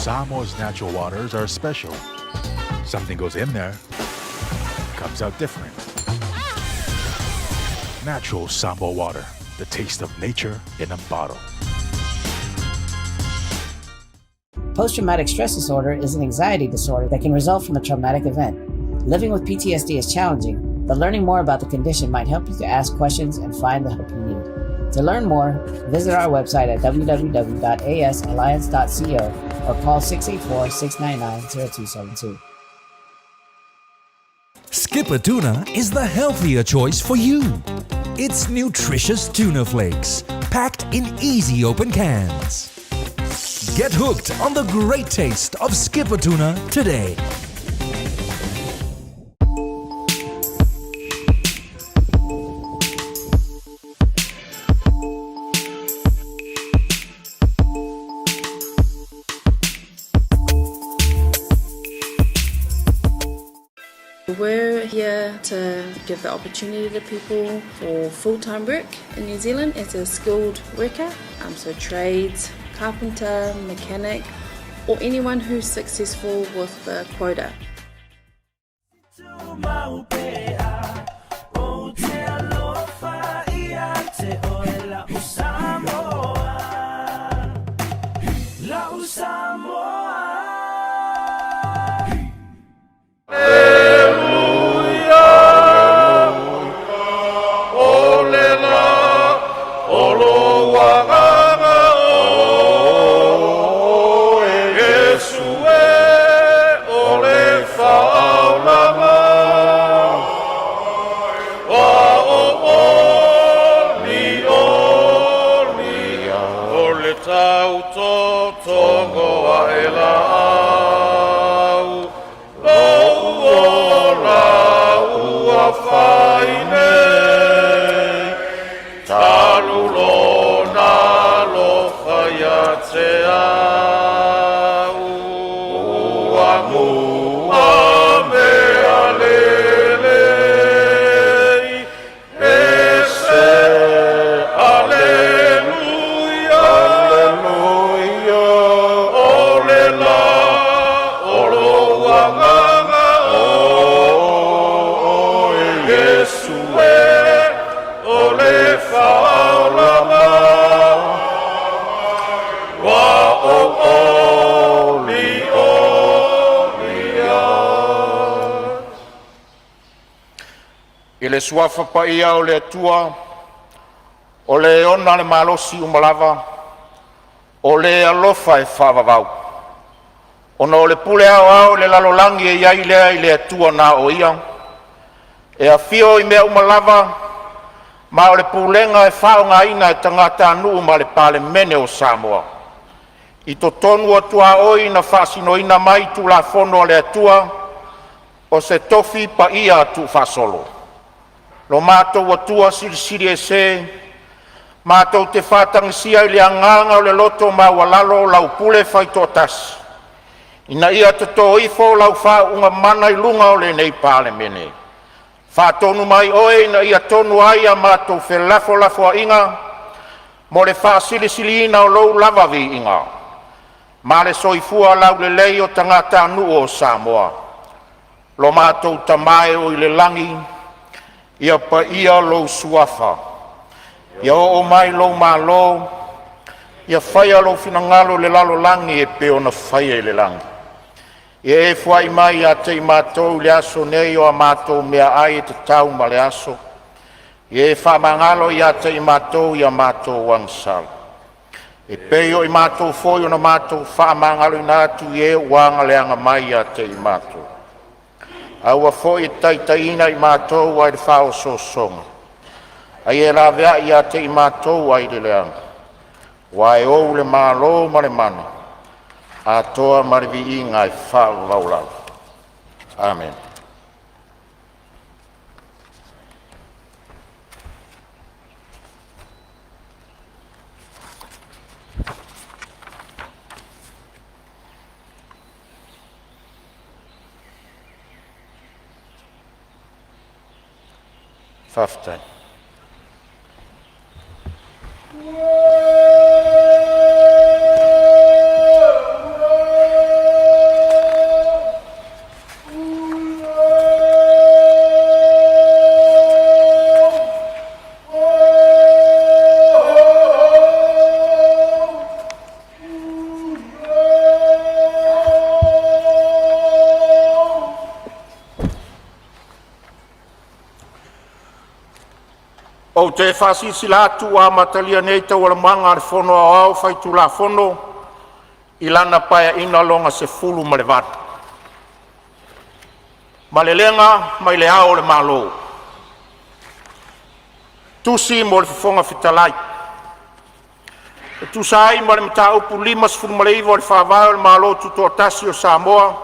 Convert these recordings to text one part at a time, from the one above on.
Samoa's natural waters are special. Something goes in there, comes out different. Natural Samoa water, the taste of nature in a bottle. Post-traumatic stress disorder is an anxiety disorder that can result from a traumatic event. Living with PTSD is challenging, but learning more about the condition might help you to ask questions and find the help you need. To learn more, visit our website at www.asalliance.co or call 684-699-0272. Skipper Tuna is the healthier choice for you. It's nutritious tuna flakes, packed in easy open cans. Get hooked on the great taste of Skipper Tuna today. We're here to give the opportunity to people for full-time work in New Zealand as a skilled worker, so trades, carpenter, mechanic, or anyone who's successful with the quota. I le suafa paia o le Atua, o le ona le malosi uma lava, o le alofa e faavavau, ona o le pule aoao i le lalolagi e i ai lea i le Atua na o ia, e afio i mea uma lava, ma o le pulega e faaaogaina e tagatanuu ma le Palemene o Samoa. I totonu o tuaoi na faasinoina mai Tulafono a le Atua o se tofi paia tuufaasolo. Lo matou Atua Silisili Ese, matou te faatagisia i le agaga o le loto maualalo lau pule faitoatasi, ina ia toto ifo lau faauuga mana i luga o lenei Palemene. Faatonu mai Oe ina ia tonu ai a matou felafolafoaiga mo le faasilisiliina o Lou lava viiga ma le soifua laulelei o tagatanuu o Samoa. Lo matou Tama e oo i le lagi, ia paia lou Suafa, ia oo mai lou Malo, ia faia lou finagalo i le lalolagi e pei ona faia i le lagi. Ia e fuai mai ia te i matou i le aso nei o a matou meaai e tatau ma le aso. Ia e faamagalo ia te i matou i a matou agasala, e pei o i matou foi ona matou faamagaloina atu i e ua aga mai ia te i matou. Aua foi e te taitaiina i matou ai le faaosoosoga, a ia e laveai ia te i matou ai le leaga, aua e ou le Malo ma le mana, atoa ma le viiga e faavavau lava. Amene. Faafetai. te faasilasila atu ua amatalia nei Taualumaga a le Fono Aoao Faitulafono i lana Paeaiga Lona XVIII. Malelega mai le Ao o le Malo. Tusi mo le Fofoga Fetalai. E tusa ai ma le Mataupu 59 o le Faavae o le Malo Tutoatasi o Samoa,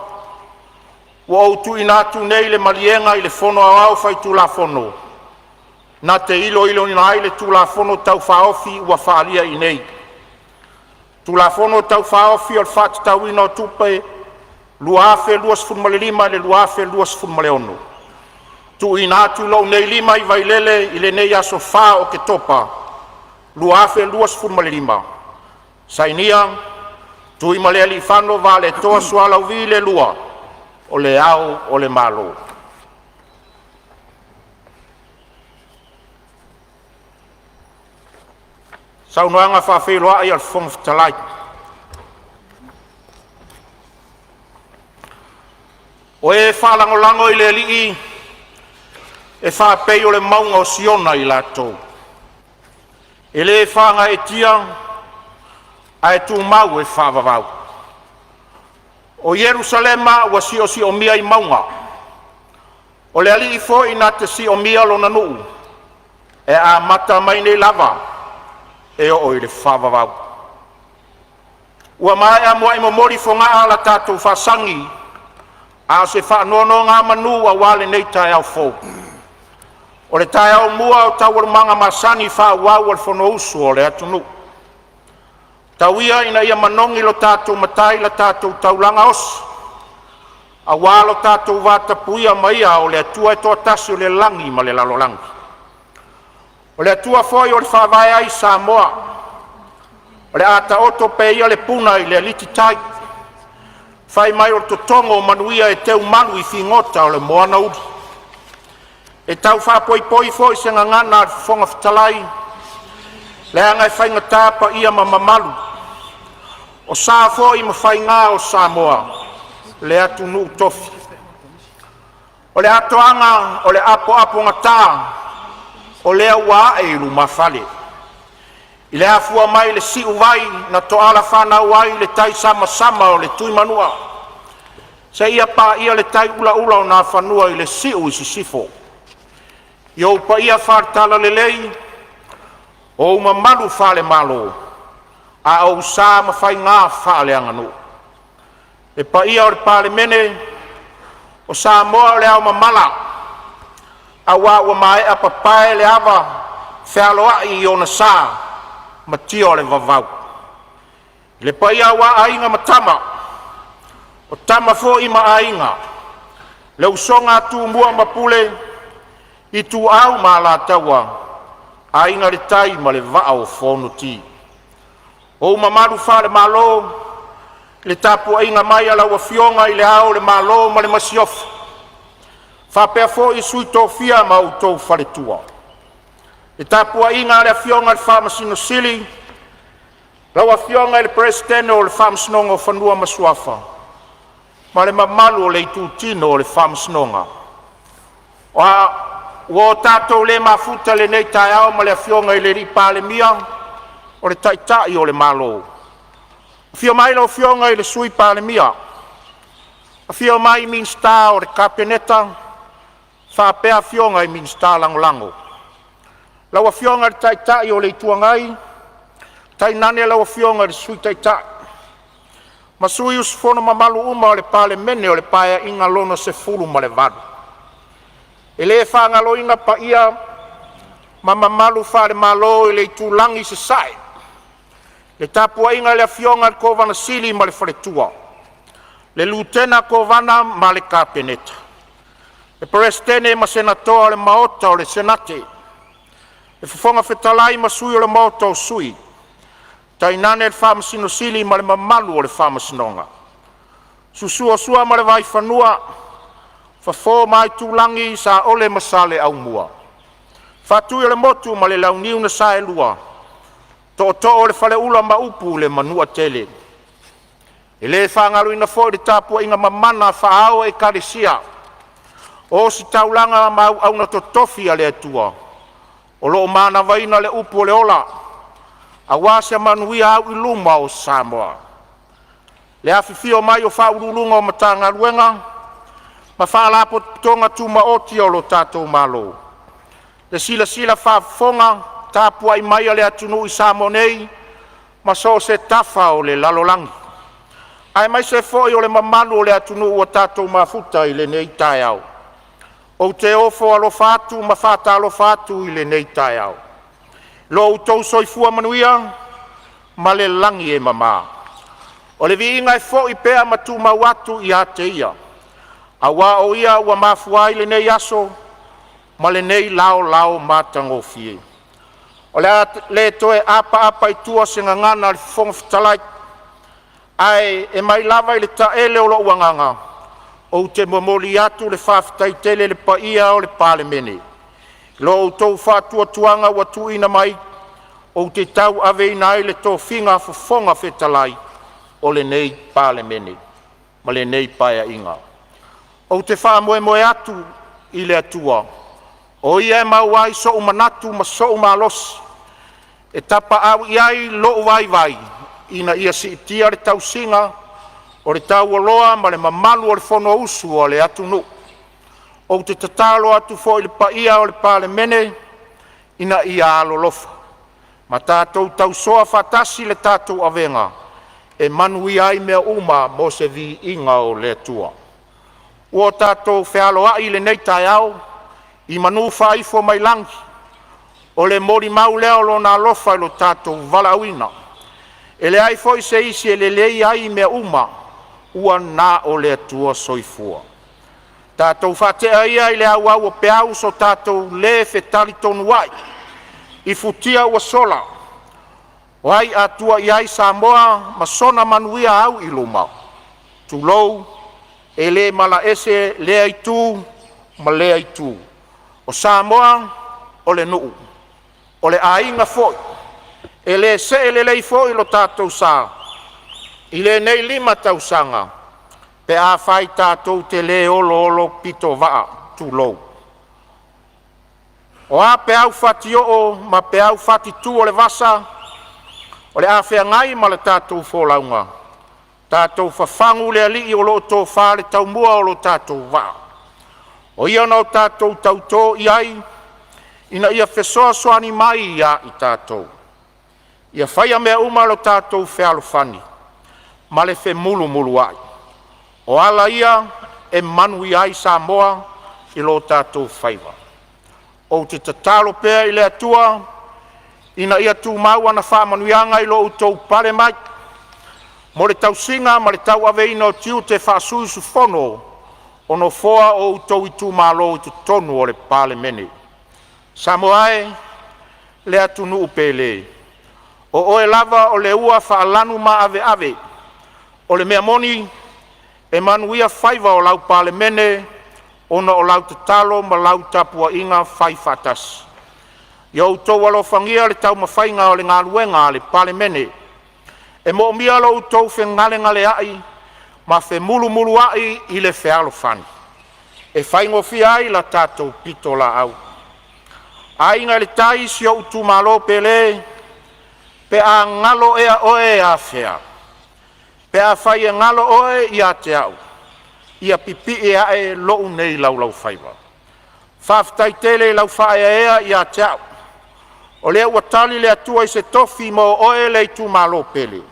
ua ou tuuina atu nei le maliega i le Fono Aoao Faitulafono na te iloiloina ai le Tulafono Tau Faaofi ua faaalia i inei: Tulafono Tau Faaofi o le Faatatauina o Tupe 2025/2026. TUUINA ATU i lou nei lima i Vailele i lenei aso 4 o Oketopa 2025. Sainia: Tuimalealiifano Vaaletoa Sualauvi II, O Le Ao o le Malo. Saunoaga faafeiloai a le Fofoga Fetalai. O e faalagolago i le Alii e faapei o le mauga o Siona i latou, e le faagaeetia ae tumau e faavavau. O Yerusalema ua siosiomia i mauga, o le Alii foi na te siomia lona nuu, e amata mai nei lava e oo i le faavavau. Ua maea muai momoli fogaa la tatou faasagi, a o se faanonogamanu aua lenei taeao fou. O le taeao mua o taualumaga masani faaauau a le Fonousu a le atunuu. Tau ia ina ia manogi lo tatou Matai i la tatou taulaga osi aua lo tatou vatapuia ma Ia, o le Atua e toatasi o le lagi ma le lalolagi. O le Atua foi o le e faavae ai Samoa. O le a taoto pea ia le puna i le alititai, faimai o le totogo o manuia e teumalu i figota o le moana uli. E tau faapoipoi foi se gagana a le Fofoga Fetalai, leaga e faigata paia ma mamalu, o sa foi ma faiga o Samoa, le atunuu tofi. O le atoaga o le apoapogata o lea ua ae i lumafale i le afua mai i le siuvai na toala fanau ai le taisamasama o le Tuimanua seia paia le tai ulaula o Nafanua i le siu i sisifo. I ou paia faale-Talalelei, o ou mamalu faale-Malo, a o ou sa ma faiga faaleaganuu. Le paia o le Palemene o Samoa o le aomamala, aua ua maea papae le ava fealoai i ona sa ma tia o le vavau. Le paia aua Aiga ma Tama, o Tama foi ma Aiga, le usoga a Tumua ma Pule, Ituau ma Alataua, Aiga i le Tai ma le Vaa o Fonoti. Ou mamalu faale-Malo, i le tapuaiga mai a lau Afioga i Le Ao o le Malo ma le Masiofo, faapea foi le Sui Tofia ma outou faletua, le tapuaiga a le Afioga i le Faamasino Sili, lau Afioga i le Peresetene o le Faamasinoga o Fanua ma Suafa ma le mamalu o le Itutino o le Faamasinoga. Ua o tatou le mafuta i lenei taeao ma le Afioga i le Palemia o le Taitai o le Malo. Afio mai lau Afioga i le Sui Palemia, afifio mai Minisita o le Kapeneta faapea afioga i Minisita Lagolago. Lau Afioga i le Taitai o le Itu Agai, tainane lau Afioga i le Sui Taitai ma sui usufono mamalu uma o le Palemene o le Paeaiga lona XVII. E le faagaloina paia ma mamalu faale-Malo i le itulagi i Sasae, le tapuaiga i le Afioga i le Kovana Sili ma le faletua, le Lutena Kovana ma le Kapeneta, le Peresetene ma Senatoa o le Maota o le Senate, le Fofoga Fetalai ma Sui o le Maota o Sui, tainane le Faamasino Sili ma le mamalu o le Faamasinoga. Susu Sua ma le Vaifanua, Fofo ma Aitulagi, Saole ma Saleaaumua, Faatuiolemotu ma le Launiu na Saelua, Tootoo o le Faleula ma upu i le Manuatele. E le faagaloina foi le tapuaiga mamana a faaao o Ekalesia, o ositaulaga ma auauna totofi a le Atua O lo o manavaina le upu o le ola aua se manuia auiluma o Samoa. Le afifio mai o Faauluuluga o Matagaluega ma Faalapotopotoga Tumaoti a le tatou Malo, le silasila faafofoga tapuai mai a le atunuu i Samoa nei ma so o se tafa o le lalolagi, aemaise foi o le mamalu o le atunuu ua tatou mafuta i lenei taeao. Ou te ofo alofa atu ma faatalofa atu i lenei taeao i lo outou soifua manuia ma le lagi e mama. O le viiga e foi pea ma tumau atu ia te Ia, aua o Ia ua mafua ai lenei aso ma lenei laolao matagofie. O le a le toe apaapa i tua se gagana a le Fofoga Fetalai, ae mai lava i le taele o lou agaga ou te momoli atu le faafetai tele i le paia o le Palemene i lo outou faatuatuaga ua tuuina mai ou te tauaveina ai le tofiga Fofoga Fetalai o lenei Palemene ma lenei Paeaiga. Ou te faamoemoe atu i le Atua o Ia e maua ai so'u manatu ma so'u malosi e tapaau i ai lo'u vaivai ina ia siitia le tausiga o le taualoa ma le mamalu o le Fonousu a le atunuu. Ou te tatalo atu foi i le paia o le Palemene ina ia alolofa ma tatou tausoa faatasi le tatou avega e manuia ai mea uma mo se viiga o le Atua. Ua tatou feiloai i lenei taeao i manu faaifo mai lagi, o le molimau lea o Lona alofa i lo tatou valaauina. E leai foi se isi e lelei ai mea uma, ua na o le Atua Soifua. Tatou faatea ia i le auau o peau so tatou le fetalitonuai i futia ua sola, o ai a tua i ai Samoa ma sona manuia auiluma? Tulou, e le malaese lea itu ma lea itu. O Samoa o le nuu, o le aiga foi. E le see lelei foi lo tatou sa i lenei 5 tausaga pe afai tatou te le oloolopitovaa, tulou. O a peau fatioo ma peau fatitu o le vasa o le a feagai ma le tatou folauga, tatou fafagu le Alii o lo o tofa le taumua o lo tatou vaa. O Ia na o tatou tauto i ai ina ia fesoasoani mai ia i tatou. Ia faia mea uma i lo tatou fealofani ma le femulumuluai. O ala ia e manuia ai Samoa i lo tatou faiva. Ou te tatalo pea i le Atua ina ia tumau ana faamanuiaga i lo outou pale mai mo le tausiga ma le tauaveina o tiute faa-sui usufono o Nofoa o outou itumalo i totonu o le Palemene. Samoa e, le atunuu pele, o oe lava o le ua faalanumaaveave. O le mea moni, e manuia faiva o lau Palemene ona o lau tatalo ma lau tapuaiga faifaatasi. Ia outou alofagia le taumafaiga o le galuega a le Palemene. E moomia lo outou fegalegaleai ma femulumuluai i le fealofani e faigofie ai la tatou pitolaau. Aiga i le Tai, si ou itumalo pele, pe a galo ea oe, afea? Pe afai e galo oe ia te au, ia pipii ae lou nei laulaufaiva. Faafetai tele i lau faaeaea ia te au, o lea ua tali le Atua i se tofi mo oe le itumalo pele,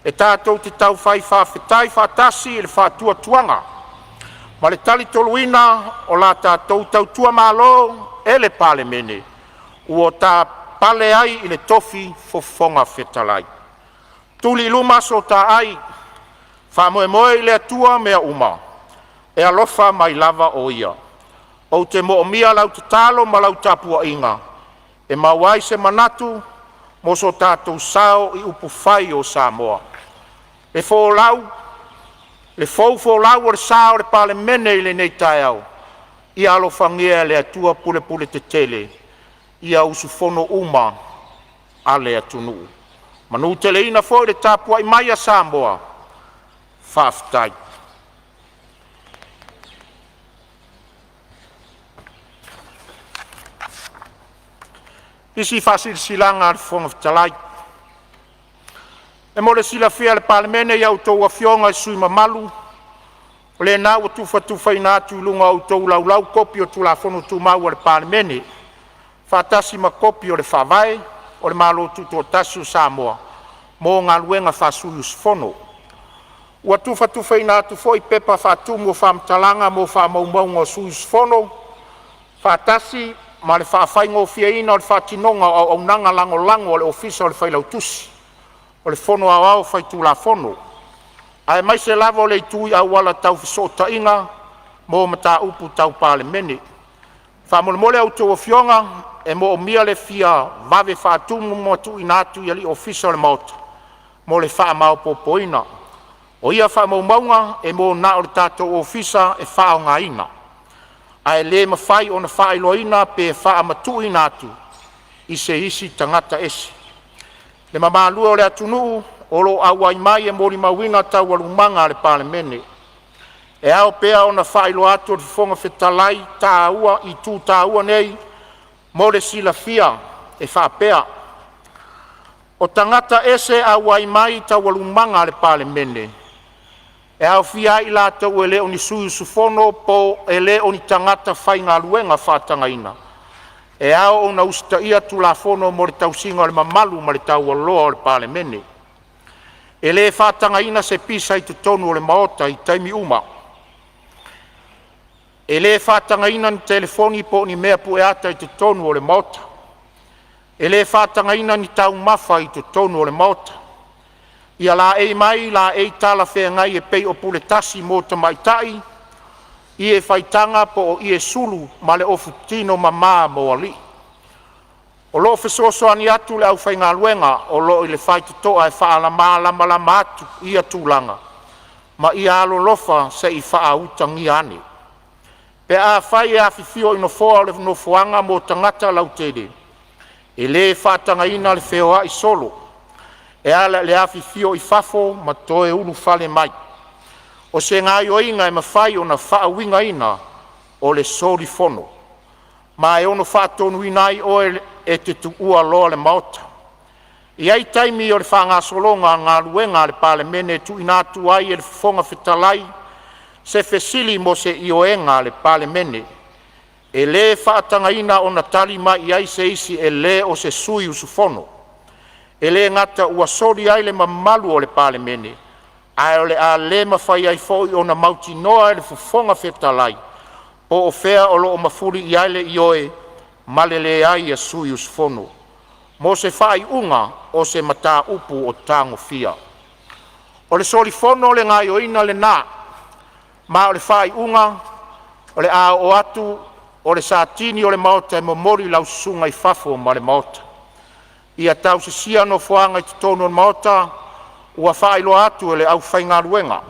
e tatou te taufai faafetai faatasi i le faatuatuaga ma le talitonuina o la tatou tautua Malo e le Palemene ua ta pale ai i le tofi Fofoga Fetalai. Tuli i luma so ta ai, faamoemoe i le Atua mea uma, e alofa mai lava o Ia. Ou te moomia lau tatalo ma lau tapuaiga e maua ai se manatu mo so tatou sao i upufai o Samoa. Le fou folau o le sa o le Palemene i lenei taeao, ia alofagia e le Atua pulepuletetele ia usufono uma a le atunuu. Manuteleina foi le tapuai mai a Samoa. Faafetai. Isi Faasilasilaga a le Fofoga Fetalai. E mo le silafia e le Palemene i a outou Afioga i sui usufono mamalu, o lena ua tufatufaina atu i luga o a outou Laulau kopi o Tulafono Tumau a le Palemene, faatasi ma kopi o le Faavae o le Malo Tutoatasi o Samoa mo galuega faa-sui usufono. Ua tufatufaina atu foi pepa faatumu o faamatalaga mo faamaumauga a sui usufono, faatasi ma le faafaigofieina o le faatinoga o auaunaga lagolago a le Ofisa o le Failautusi o le Fono Aoao Faitulafono, aemaise lava o le itu i auala tau fesootaiga mo mataupu tau Palemene. Faamolemole a outou Afioga, e moomia le fia vave faatumu ma tuuina atu i Alii Ofisa o le Maota mo le faamaopoopoina. O ia faamaumauga e mo na o le tatou Ofisa e faaaogaina, ae le mafai ona faailoaina pe faamatuuina atu i se isi tagata ese. Le mamalu e o le atunuu o lo o auai mai e molimauina Taualumaga a le Palemene, e ao pea ona faailoa atu e le Fofoga Fetalai itu taua nei mo le silafia e faapea: O tagata ese e auai mai i Taualumaga a le Palemene, e aofia ai i latou e le o ni sui usufono po o e le o ni tagata faigaluega faatagaina, e ao ona usitaia Tulafono mo le tausiga o le mamalu ma le taualoa o le Palemene. E le faatagaina se pisa i totonu o le Maota i taimi uma. E le faatagaina ni telefoni po o ni mea pueata i totonu o le Maota. E le faatagaina ni taumafa i totonu o le Maota. Ia laei mai laei talafeagai e pei o puletasi mo tamaitai, ie faitaga po o ie sulu ma le ofu tino mama mo alii. O lo o fesoasoani atu le aufaigaluega o lo o i le faitotoa e faamalamalama atu ia tulaga, ma ia alolofa se i faautagia ane. Pe afai e afifio i nofoa o le Nofoaga mo Tagata Lautele, e le faatagaina le feoai solo e ala i le afifio i fafo ma toe ulufale mai. O se gaoioiga e mafai ona faauigaina o le soli fono, ma e ono faatonuina ai oe e te tuua loa le Maota. E i ai taimi o le faagasologa o galuega a le Palemene e tuuina atu ai e le Fofoga Fetalai se fesili mo se ioega a le Palemene. E le faatagaina ona tali mai ai se isi e le o se sui usufono. E le gata ua soli ai le mamalu o le Palemene, ae o le a le mafai ai foi ona mautinoa e le Fofoga Fetalai po o fea o lo o mafuli i ai le ioe ma le leai a sui usufono mo se faaiuga o se mataupu o tagofia. O le soli fono le gaoioiga lena, ma o le faaiuga o le a oo atu o le Satini o le Maota e momoli lau susuga i fafo ma le Maota. Ia tausisia nofoaga i totonu o le Maota ua faailoa atu e le aufaigaluega.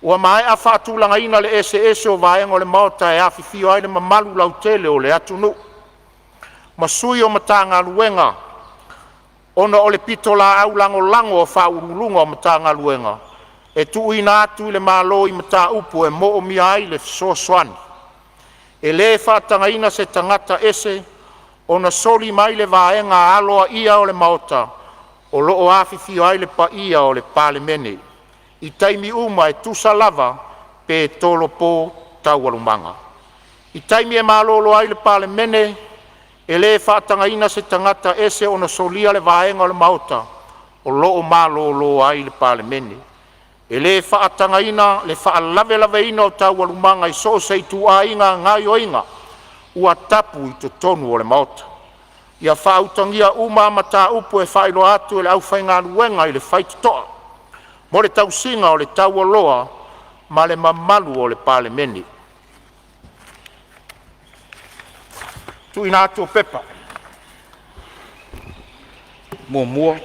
Ua maea faatulagaina le eseese o vaega o le Maota e afifio ai le mamalu lautele o le atunuu ma sui o Matagaluega ona o le pitolaau lagolago a Ofisa Sili o Pulega o Matagaluega e tuuina atu i le Malo i mataupu e moomia ai le fesoasoani. E le faatagaina se tagata ese ona soli mai le vaega aloaia o le Maota o lo o afifio ai le paia o le Palemene i taimi uma e tusa lava pe tolopo Taualumaga. I taimi e malolo ai le Palemene, e le faatagaina se tagata ese ona solia le vaega o le Maota o lo o malolo ai le Palemene. E le faatagaina le faalavelaveina o Taualumaga i so o se ituaiga gaoioiga ua tapu i totonu o le Maota. Ia faautagia uma a mataupu e faailoa atu e le aufaigaluega i le faitotoa mo le tausiga o le taualoa ma le mamalu o le Palemene. Tuuina atu o Pepa. 1.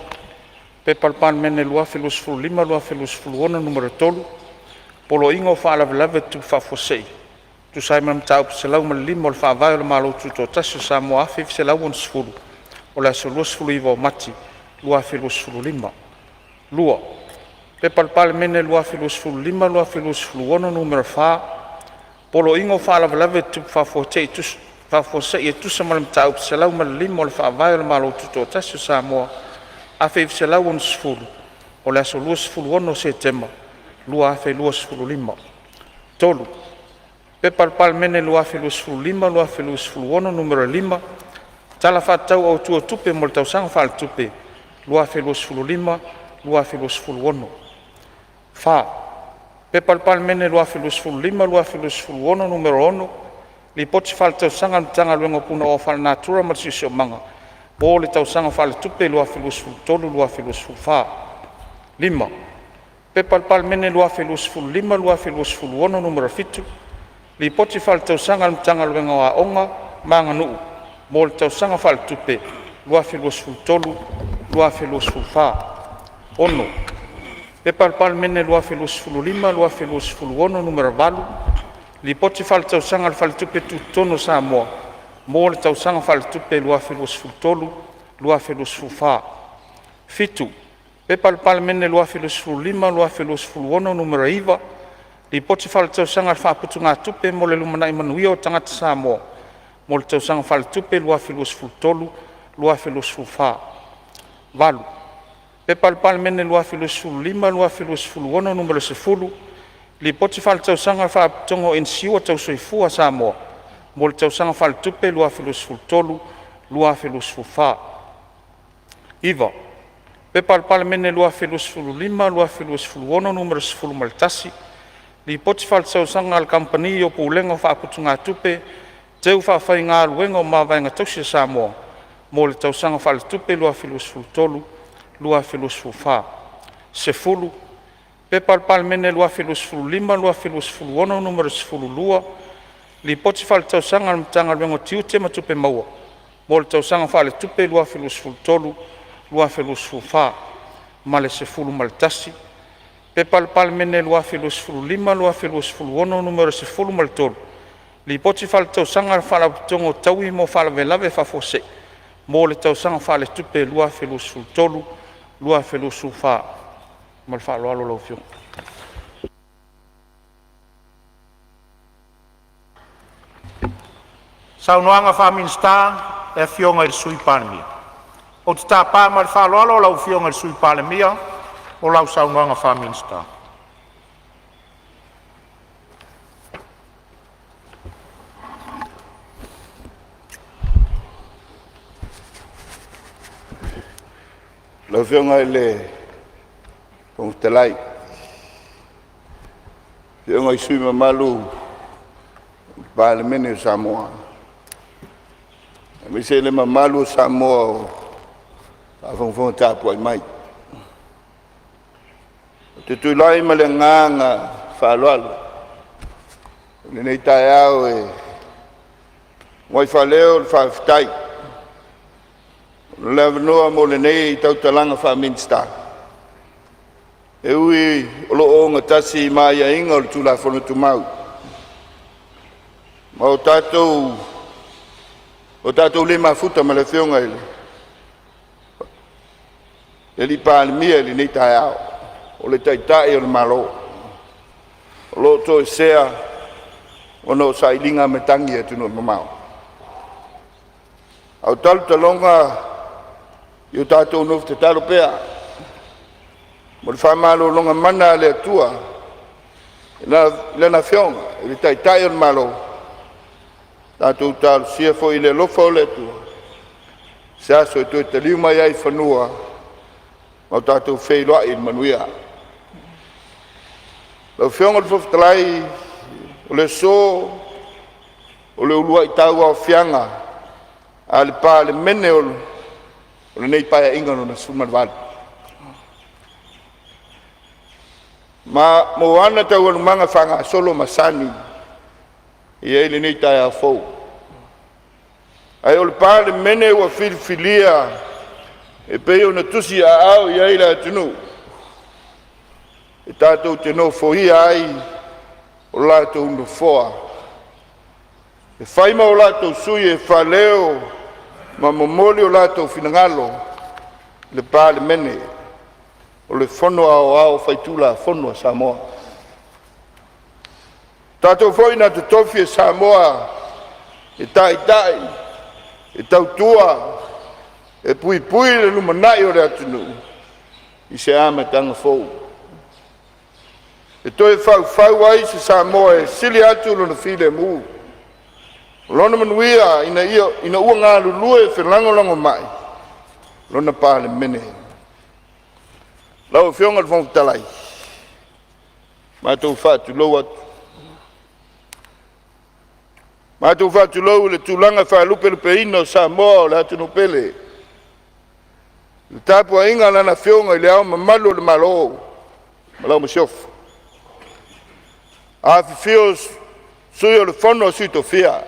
P.P.2025/2026 Nu.3, Poloaiga o Faalavelave Tutupu Faafuasei e tusa ai ma le Mataupu 105 o le Faavae o le Malo Tutoatasi o Samoa 1960 o le aso 29 Mati 2025. 2. P.P.2025/2026 Nu.4, Poloaiga o Faalavelave Tutupu Faafuasei e tusa ma le Mataupu 105 o le Faavae o le Malo Tutoatasi o Samoa 1960, o le aso 26 Setema 2025. 3. P.P.2025/2026 Nu.5, Tala Faatatau Autu o Tupe mo le Tausaga Faaletupe 2025/2026. 4. P.P.2025/2026 Nu.6, Lipoti Faaletausaga a le Matagaluega o Punaoa Faalenatura ma le Siosiomaga mo le Tausaga Faaletupe 2023/2024. 5. P.P.2025/2026 Nu.7, Lipoti Faaletausaga a le Matagaluega o Aoga ma Aganuu mo le Tausaga Faaletupe 2023/2024. 6. P.P.2025/2026 Nu.8, Lipoti Faaletausaga a le Faletupe Tutotonu o Samoa mo le Tausaga Faaletupe 2023/2024. 7. P.P.2025/2026 Nu.9, Lipoti Faaletausaga a le Faaputugatupe mo le Lumanai Manuia o Tagata Samoa mo le Tausaga Faaletupe 2023/2024. 8. P.P.2025/2026 Nu.10, Lipoti Faaletausaga a le Faalapotopotoga o Inisiua Tau Soifua a Samoa mo le Tausaga Faaletupe 2023/2024. 9. P.P.2025/2026 Nu.11, Lipoti Faaletausaga a le Kamupani o Pulega o Faaputugatupe Teufaafaigaluega o Mavaega Tausi a Samoa mo le Tausaga Faaletupe 2023/2024. 10. P.P.2025/2026 Nu.12, Lipoti Faaletausaga a le Matagaluega o Tiute ma Tupe Maua mo le Tausaga Faaletupe 2023/2024. Ma le 11. P.P.2025/2026 Nu.13, Lipoti Faaletausaga a le Faalapotopotoga o Taui mo Faalavelave Faafuasei mo le Tausaga Faaletupe 2023/2024. Ma le faaaloalo lau Afioga. Saunoaga Faa-Minisita, lau Afioga i le Sui Palemia. Ou te tapa ma le faaaloalo lau Afioga i le Sui Palemia mo lau saunoaga faa-Minisita. Lau Afioga i le Fofoga Fetalai, afioga i sui usufono mamalu o le Palemene o Samoa, aemaise le mamalu o Samoa o faafogafoga tapuai mai. Ou te tulai ma le agaga faaaloalo i lenei taeao e muai faaleo le faafetai mo le avanoa mo lenei tautalaga faa-Minisita. E ui o lo o ogatasi ma aiaiga o le Tulafono Tumau ma o tatou le mafuta ma le Afioga i le Palemia i lenei taeao, o le Taitai o le Malo o lo o toesea ona o sailiga matagi i atunuu e mamao. A o talotaloga ia tatou nofo tatalo pea mo le faamalologa mana a le Atua i Lana Afioga i le Taitai o le Malo, tatou talosia foi i le alofa o le Atua se aso e toe taliu mai ai i fanua ma o tatou feiloai i le manuia. Lau Afioga i le Fofoga Fetalai, o le aso, o le uluai tauaofiaga a le Palemene o lenei Paeaiga Lona XVIII. Ma mo ana taualumaga faagasolo masani e i ai lenei taeao fou. Ae o le Palemene ua filifilia e pei ona tusiaao i ai le atunuu e tatou te nofoia ai o latou nofoa e fai ma o latou sui e faaleo ma momoli o latou finagalo, le Palemene o le Fono Aoao Faitulafono a Samoa. O tatou foi na totofi e Samoa E taitai, e tautua, e puipui le lumanai o le atunuu i se amataga fou, e toe faufau ai se Samoa e sili atu lona filemu, lona manuia ina ua galulue felagolagomai lona Palemene. Lau Afioga i le Fofoga Fetalai, matou te faatulou atu. Matou te faatulou i le tulaga faalupelupeina o Samoa o le atunuu pele, le tapuaiga a Lana Afioga i Le Ao Mamalu o le Malo ma lau Masiofo. Afifio Sui o le Fono a Sui Tofia,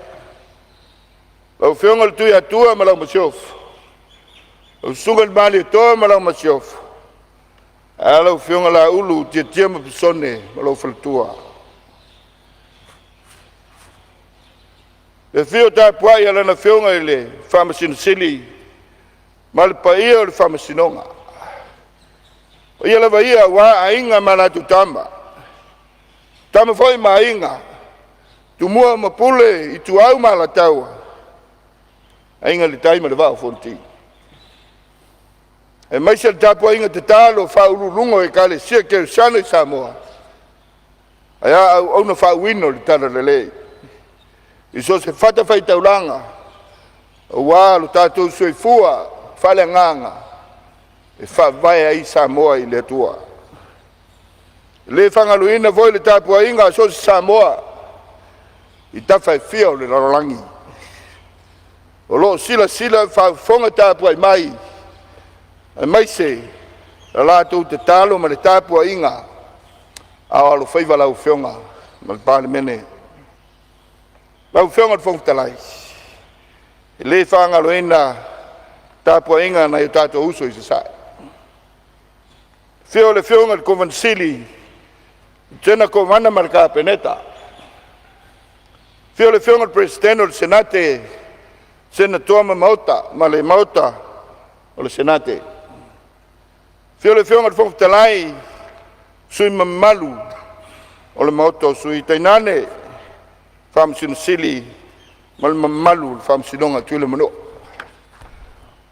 lau Afioga i le Tuiatua ma lau Masiofo, lau Susuga i le Malietoa ma lau Masiofo, ae a lau Afioga Laulu Tiatia ma Pesone ma lou faletua. Le afio tapuai a Lana Afioga i le Faamasino Sili ma le paia o le Faamasinoga. O paia lava ia aua Aiga ma latou Tama, Tama foi ma Aiga, Tumua ma Pule, Ituau ma Alataua, Aiga i le Tai ma le Vaa o Fonoti. Aemaise le tapuaiga tatalo a faauluuluga o Ekalesia Kerisiano i Samoa, ae a auauna faauuina o le talalelei i so o se fatafaitaulaga aua lo tatou soifua faaleagaga e faavae ai Samoa i le Atua. E le faagaloina foi le tapuaiga a so o se Samoa i tafa e fia o le lalolagi o lo o silasila ma faafofoga tapuai mai, aemaise la latou tatalo ma le tapuaiga a o alofaiva lau Afioga ma le Palemene. Lau Afioga i le Fofoga Fetalai, e le faagaloina le tapuaiga a nai o tatou uso i Sasae. Afio le Afioga i le Kovana Sili, Lutena Kovana ma le Kapeneta, afio le Afioga i le Peresetene o le Senate, Senatoa ma le Maota o le Senate. Afio le Afioga i le Fofoga Fetalai, sui usufono mamalu o le Maota o Sui, tainane Faamasino Sili ma le mamalu o le Faamasinoga a Tui le Manu'a.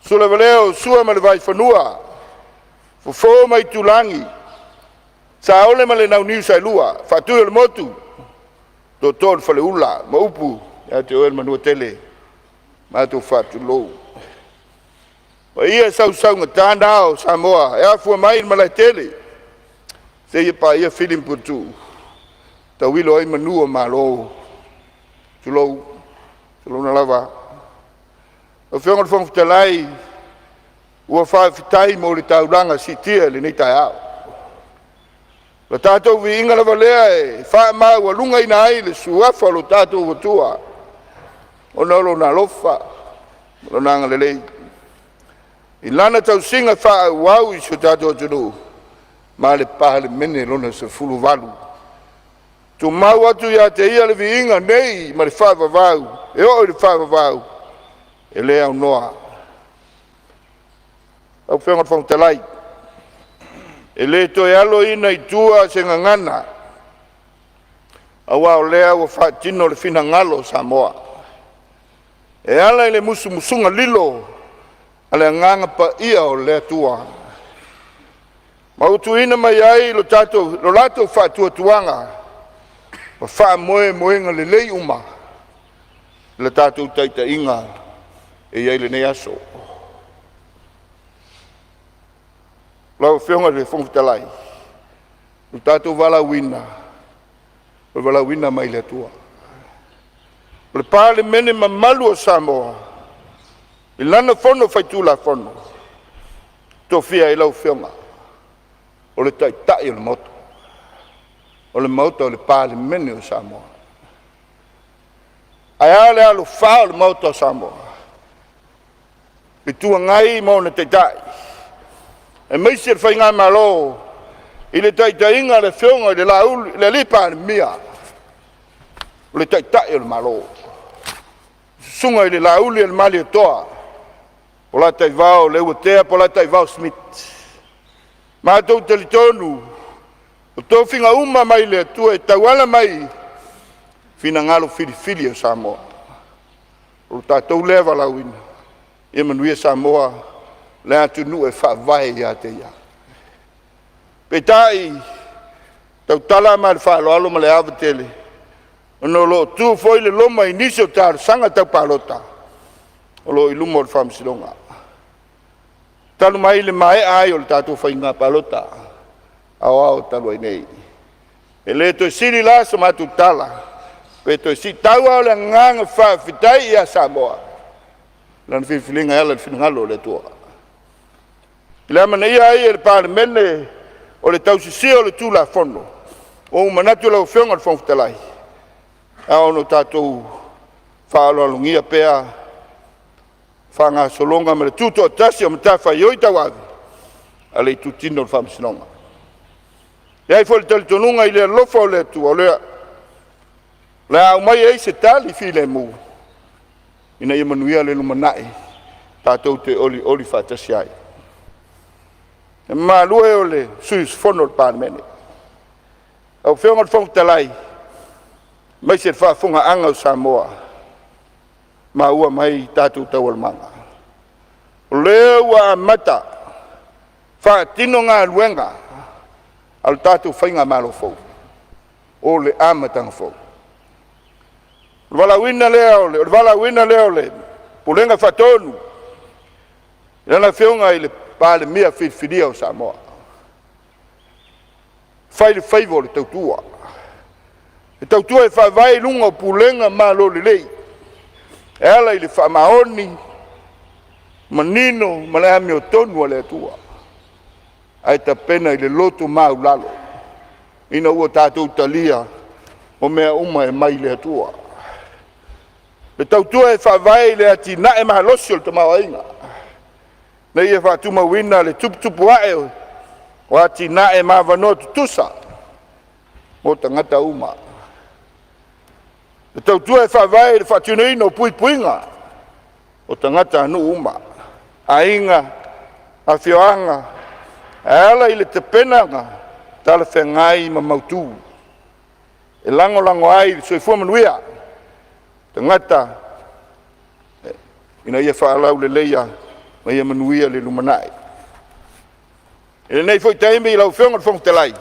Susu lava lea o Sua ma le Vaifanua, Fofo ma Aitulagi, Saole ma le Launiu Saelua, Faatui o le Motu, Tootoo o le Faleula ma upu ia te oe le Manuatele. Matou faatulou. O paia sausaugata na o Samoa e afua mai i le Malaetele seia paia Fili ma Puletuu, tauilo ai manu o Malo. Tulou, tulouna lava. Lau Afioga i le Fofoga Fetalai, ua faafetai mo le taulaga siitia i lenei taeao. O le tatou viiga lava lea e faamaualugaina ai le suafa o lo tatou Atua, ona o Lona alofa ma Lona agalelei i Lana tausiga faaauau i si o tatou atunuu ma le Palemene Lona XVIII. Tumau atu ia te Ia le viiga nei ma le faavavau, e oo i le faavavau, e le aunoa. Lau Afioga i le Fofoga Fetalai, e le toe aloina i tua se gagana, aua o lea ua faatino le finagalo o Samoa e ala i le musumusuga lilo a le Agaga Paia o le Atua, ma ua tuuina mai ai lo latou faatuatuaga ma faamoemoega lelei uma i le tatou taitaiga e i ai lenei aso. Lau Afioga i le Fofoga Fetalai, ua tatou valaauina, o le valaauina mai le Atua. O le Palemene mamalu o Samoa i lana Fono Faitulafono, tofia ai lau Afioga o le Taitai o le Maota, o le Maota o le Palemene o Samoa. Ae a le alafa o le Maota o Samoa? Itu Agai ma ona Taitai, aemaise le faigamalo i le taitaiga a le Afioga i le alii Palemia, o le Taitai o le Malo. Susuga i le Lauli a le Malietoa Polataivao Leuatea Polataivao Schmidt. Matou te talitonu o tofiga uma mai le Atua e tauala mai i finagalo filifili o Samoa. O lo tatou lea valaauina, ia manuia Samoa, le atunuu e faavae ia te Ia. Peitai, e tautala ma le faaaloalo ma le ava tele, ona o lo o tu foi le loma i nisi o talosaga tau palota o lo o i luma o le Faamasinoga, talu mai le maea ai o le tatou faiga palota aoao talu ai nei. E le toe sili la se matou tala pe toe siitau lava o le agaga faafetai ia Samoa i lana filifiliga e ala i le finagalo o le Atua. I le amanaia ai e le Palemene o le tausisia o le Tulafono, ua ou manatu lau Afioga i le Fofoga Fetalai, e ao ona tatou faaaloalogia pea faagasologa ma le tutoatasi o matafaioi tauave a le itutino o le Faamasinoga. E i ai foi le talitonuga i le alofa o le Atua, o le a aumai ai se tali filemu ina ia manuia le lumanai tatou te olioli faatasi ai. Le mamalu e o le sui usufono o le Palemene, lau Afioga i le Fofoga Fetalai, aemaise le faafofogaaga a Samoa, maua mai tatou taualumaga, o lea ua amata faatino galuega a le tatou faigamalo fou, o le amataga fou. O le valaauina lea o le Pulega Faatonu i lana Afioga i le Palemia filifilia o Samoa, fai le faiva o le tautua, e tautua e faavae i luga o pulega malo lelei e ala i le faamaoni, manino ma le amiotonu a le Atua, ae tapena i le loto maualalo ina ua tatou talia o mea uma e mai le Atua. E tautua e faavae i le atinae malosi o le tamaoaiga, ina ia faatumauina le tuputupu ae o atinae ma avanoa tutusa mo tagata uma. E tautua e faavae i le faatinoina o puipuiga o tagatanuu uma, aiga, afioaga e ala i le tapenaga talafeagai ma mautu e lagolago ai le soifua manuia o tagata ina ia faalauleleia ma ia manuia le lumanai. I lenei foi taimi lau Afioga i le Fofoga Fetalai,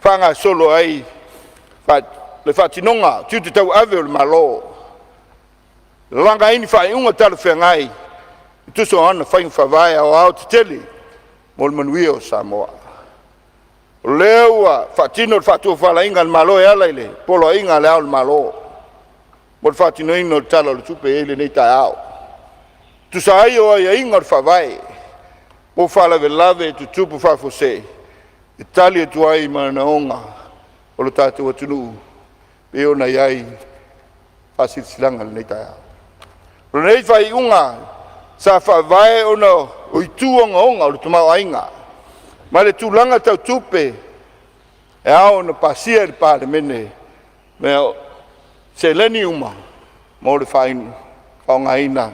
faagasolo ai le faatinoga o tiute tauave o le Malo, lalaga ai ni faaiuga talafeagai e tusa o ana faiga faavae aoaotetele mo le manuia o Samoa. O lea ua faatino le faatofalaiga a le Malo e ala i le Poloaiga a Le Ao o le Malo mo le faatinoina o le Tala o le Tupe e i ai lenei taeao. E tusa ai o aiaiga o le Faavae mo Faalavelave Tutupu Faafuasei, e tali atu ai i manaoga o le tatou atunuu pei ona i ai faasilasilaga i lenei taeao. O lenei faaiuga sa faavae ona o itu ogaoga o le tamaoaiga ma le tulaga tau tupe e ao ona pasia e le Palemene mea seleni uma mo le faaaogaina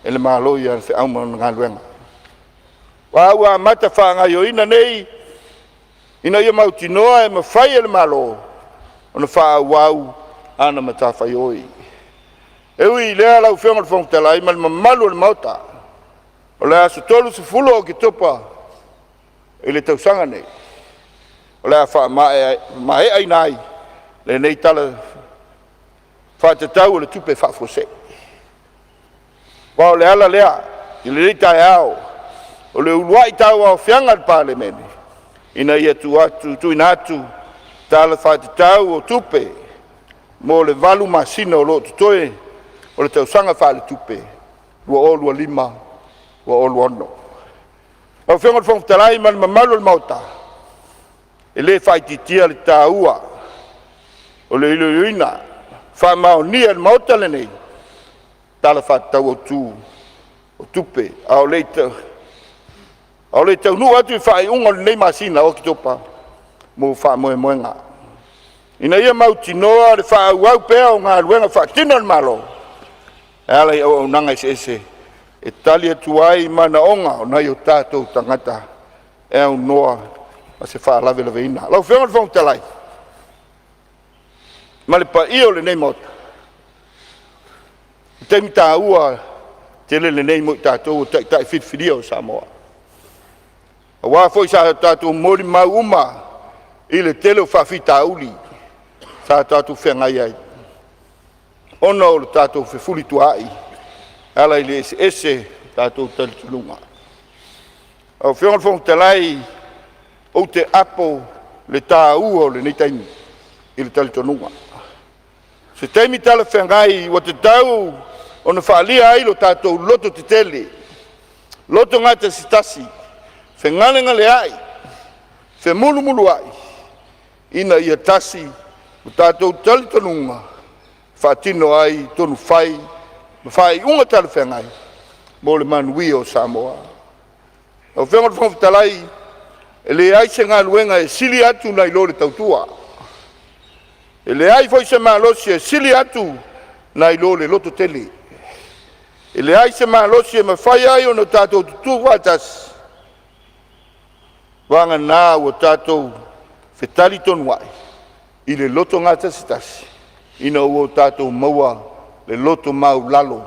e le Malo i ana feau ma ana galuega. A ua amata faagaoioiga nei ina ia mautinoa e mafai e le Malo ona faaauau ana matafaioi. E ui i lea lau Afioga i le Fofoga Fetalai ma le mamalu o le Maota, o le aso 30 o Oketopa i le tausaga lenei, o le a faamaeaina ai lenei Tala Faatatau o le Tupe Faafuasei. Aua o le ala lea i lenei taeao o le uluai tauaofiaga a le Palemene ina ia tuuina atu Tala Faatatau o Tupe mo le 8 masina o lo o totoe o le tausaga faaletupe 2025/2026. Lau Afioga i le Fofoga Fetalai ma le mamalu o le Maota, e le faaitiitia le taua o le iloiloina faamaonia e le Maota lenei Tala Faatatau Autu o Tupe, a o le i taunuu atu i le faaiuga o lenei masina o Oketopa mo faamoemoega, ina ia mautinoa le faaauau pea o galuega faatino a le Malo e ala i auaunaga eseese e tali atu ai i manaoga o nai o tatou tagata e aunoa ma se faalavelaveina. Lau Afioga i le Fofoga Fetalai ma le paia o lenei Maota, Taimi taua tele lenei mo i tatou o Taitai filifilia o Samoa. Aua foi sa tatou molimau uma i le tele o faafitauli sa tatou feagai ai ona o le tatou fefulituaai e ala i le eseese o tatou talitonuga. Lau Afioga i le Fofoga Fetalai, ou te apo le taua o lenei taimi i le talitonuga, o se taimi talafeagai ua tatau ona faaalia ai lo tatou loto tetele, loto gatasitasi, fegalegaleai, femulumuluai, ina ia tasi lo tatou talitonuga e faatino ai tonu fai ma faaiuga talafeagai mo le manuia o Samoa. Lau Afioga i le Fofoga Fetalai, e leai se galuega e sili atu nai lo le tautua. E leai foi se malosi e sili atu nai lo le lototele. E leai se malosi e mafai ai ona tatou tutu faatasi, vagana ua tatou fetalitonuai i le loto gatasitasi ina ua tatou maua le loto maualalo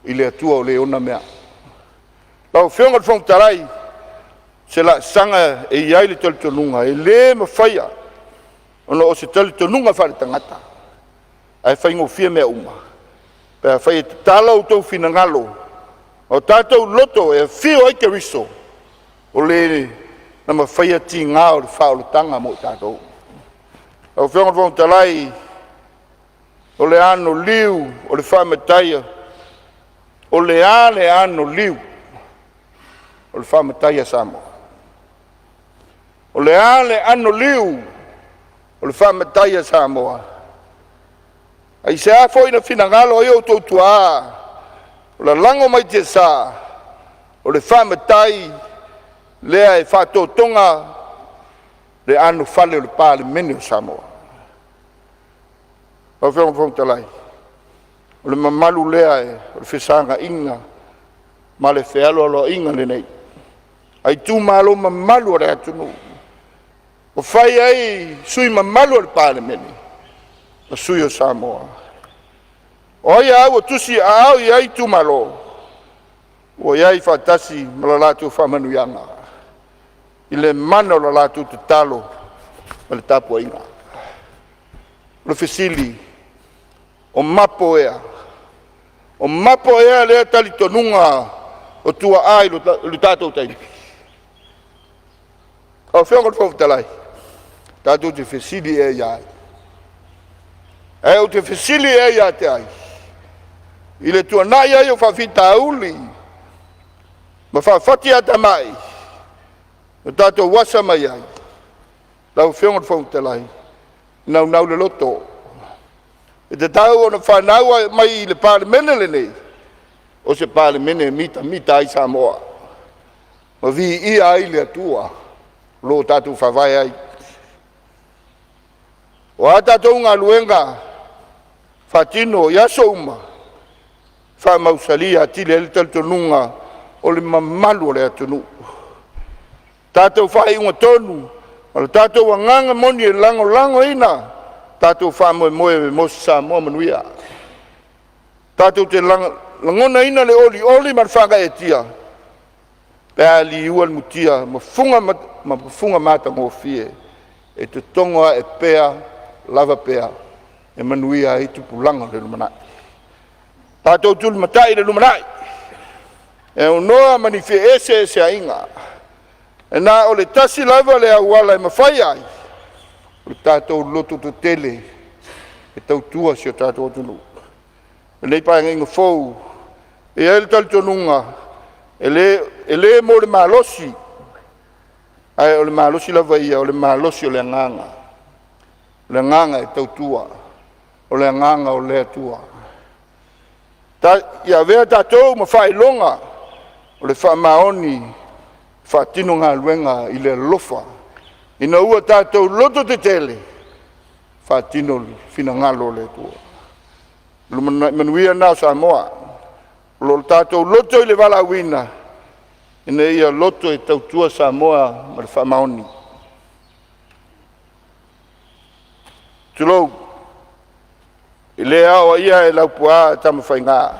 i le Atua o le ona mea. Lau Afioga i le Fofoga Fetalai, o se laasaga e i ai le talitonuga, e le mafaia ona o se talitonuga faaletagata ae faigofie mea uma pe afai e tatala outou finagalo ma o tatou loto e afio ai Keriso, o Le na mafaia tiga o le faaolataga mo i tatou. Lau Afioga i le Fofoga Fetalai, o le anoliu o le faamatai, o le a le anoliu o le faamatai a Samoa? O le a le anoliu o le faamatai a Samoa? Aisea foi na finagalo ai outou tuaa lalago mai tiasa, o le faamatai lea e faatotoga le anofale o le Palemene o Samoa. Lau Afioga i le Fofoga Fetalai, o le mamalu lea o le fesagaiga ma le fealoaloaiga lenei a itumalo mamalu o le atunuu ua fai ai sui mamalu o le Palemene ma sui o Samoa. O ai a ua tusiaao i ai itumalo, ua i ai faatasi ma le latou faamanuiaga i le mana o le latou tatalo ma le tapuaiga. O le fesili, o mapo ea? O mapo ea lea talitonuga o tuaa i lo tatou taimi? Lau Afioga i le Fofoga Fetalai, tatou te fesili ea ia ai? Ae ou te fesili ea ia te ai? I le tuanai ai o faafitauli ma faafatiatamai na tatou asa mai ai, lau Afioga i le Fofoga Fetalai, e naunau le loto, e tatau ona fanau mai i le Palemene lenei, o se Palemene e mitamita ai Samoa ma viia ai le Atua o lo o tatou faavae ai. O a tatou galuega faatino i aso uma, faamausali atili ai le talitonuga o le mamalu o le atunuu. Tatou faaiuga tonu ma le tatou agaga moni e lagolagoina tatou faamoemoe mo se Samoa manuia. Tatou te lagonaina le olioli ma le faagaeetia pe a liua le mutia ma fuga matagofie e totogo ae pea lava pea e manuia ai tupulaga o le lumanai. Tatou tulimatai i le lumanai e aunoa ma ni feeseeseaiga. E na o le tasi lava le auala e mafai ai, o le tatou lototetele e tautua si o tatou atunuu. O lenei Paeaiga fou, e i ai le talitonuga, e le mo le malosi, ae o le malosi lava ia o le malosi o le agaga, o le agaga e tautua, o le agaga o le Atua. Ia avea tatou ma faailoga o le faamaoni e faatino galuega i le alofa, ina ua tatou lototetele, faatino le finagalo o le Atua. Lumanai manuia lena o Samoa. O lo tatou loto i le valaauina, ina ia loto e tautua Samoa ma le faamaoni. Tulou. E le aoaia e Laupua Tamafaiga,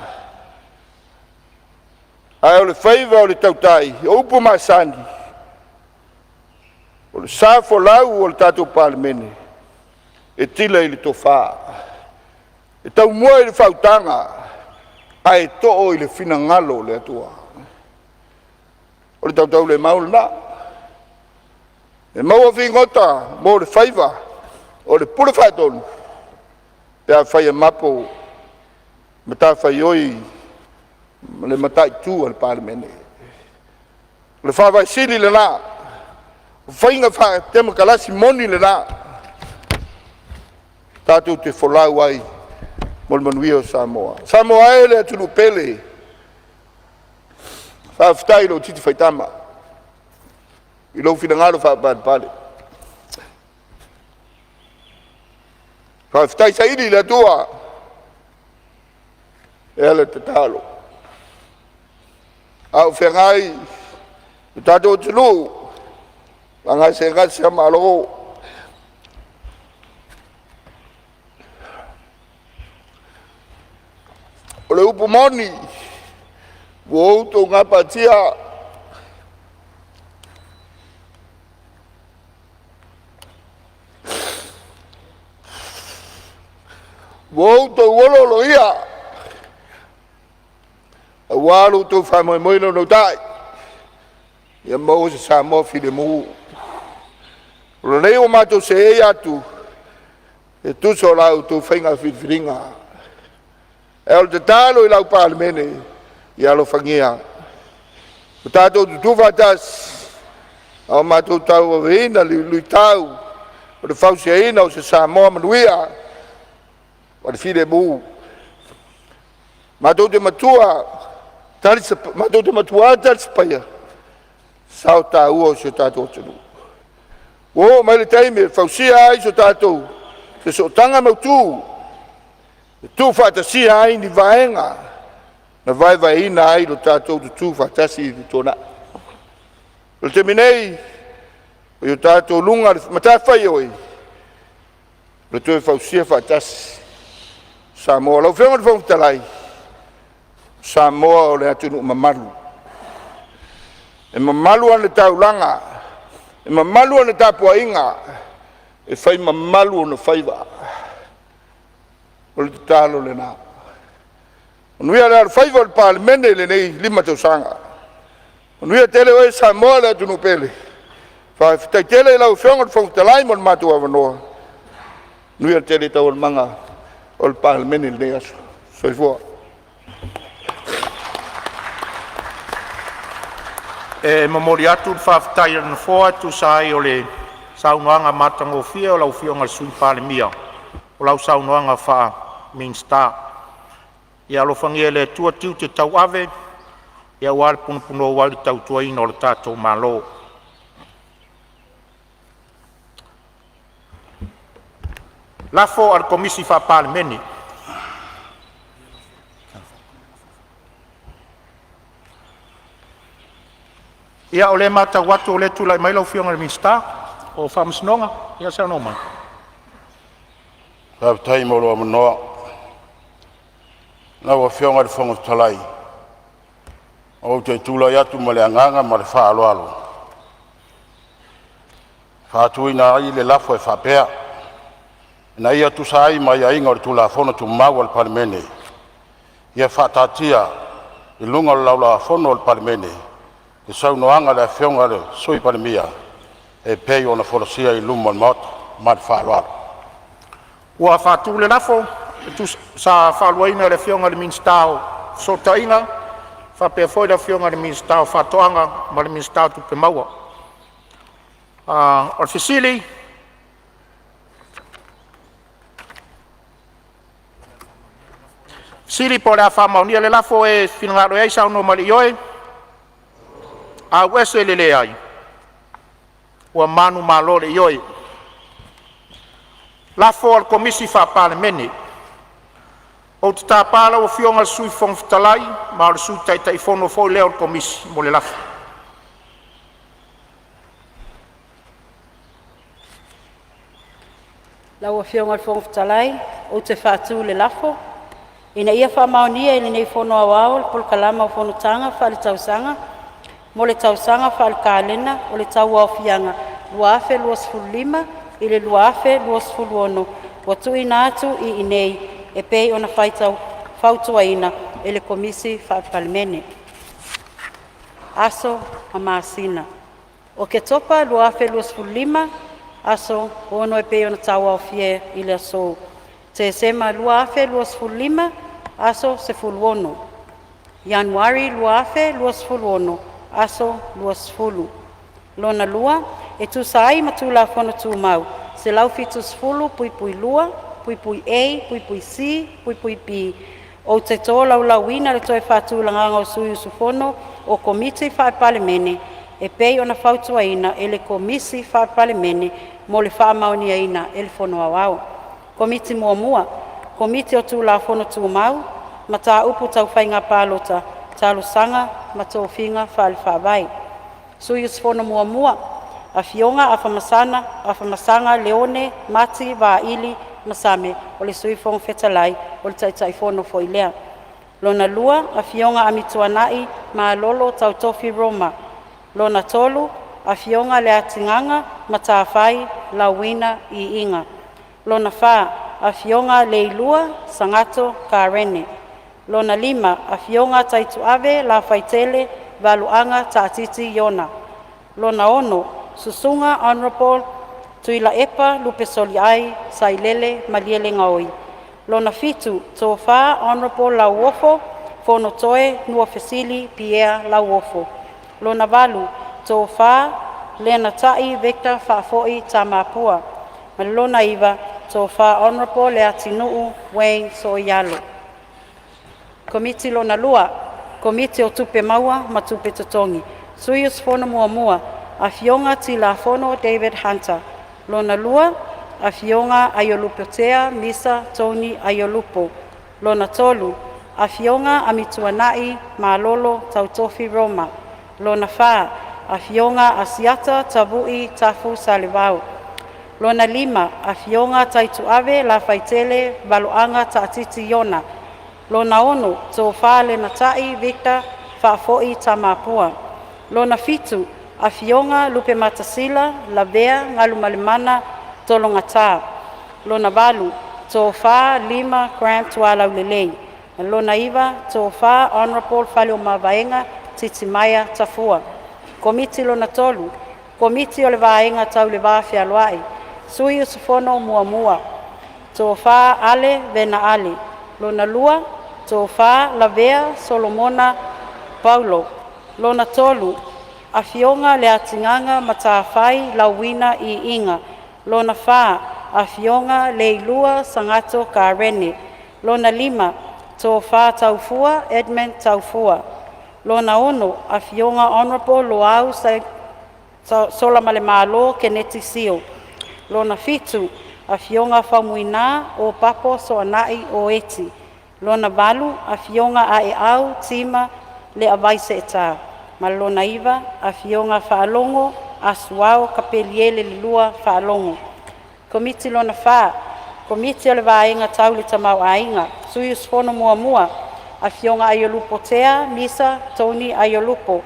ae o le faiva o le tautai, o upu masani, o le sa folau o le tatou Palemene, e tila i le tofa, e taumua i le faautaga, ae too i le finagalo o le Atua. O le tautaulemau lena. E maua figota mo le faiva o le Pule Faatonu pe afai e mapo matafaioi ma le mataitu a le Palemene. O le faavae sili lena, o faiga faatemokarasi moni lena, tatou te folau ai mo le manuia o Samoa. Samoa e le atunuu pele, faafetai i lou titi faitama i lou finagalo faapalepale. Faafetai saili i le Atua e ala i le tatalo. A o feagai lo tatou atunuu ma gasegase malo, o le upu moni, ua outou gapatia. Ua outou olooloia aua lo outou faamoemoe naunautai ia maua se Samoa filemu. O lenei ua matou seei atu e tusa o la outou faiga filifiliga. Ae o le tatalo i lau Palemene, ia alofagia o tatou tutu faatasi a o matou tauaveina le luitau o le fausiaina o se Samoa manuia ma le filemu. Matou te matua talisapaia sao taua o si o tatou atunuu. Ua oo mai le taimi e fausia ai so tatou sootaga mautu e tuufaatasia ai ni vaega na vaevaeina ai lo tatou tutu faatasi i le tuanai. O le taimi nei, ua i tatou luga le matafaioi o le toe fausia faatasi Samoa. Lau Afioga i le Fofoga Fetalai, o Samoa o le atunuu mamalu, e mamalu ana taulaga, e mamalu ana tapuaiga, e fai mamalu ona faiva. O le tatalo lena. Manuia le alofaiva o le Palemene i lenei 5 tausaga. Manuia tele oe Samoa le atunuu pele. Faafetai tele i lau Afioga i le Fofoga Fetalai mo le matou avanoa. Manuia tele taualumaga o le Palemene i lenei aso. Soifua. E momoli atu le faafetai a le Nofoa e tusa ai o le saunoaga matagofie a lau Afioga i le Sui Palemia o lau saunoaga faa-Minisita. Ia alofagia e le Atua tiute tauave aua le punouai ma le tautuaina o le tatou Malo. Faafetai. Ia, o lea e matau atu o lea e tulai mai lau Afioga i le Minisita o Faamasinoga. Ia saunoa mai. Faafetai mo lou avanoa lau Afioga i le Fofoga Fetalai. Ou te tulai atu ma le agaga faaaloalo e faatuina ai le lafo e faapea, Ina ia tusa ai ma aiaiga o Tulafono Tumau a le Palemene, ia faataatia i luga o le Laulau-a-Fono a le Palemene le Saunoaga a le Afioga i le Sui Palemia e pei ona folasia i luma o le Maota. Ma le faaaloalo. Ua faatu le lafo, e tusa sa faaluaina e le Afioga i le Minisita o Fesootaiga faapea foi le Afioga i le Minisita o Faatoaga ma le Minisita o Tupe Maua. O le fesili, po o le a faamaonia le lafo. E finagalo i ai saunoa mai i le ioe, auese le leai. Ua manumalo le ioe. Lafo a le Komisi Faa-Palemene. Ou te tapa lau Afioga i le Sui Fofoga Fetalai, ma o le Sui Taitaifono foi lea o le Komisi, mo le lafo. Lau Afioga i le Fofoga Fetalai, Ou te faatu le lafo, Ina ia faamaonia e lenei Fono Aoao le Polokalame o Fonotaga Faale-Tausaga mo le tausaga faalekalena o le Tauaofiaga 2025/2026 ua tuuina atu i inei e pei ona fautuaina e le Komisi Faa-Palemene. Aso ma Masina: Oketopa 2025, aso 6 e pei ona tauaofia i le aso. Tesema 2025, aso 16. Ianuari 2026, aso 20. Lona lua, e tusa ai ma Tulafono Tumau 170(2)(a)(c)(b), ou te tolaulauina le toe faatulagaga o sui usufono o Komiti Faa-Palemene e pei ona fautuaina e le Komisi Faa-Palemene mo le faamaoniaina e le Fono Aoao. Komiti Muamua: Komiti o Tulafono Tumau, Mataupu Tau Faiga Palota, Talosaga ma Tofiga Faale-Faavae. Sui usufono Muamua: Afioga Afamasaga Leone Mati Vaili Masame o le Sui Fofoga Fetalai, o le Taitaifono foi lea. Lona Lua, Afioga Amituanai Malolo Tautofi Roma. Lona Tolu, Afioga Leatigaga Matafai Lauina Iiga. Lona Fa, Afioga Leilua Sagato Karene. Lona Lima, Afioga Taituave Lafaitele Valuaga Taatiti Iona. Lona Ono, Susuga Hon Tuilaepa Lupesoliai Sailele Malielegaoi. Lona Fitu, Tofa Hon Lauofo Fonotoe Nuafesili Pierre Lauofo. Lona Valu, Tofa Lenatai Victor Faafoi Tamapua. Ma le Lona Iva, Tofa Hon Leatinuu Wayne Sooialo. Komiti Lona Lua, Komiti o Tupe Maua ma Tupe Totogi. Sui usufono Muamua: Afioga Tilafono David Hunter. Lona Lua, Afioga Aiolupotea Misa Tony Aiolupo. Lona Tolu, Afioga Amituanai Malolo Tautofi Roma. Lona Fa, Afioga Asiata Tavui Tafu Salevao. Lona Lima, Afioga Taituave Lafaitele Valoaga Taatiti Iona. Lona Ono, Tofa Lenatai Victor Faafoi Tamapua. Lona Fitu, Afioga Lupematasila Lavea Galumalemana Tologata. Lona Valu, Tofa Lima Grant Tualaulelei. Ma le Lona Iva, Tofa Hon Faleomavaega Titimaea Tafua. Komiti Lona Tolu, Komiti o le Vaega Tau le Va Fealoai. Sui usufono Muamua: Tofa Ale Vena Ale. Lona Lua, Tofa Lavea Solomona Paulo. Lona Tolu, Afioga Leatigaga Matafai Lauina Iiga. Lona Fa, Afioga Leilua Sagato Karene. Lona Lima, Tofa Taufua Edmund Taufua. Lona Ono, Afioga Hon Loau Solamalemalo Keneti Sio. Lona Fitu, Afioga Faumuina Opapa Soanai Oeti. Lona Valu, Afioga Aeau Tima Leavaiseeta. Ma le Lona Iva, Afioga Faalogo Asuao Kapeliele II Faalogo. Komiti Lona Fa, Komiti o le Vaega Tau le Tamaoaiga. Sui usufono Muamua: Afioga Aiolupotea Misa Tony Aiolupo.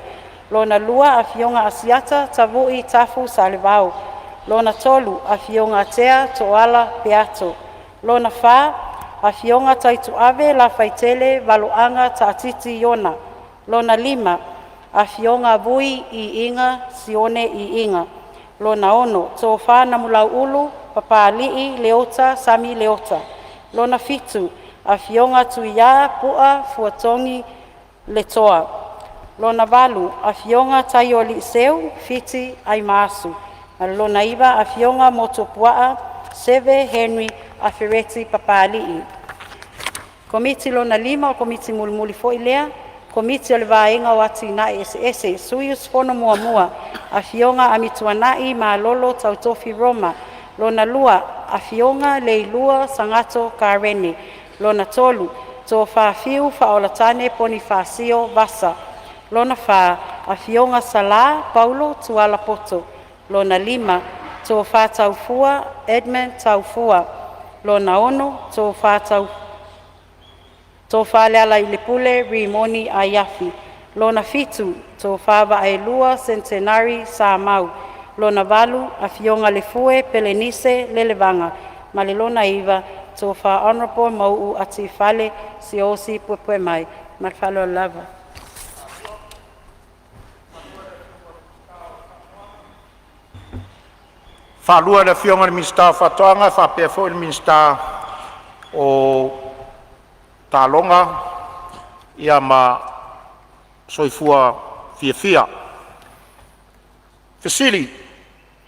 Lona Lua, Afioga Asiata Tavui Tafu Salevao. Lona Tolu, Afioga Tea Tooala Peato. Lona Fa, Afioga Taituave Lafaitele Valoaga Taatiti Iona. Lona Lima, Afioga Vui Iiga Sione Iiga. Lona Ono, Tofa Namulauulu Papalii Leota Sami Leota. Lona Fitu, Afioga Tuia Pu'a Fuatogi Letoa. Lona Valu, Afioga Taioalii Seu Fiti Aimaasu. Ma le Lona Iva, Afioga Motuopuaa Seve Henry Afereti Papalii. Komiti lona lima, o Komiti mulimuli foi lea, Komiti o le Vaega o Atinae Eseese. Sui usufono Muamua: Afioga Amituanai Malolo Tautofi Roma. Lona Lua, Afioga Leilua Sagato Karene. Lona Tolu, Tofa Fiu Faaolatane Ponifasio Vasa. Lona Fa, Afioga Salā Paulo Tuala Poto. Lona Lima, Tofa Taufua Edmund Taufua. Lona ono, Tofa LEALAILEPULE Rimoni Aiafi. Lona fitu, Tofa Vaaelua Senitenari Samau. Lona valu, Afioga Lefue Pelenise Lelevaga. Ma le lona iva, Tofa Hon Mauu Atiifale Siaosi Puepuemai. Ma le faaaloalo lava. Faalua o le Afioga i le Minisita o Faatoaga faapea foi le Minisita o Taaloga ma Soifua Fiafia.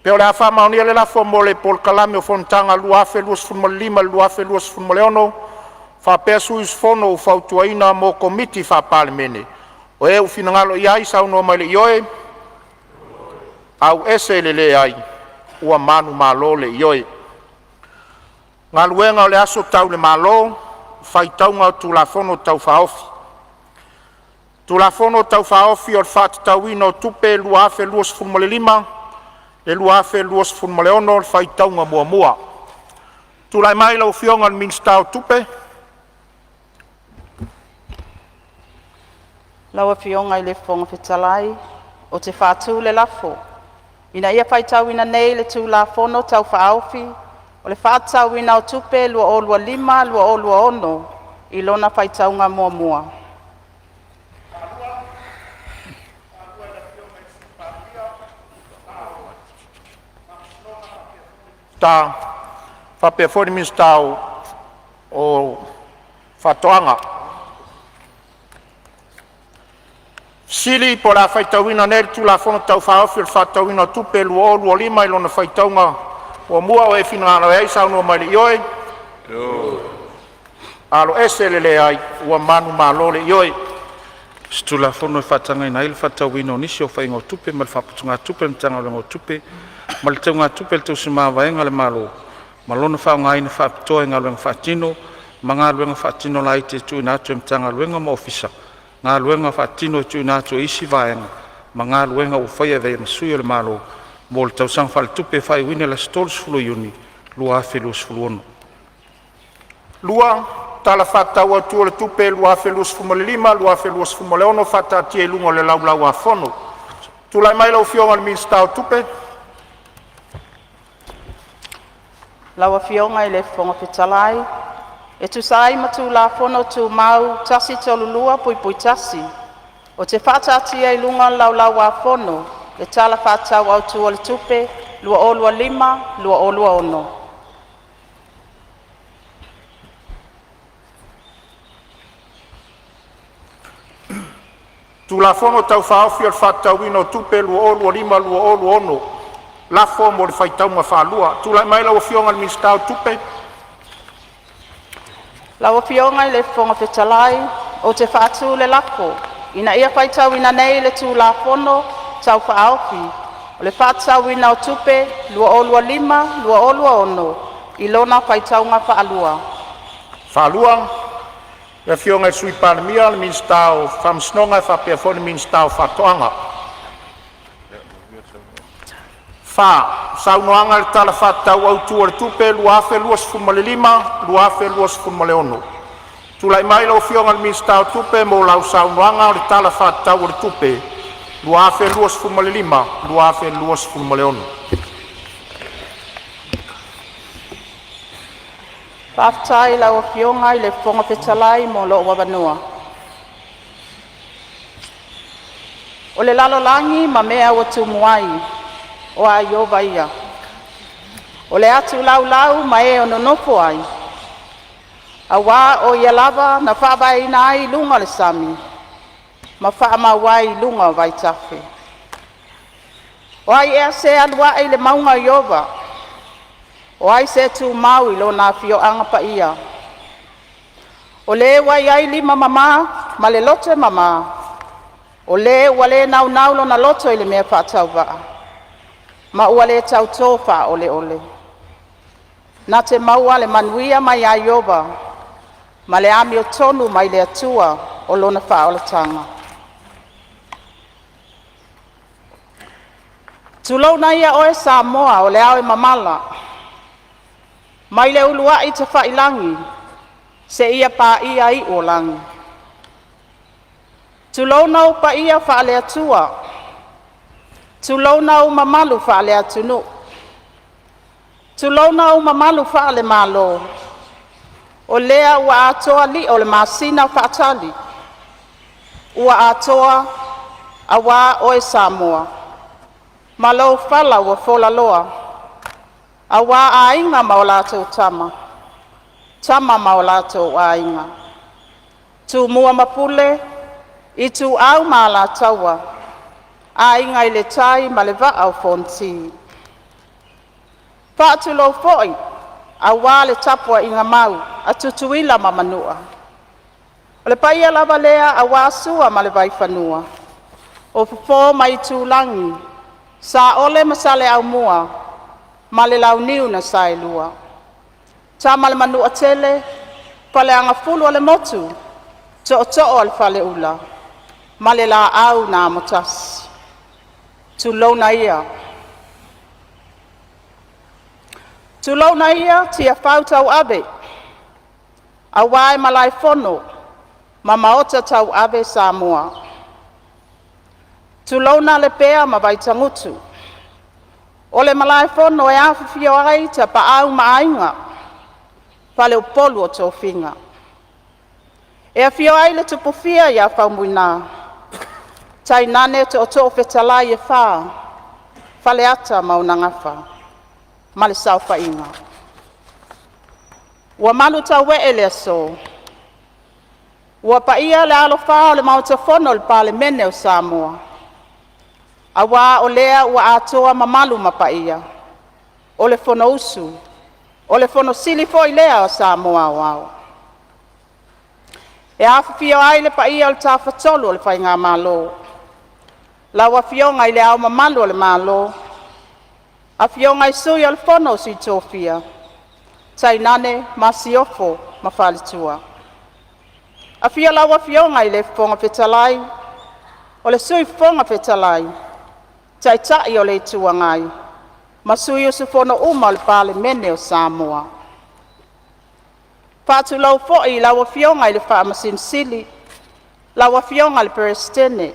Pe o le a faamaonia le lafo mo le Polokalame o Fonotaga 2025-2026 faapea sui usufono ua fautuaina mo Komiti Faa-Palemene, o e ua finagalo ai saunoa mai i le ioe, a'u e le leai, ua manumalo le ioe. Galuega o le Aso Tau i le Malo, Faitauga o Tulafono Tau Faaofi. Tulafono Tau Faaofi o le Faatatauina o Tupe 2025/2026 – Faitauga Muamua. Tulai mai lau Afioga i le Minisita o Tupe. Lau Afioga i le Fofoga Fetalai, ou te faatu le lafo, Ina ia faitauina nei le Tulafono Tau Faaofi o le Faatatauina o Tupe 2025/2026 i lona faitauga muamua. Faapea foi le Minisita o Faatoaga. Po o le a faitauina nei le Tulafono Tau Faaofi o le Faatatauina o Tupe 2025 i lona faitauga muamua. O e finagalo ai saunoa mai i le ioe, aloese le leai, ua manumalo le ioe. Se Tulafono e faatagaina ai le faatatauina o nisi o faiga o tupe mai le Faaputugatupe a le Matagaluega o Tupe ma le Teugatupe a le Tausi Mamaavaiga a le Malo ma lona faaaogaina faapitoa i galuega faatino ma galuega faatino laiti e tuuina atu e Matagaluega ma Ofisa, galuega faatino e tuuina atu e isi vaega ma galuega ua faia e avea ai ma sui o le Malo mo le tausaga faaletupe faaiuina i le aso 30 Iuni 2026. Tala Faatatau Autu o le Tupe 2025/2026 faataatia i luga o le Laulau-a-Fono. Tulai mai lau Afioga i le Minisita o Tupe. Lau Afioga i le Fofoga Fetalai, e tusa ai ma Tulafono Tumau 132(1), ou te faataatia i luga o le Laulau-a-Fono le Tala Faatatau Autu o le Tupe 2025/2026. Tulafono Tau Faaofi o le Faatatauina o Tupe 2025/2026. Lafo mo le faitauga faalua. Tulai mai lau Afioga i le Minisita o Tupe. Lau Afioga i le Fofoga Fetalai, ou te faatu le lafo, Ina ia faitauina nei le Tulafono Tau Faaofi o le Faatatauina o Tupe 2025/2026 i lona faitauga faalua. Le Afioga i le Sui Palemia, le Minisita o Faamasinoga faapea foi le Minisita o Faatoaga. Saunoaga i le Tala Faatatau Autu o le Tupe 2025/2026. Tulai mai lau Afioga i le Minisita o Tupe mo lau saunoaga i le Tala Faatatau o le Tupe 2025/2026. Faafetai i lau Afioga i le Fofoga Fetalai mo lou avanoa. O le lalolagi ma mea ua tumu ai, o a Ieova ia. O le atu laulau ma e o nonofo ai, aua o Ia lava na faavaeina ai i luga o le sami ma faamau ai i luga o vaitafe. O ai ea se alu ae i le mauga o Ieova? O ai se tumau i lona afioaga paia? O le ua i ai lima mama ma le loto e mama, o le ua le naunau lona loto i le mea faatauvaa, ma ua le tautō faaoleole. Na te maua le manuia mai ia Ieova ma le amiotonu mai le Atua o lona faaolataga. Tulouna ia oe Samoa o le ao e mamala, Mai le uluai tafailagi seia paia iu o lagi. Tulouna ou paia faaleatua, tulouna ou mamalu faaleatunuu, tulouna ou mamalu faalemalo. O lea ua atoa lio o le masina faatali, ua atoa aua oe Samoa ma lou fala ua folaloa, aua Aiga ma latou Tama, Tama ma o latou Aiga, Tumua ma Pule, Ituau ma Alataua, Aiga i le Tai ma le Vaa o Fonoti. Faatulou foi aua le tapuaiga mau a Tutuila ma Manua. O le paia lava lea aua Sua ma le Vaifanua, o Fofo ma Aitulagi, Saole ma Saleaaumua ma le Launiu na Saelua, Tama a le Manuatele, Faleagafulu o le Motu, Tootoo o le Faleula ma le Laau na Amotasi. Tulouna ia. Tulouna ia Tiafau tauave, aua e malaefono ma maota tauave Samoa. Tulouna Lepea ma Vaitagutu, o le malaefono e afifio ai Tapaau ma Aiga, faleupolu o tofiga. E afio ai le Tupufia ia Faumuina, tainane tootoo fetalai e fa, Faleata ma ona gafa ma le saofaiga. Ua malu tauee le aso, ua paia le alofā o le Maota Fono o le Palemene o Samoa, aua o lea ua atoa mamalu ma paia o le Fonousu, o le Fono Sili foi lea a Samoa Aoao. E afifio ai le paia o le Tafatolu o le Faigamalo, lau Afioga i Le Ao Mamalu o le Malo, Afioga i Sui o le Fono a Sui Tofia, tainane Masiofo ma Faletua. Afio lau Afioga i le Fofoga Fetalai, o le Sui Fofoga Fetalai, Taitai o le Itu Agai ma sui usufono uma o le Palemene o Samoa. E faatulou foi i lau Afioga i le Faamasino Sili, lau Afioga i le Peresetene,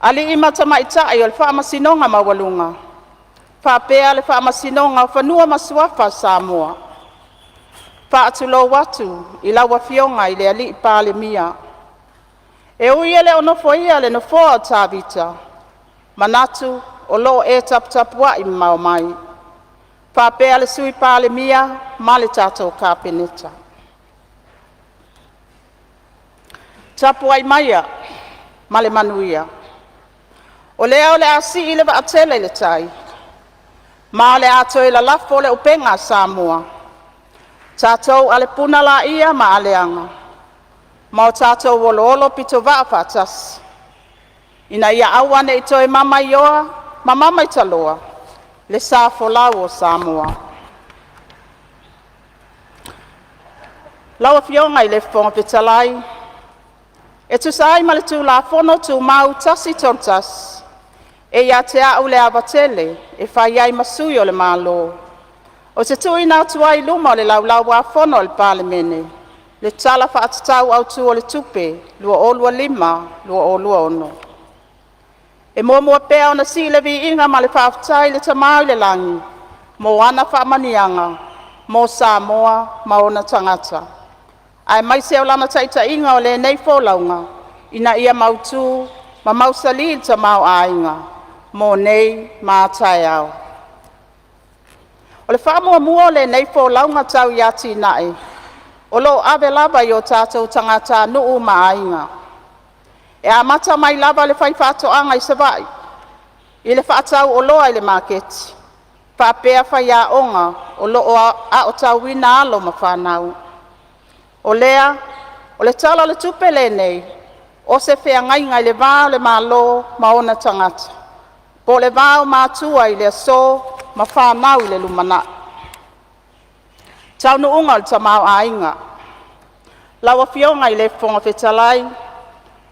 alii ma tamaitai o le Faamasinoga Maualuga faapea le Faamasinoga o Fanua ma Suafa o Samoa. E faatulou atu i lau Afioga i le Palemia. E ui e le o nofoia le nofoa o Tavita, manatu o lo o e taputapuai mamao mai, faapea le Sui Palemia ma le tatou Kapeneta. Tapuai maia ma le manuia, o lea o le a sii le vaatele i le tai, ma o le a toe lalafo le upega a Samoa. Tatou ale puna laia ma aleaga ma o tatou oloolo pitovaa faatasi, ina ia aua ne i toe mamaioa ma mamaitaloa le sa folau o Samoa. Lau Afioga i le Fofoga Fetalai, e tusa ai ma le Tulafono Tumau 131, e ia te a'u le ava tele e fai ai ma sui o le Malo, ou te tuuina atu ai i luma o le Laulau-a-Fono a le Palemene le Tala Faatatau Autu o le Tupe 2025/2026. E muamua pea ona sii le viiga ma le faafetai i le Tama i le Lagi mo ana faamanuiaga mo Samoa ma ona tagata, aemaise o lana taitaiga o lenei folauga ina ia mautu ma mausali le tamaoaiga mo nei ma a taeao. O le faamuamua o lenei folauga tau i atinae, o lo o ave lava i o tatou tagatanuu ma aiga. E amata mai lava i le faifaatoaga i Savaii, i le faatauoloa i le maketi, faapea faiaoga o lo o aotauina alo ma fanau. O lea, o le Tala o le Tupe lenei, o se feagaiga i le va o le Malo ma ona tagata, po o le va o matua i le aso ma fanau i le lumanai. Taunuuga o le Tamaoaiga. Lau Afioga i le Fofoga Fetalai,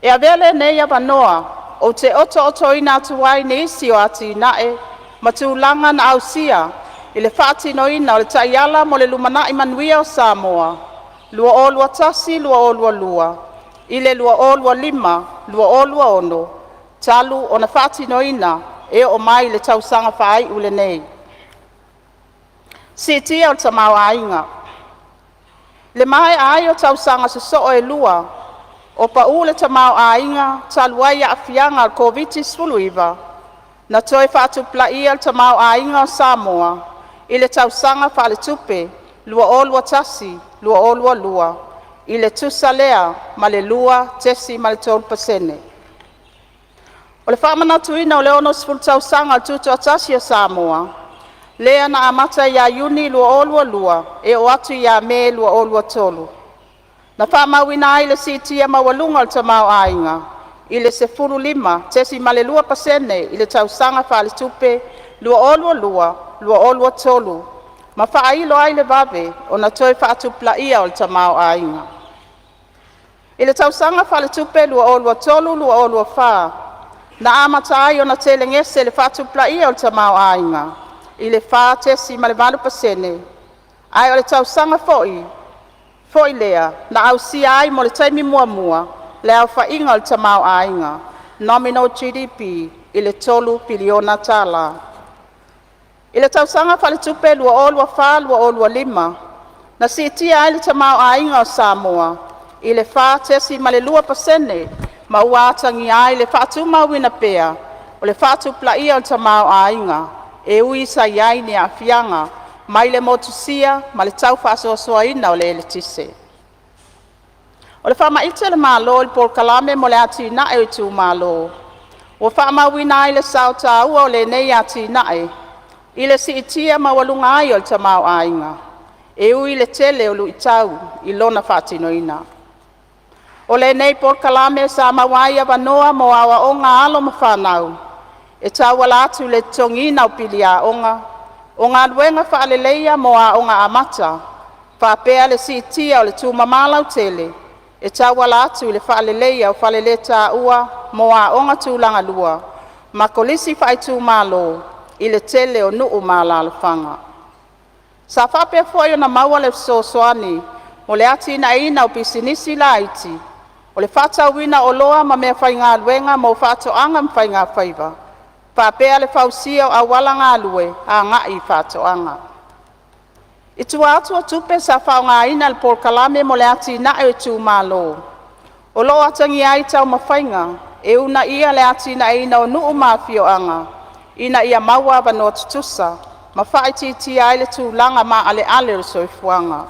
E avea lenei avanoa ou te otootoina atu ai nisi o atinae ma tulaga na ausia i le faatinoina o le Taiala mo le Lumanai Manuia o Samoa 2021-2022 i le 2025-2026, talu ona faatinoina e oo mai i le tausaga faaiu lenei. Siitia o le Tamaoaiga. I le maea ai o tausaga sosoo e lua o pau le tamaoaiga talu ai aafiaga o le Koviti-19, na toe faatupulaia le tamaoaiga o Samoa i le tausaga faaletupe 2021/2022 i le tusa lea ma le 2.3%. O le faamanatuina o le 60 tausaga o le Tutoatasi o Samoa, lea na amata ia Iuni 2022 e oo atu ia Me 2023, na faamauina ai le siitia maualuga o le tamaoaiga i le 15.2% i le tausaga faaletupe 2022/2023, ma faailo ai le vave ona toe faatupulaia o le tamaoaiga. I le tausaga faaletupe 2023/2024, na amata ai ona telegese le faatupulaia o le tamaoaiga i le 4.8%, ae o le tausaga foi lea na ausia ai mo le taimi muamua le aofaiga o le tamaoaiga (nominal GDP) i le $3 piliona. I le tausaga faaletupe 2024/2025, na siitia ai le tamaoaiga o Samoa i le 4.2% ma ua atagia ai le faatumauina pea o le faatupulaia o le tamaoaiga, e ui sa i ai ni aafiaga mai le motusia ma le tau faasoasoaina o le eletise. O le faamaite a le Malo i le Polokalame mo le Atinae o Itumalo, ua faamauina ai le sao taua o lenei atinae i le siitia maualuga ai o le tamaoaiga, e ui i le tele o luitau i lona faatinoina. O lenei polokalame sa maua ai avanoa mo aoaoga a alo ma fanau, e tauala atu i le totogiina o pili aoga, o galuega faaleleia mo aoga amata, faapea le siitia o le tumama lautele e tauala atu i le faaleleia o faleletaua mo aoga tulagalua ma kolisi faaitumalo i le tele o nuu ma alalafaga. Sa faapea foi ona maua le fesoasoani mo le atinaeina o pisinisi laiti, o le faatauina o oloa ma meafaigaluega mo faatoaga ma faigafaiva, faapea le fausia o auala galue agai i faatoaga. I tua atu o tupe sa faaaogaina i le Polokalame mo le Atinae o Itumalo, o loo atagia ai taumafaiga e uunaia le atinaeina o nuu ma afioaga ina ia maua avanoa tutusa ma faaitiitia ai le tulaga maaleale o le soifuaga.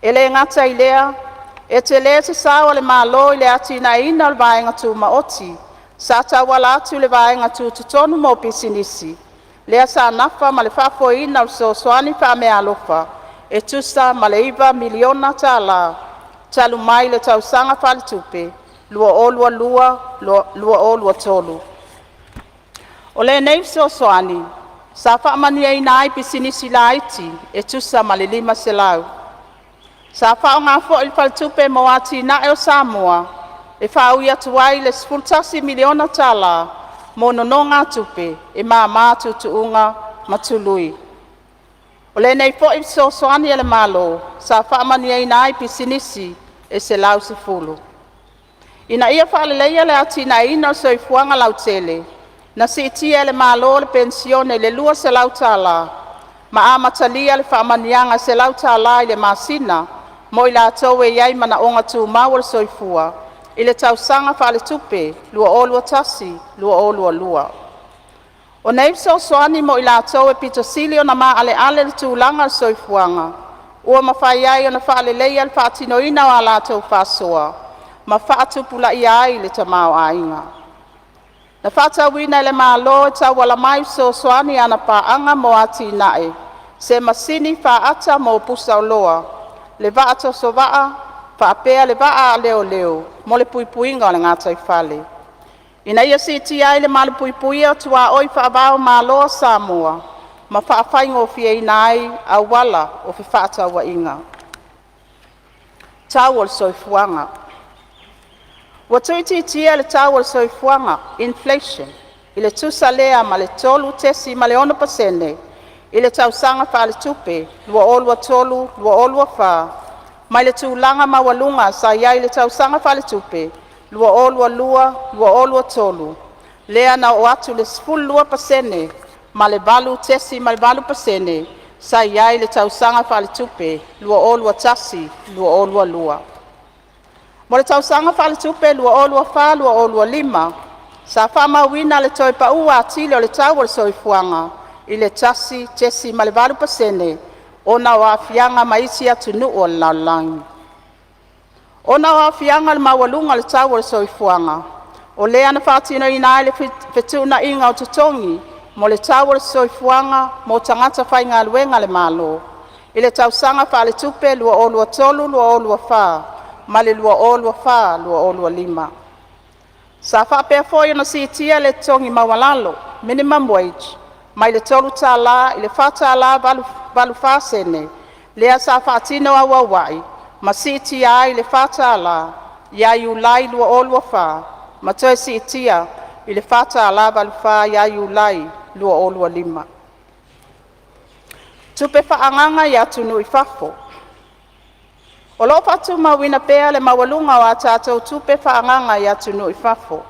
E le gata i lea, e tele se sao a le Malo i le atinaeina o le vaega tumaoti sa tauala atu i le Vaega Tutotonu mo Pisinisi, lea sa nafa ma le faafoeina o fesoasoani faameaalofa e tusa ma le $9 miliona tala talu mai le tausaga faaletupe 2022/2023. O lenei fesoasoani sa faamanuiaina ai pisinisi laiti e tusa ma le 500. Sa faaaoga foi le Faletupe mo Atinae o Samoa e faaui atu ai le $11 miliona tala mo nonogatupe e mama tuutuuga ma tului. O lenei foi fesoasoani a le Malo sa faamanuiaina ai pisinisi e 110. Ina ia faaleleia le atinaeina o le soifuaga lautele, na siitia e le Malo le penisione i le $200 tala, ma amatalia le faamanuiaga e $100 tala i le masina mo i latou e i ai manaoga tumau o le soifua i le tausaga faaletupe 2021/2022. O nei fesoasoani mo i latou e pito sili ona maaleale le tulaga o le soifuaga, ua mafai ai ona faaleleia le faatinoina o a latou faasoa ma faatupulaia ai le tamaoaiga. Na fa'atauina e le Malo e tauala mai i fesoasoani a ana Paaga mo Atinae se masini faata mo pusaoloa, le vaa tosovaa, faapea le vaa a leoleo mo le puipuiga o le gataifale, ina ia siitia ai le malupuipuia o tuaoi faava-o-Malo a Samoa ma faafaigofieina ai auala o fefaatauaiga. Tau o le Soifuaga Ua tuuitiitia le tau o le soifuaga (inflation) i le tusa lea ma le 3.6% I le tausaga faaletupe 2023/2024, mai le tulaga maualuga sa i ai i le tausaga faaletupe 2022/2023, lea na oo atu i le 12% ma le 8.8% sa i ai i le tausaga faaletupe 2021/2022. Mo le tausaga faaletupe 2024/2025, sa faamauina le toe pa'u atili o le tau o le soifuaga i le 1.8% ona o aafiaga mai isi atunuu o le lalolagi. Ona o aafiaga o le maualuga o le tau o le soifuaga, o lea na faatinoina ai le fetuunaiga o totogi mo le tau o le soifuaga mo tagata faigaluega a le Malo i le tausaga faaletupe 2023/2024 ma le 2024/2025. Sa faapea foi ona siitia le totogi maualalo (minimum wage) mai le $3.00 i le $4.84, lea sa faatino auauai ma siitia ai i le $4.00 ia Iulai 2024 ma toe siitia i le $4.84 ia Iulai 2025. Tupe Faaagaaga i Atunuu i Fafo: O lo'o fa'atumauina pea le maualuga o a tatou tupe faaagaaga i atunuu i fafo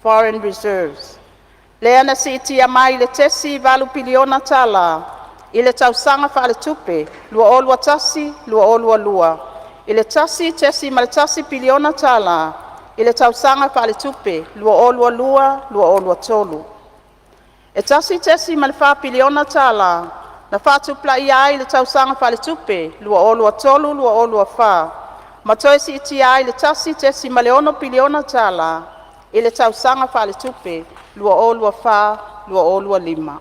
(foreign reserves), lea na siitia mai i le $.8 piliona tala i le tausaga faaletupe 2021/2022 i le $1.1 piliona tala i le tausaga faaletupe 2022/2023. E $1.4 piliona tala na faatupulaia ai i le tausaga faaletupe 2023/2024 ma toe siitia ai i le $1.6 piliona tala i le tausaga faaletupe 2024/2025.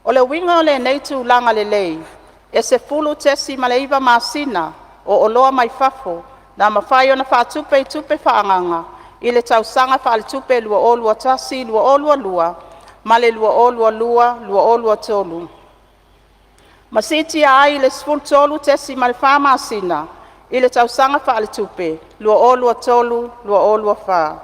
O le uiga o lenei tulaga lelei, e 10.9 masina o oloa mai fafo na mafai ona faatupe i tupe faaagaaga i le tausaga faaletupe 2021/2022 ma le 2022/2023, ma siitia ai i le 13.4 masina i le tausaga faaletupe 2023/2024.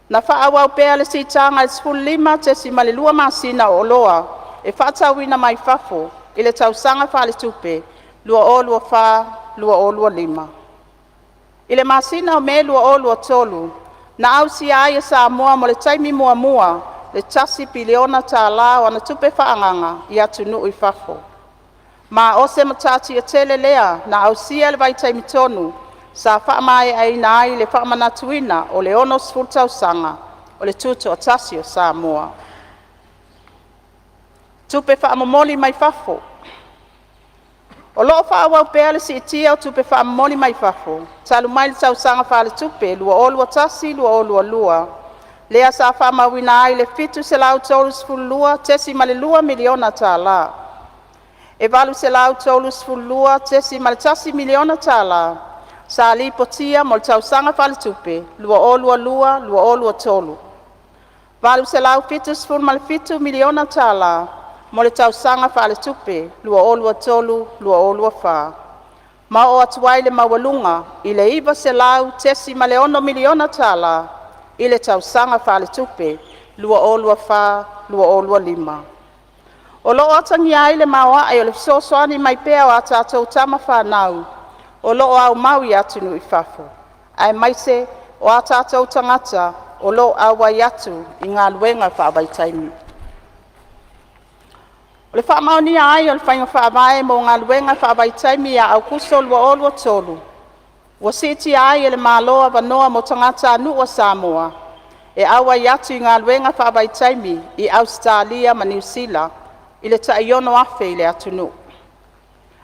Na faaauau pea le siitaga i le 15.2 masina o oloa e faatauina mai fafo i le tausaga faaletupe 2024/2025. I le masina o Me 2023, na ausia ai e Samoa mo le taimi muamua le $1 piliona tala o ana tupe faaagaaga i atunuu i fafo, ma o se matatia tele lea na ausia i le vaitaimi tonu sa faamaeaina ai le faamanatuina o le 60 tausaga o le Tutoatasi o Samoa. Tupe Faamomoli mai Fafo. O lo'o faaauau pea le siitia o tupe faamomoli mai fafo, talu mai le tausaga faaletupe 2021/2022, lea sa faamauina ai le $732.2 miliona tala. E $832.1 miliona tala sa lipotia mo le tausaga faaletupe 2022/2023. $877 miliona tala mo le tausaga faaletupe 2023/2024, ma oo atu ai le maualuga i le $900.6 miliona tala i le tausaga faaletupe 2024/2025. O lo'o atagia ai le maoae o le fesoasoani mai pea o a tatou tama fanau o lo'o aumau i atunuu i fafo, aemaise o a tatou tagata o lo'o auai atu i galuega faavaitaimi. O le faamaonia ai o le Faiga Faavae mo Galuega Faavaitaimi ia Aokuso 2023, ua siitia ai e le Malo avanoa mo tagatanuu a Samoa e auai atu i galuega faavaitaimi i Ausetalia ma Niu Sila i le tai 6,000 i le atunuu.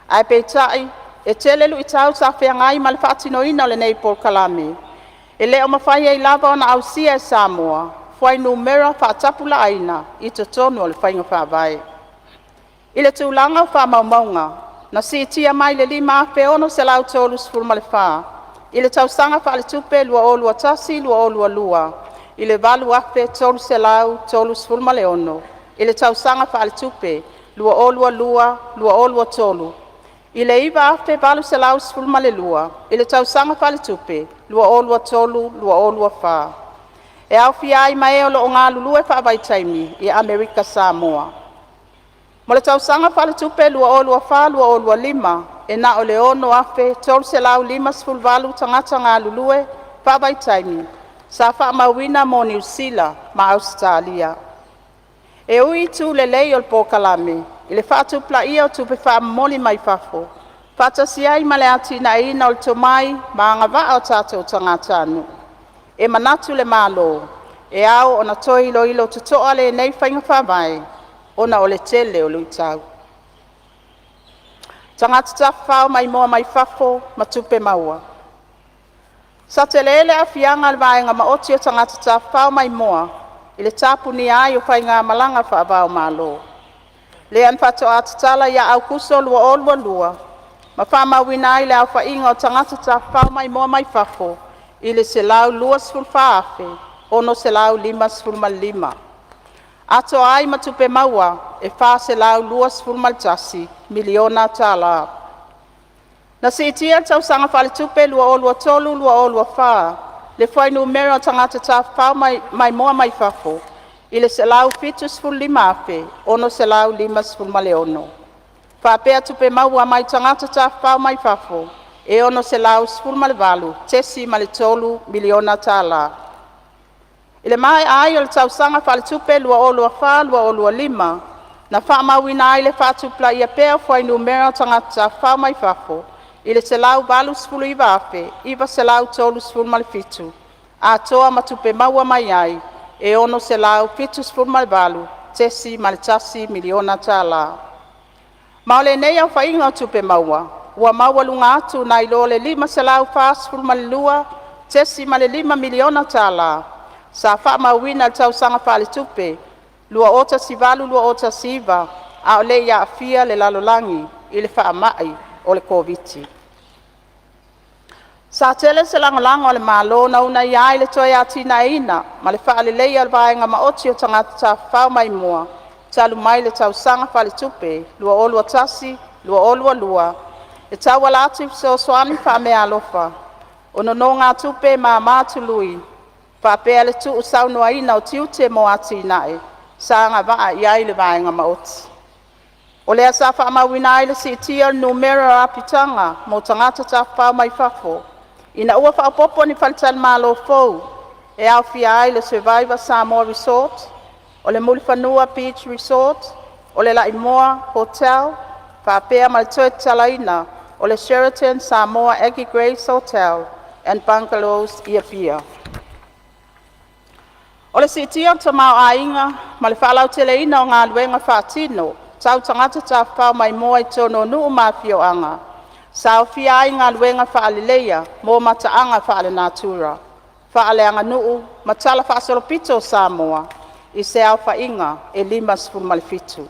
Ae peitai, e tele lu'itau sa feagai ma le faatinoina o lenei polokalame, e le o mafai ai lava ona ausia e Samoa fuainumera faatapulaaina i totonu o le Faiga Faavae. I le tulaga o faamaumauga, na siitia mai le 5,634 i le tausaga faaletupe 2021/2022 i le 8,336 i le tausaga faaletupe 2022/2023, i le 9,812 i le tausaga faaletupe 2023/2024. E aofia ai ma e o lo'o galulue faavaitaimi i Amerika Samoa. Mo le tausaga faaletupe 2024/2025, e na o le 6,358 tagata galulue faavaitaimi sa faamauina mo Niu Sila ma Ausetalia. E ui i itu lelei o le polokalame i le faatupulaia o tupe faamomoli mai fafo, faatasi ai ma le atinaeina o le tomai ma agavaa o tatou tagatanuu, e manatu le Malo e ao ona toe iloilo totoa lenei faiga faavae ona o le tele o luitau. Tagata Tafafao Maimoa mai Fafo ma Tupe Maua: Sa telē le aafiaga o le vaega maoti o tagata tafafao maimoa i le tapunia ai o faigamalaga faava-o-Malo, lea na faatoa tatala ia Aokuso 2022, ma faamauina ai le aofaiga o tagata tafafao maimoa mai fafo i le 124,655, atoa ai ma tupe maua e $421 miliona tala. Na siitia i le tausaga faaletupe 2023/2024 le fuainumera o tagata tafafao maimoa mai fafo i le 175,656, faapea tupe maua mai tagata tafafao mai fafo e $618.3 miliona tala. I le maea ai o le tausaga faaletupe 2024/2025, na faamauina ai le faatupulaia pea o fuainumera o tagata tafafao mai fafo i le 189,937, atoa ma tupe maua mai ai e $678.1 miliona tala. Ma o lenei aofaiga o tupe maua, ua maualuga atu nai lo le $542.5 miliona tala sa faamauina i le tausaga faaletupe 2018/2019, a o le i aafia le lalolagi i le faamai o le Koviti. Sa tele se lagolago a le Malo na uunaia ai le toe atinaeina ma le faaleleia o le vaega maoti o tagata tafafao maimoa talu mai le tausaga faaletupe 2021/2022 e tauala atu i fesoasoani faameaalofa, o nonogatupe e mama tului, faapea le tu'usaunoaina o tiute mo atinae sa agavaa i ai le vaega maoti. O lea sa faamauina ai le siitia o le numera o apitaga mo tagata tafafao mai fafo, ina ua faaopoopo ni faletalimalo fou e aofia ai le Survivor Samoa Resort, o le Mulifanua Beach Resort, o le Laimoa Hotel faapea ma le toe tatalaina o le Sheraton Samoa Aggie Grace Hotel and Bungalows i Apia. O le siitia o le tamaoaiga ma le faalauteleina o galuega faatino tau tagata tafafao maimoa i totonu o nuu ma afioaga, sa aofia ai galuega faaleleia mo mataaga faalenatura, faaleaganuu ma talafaasolopito o Samoa, i se aofaiga e 57.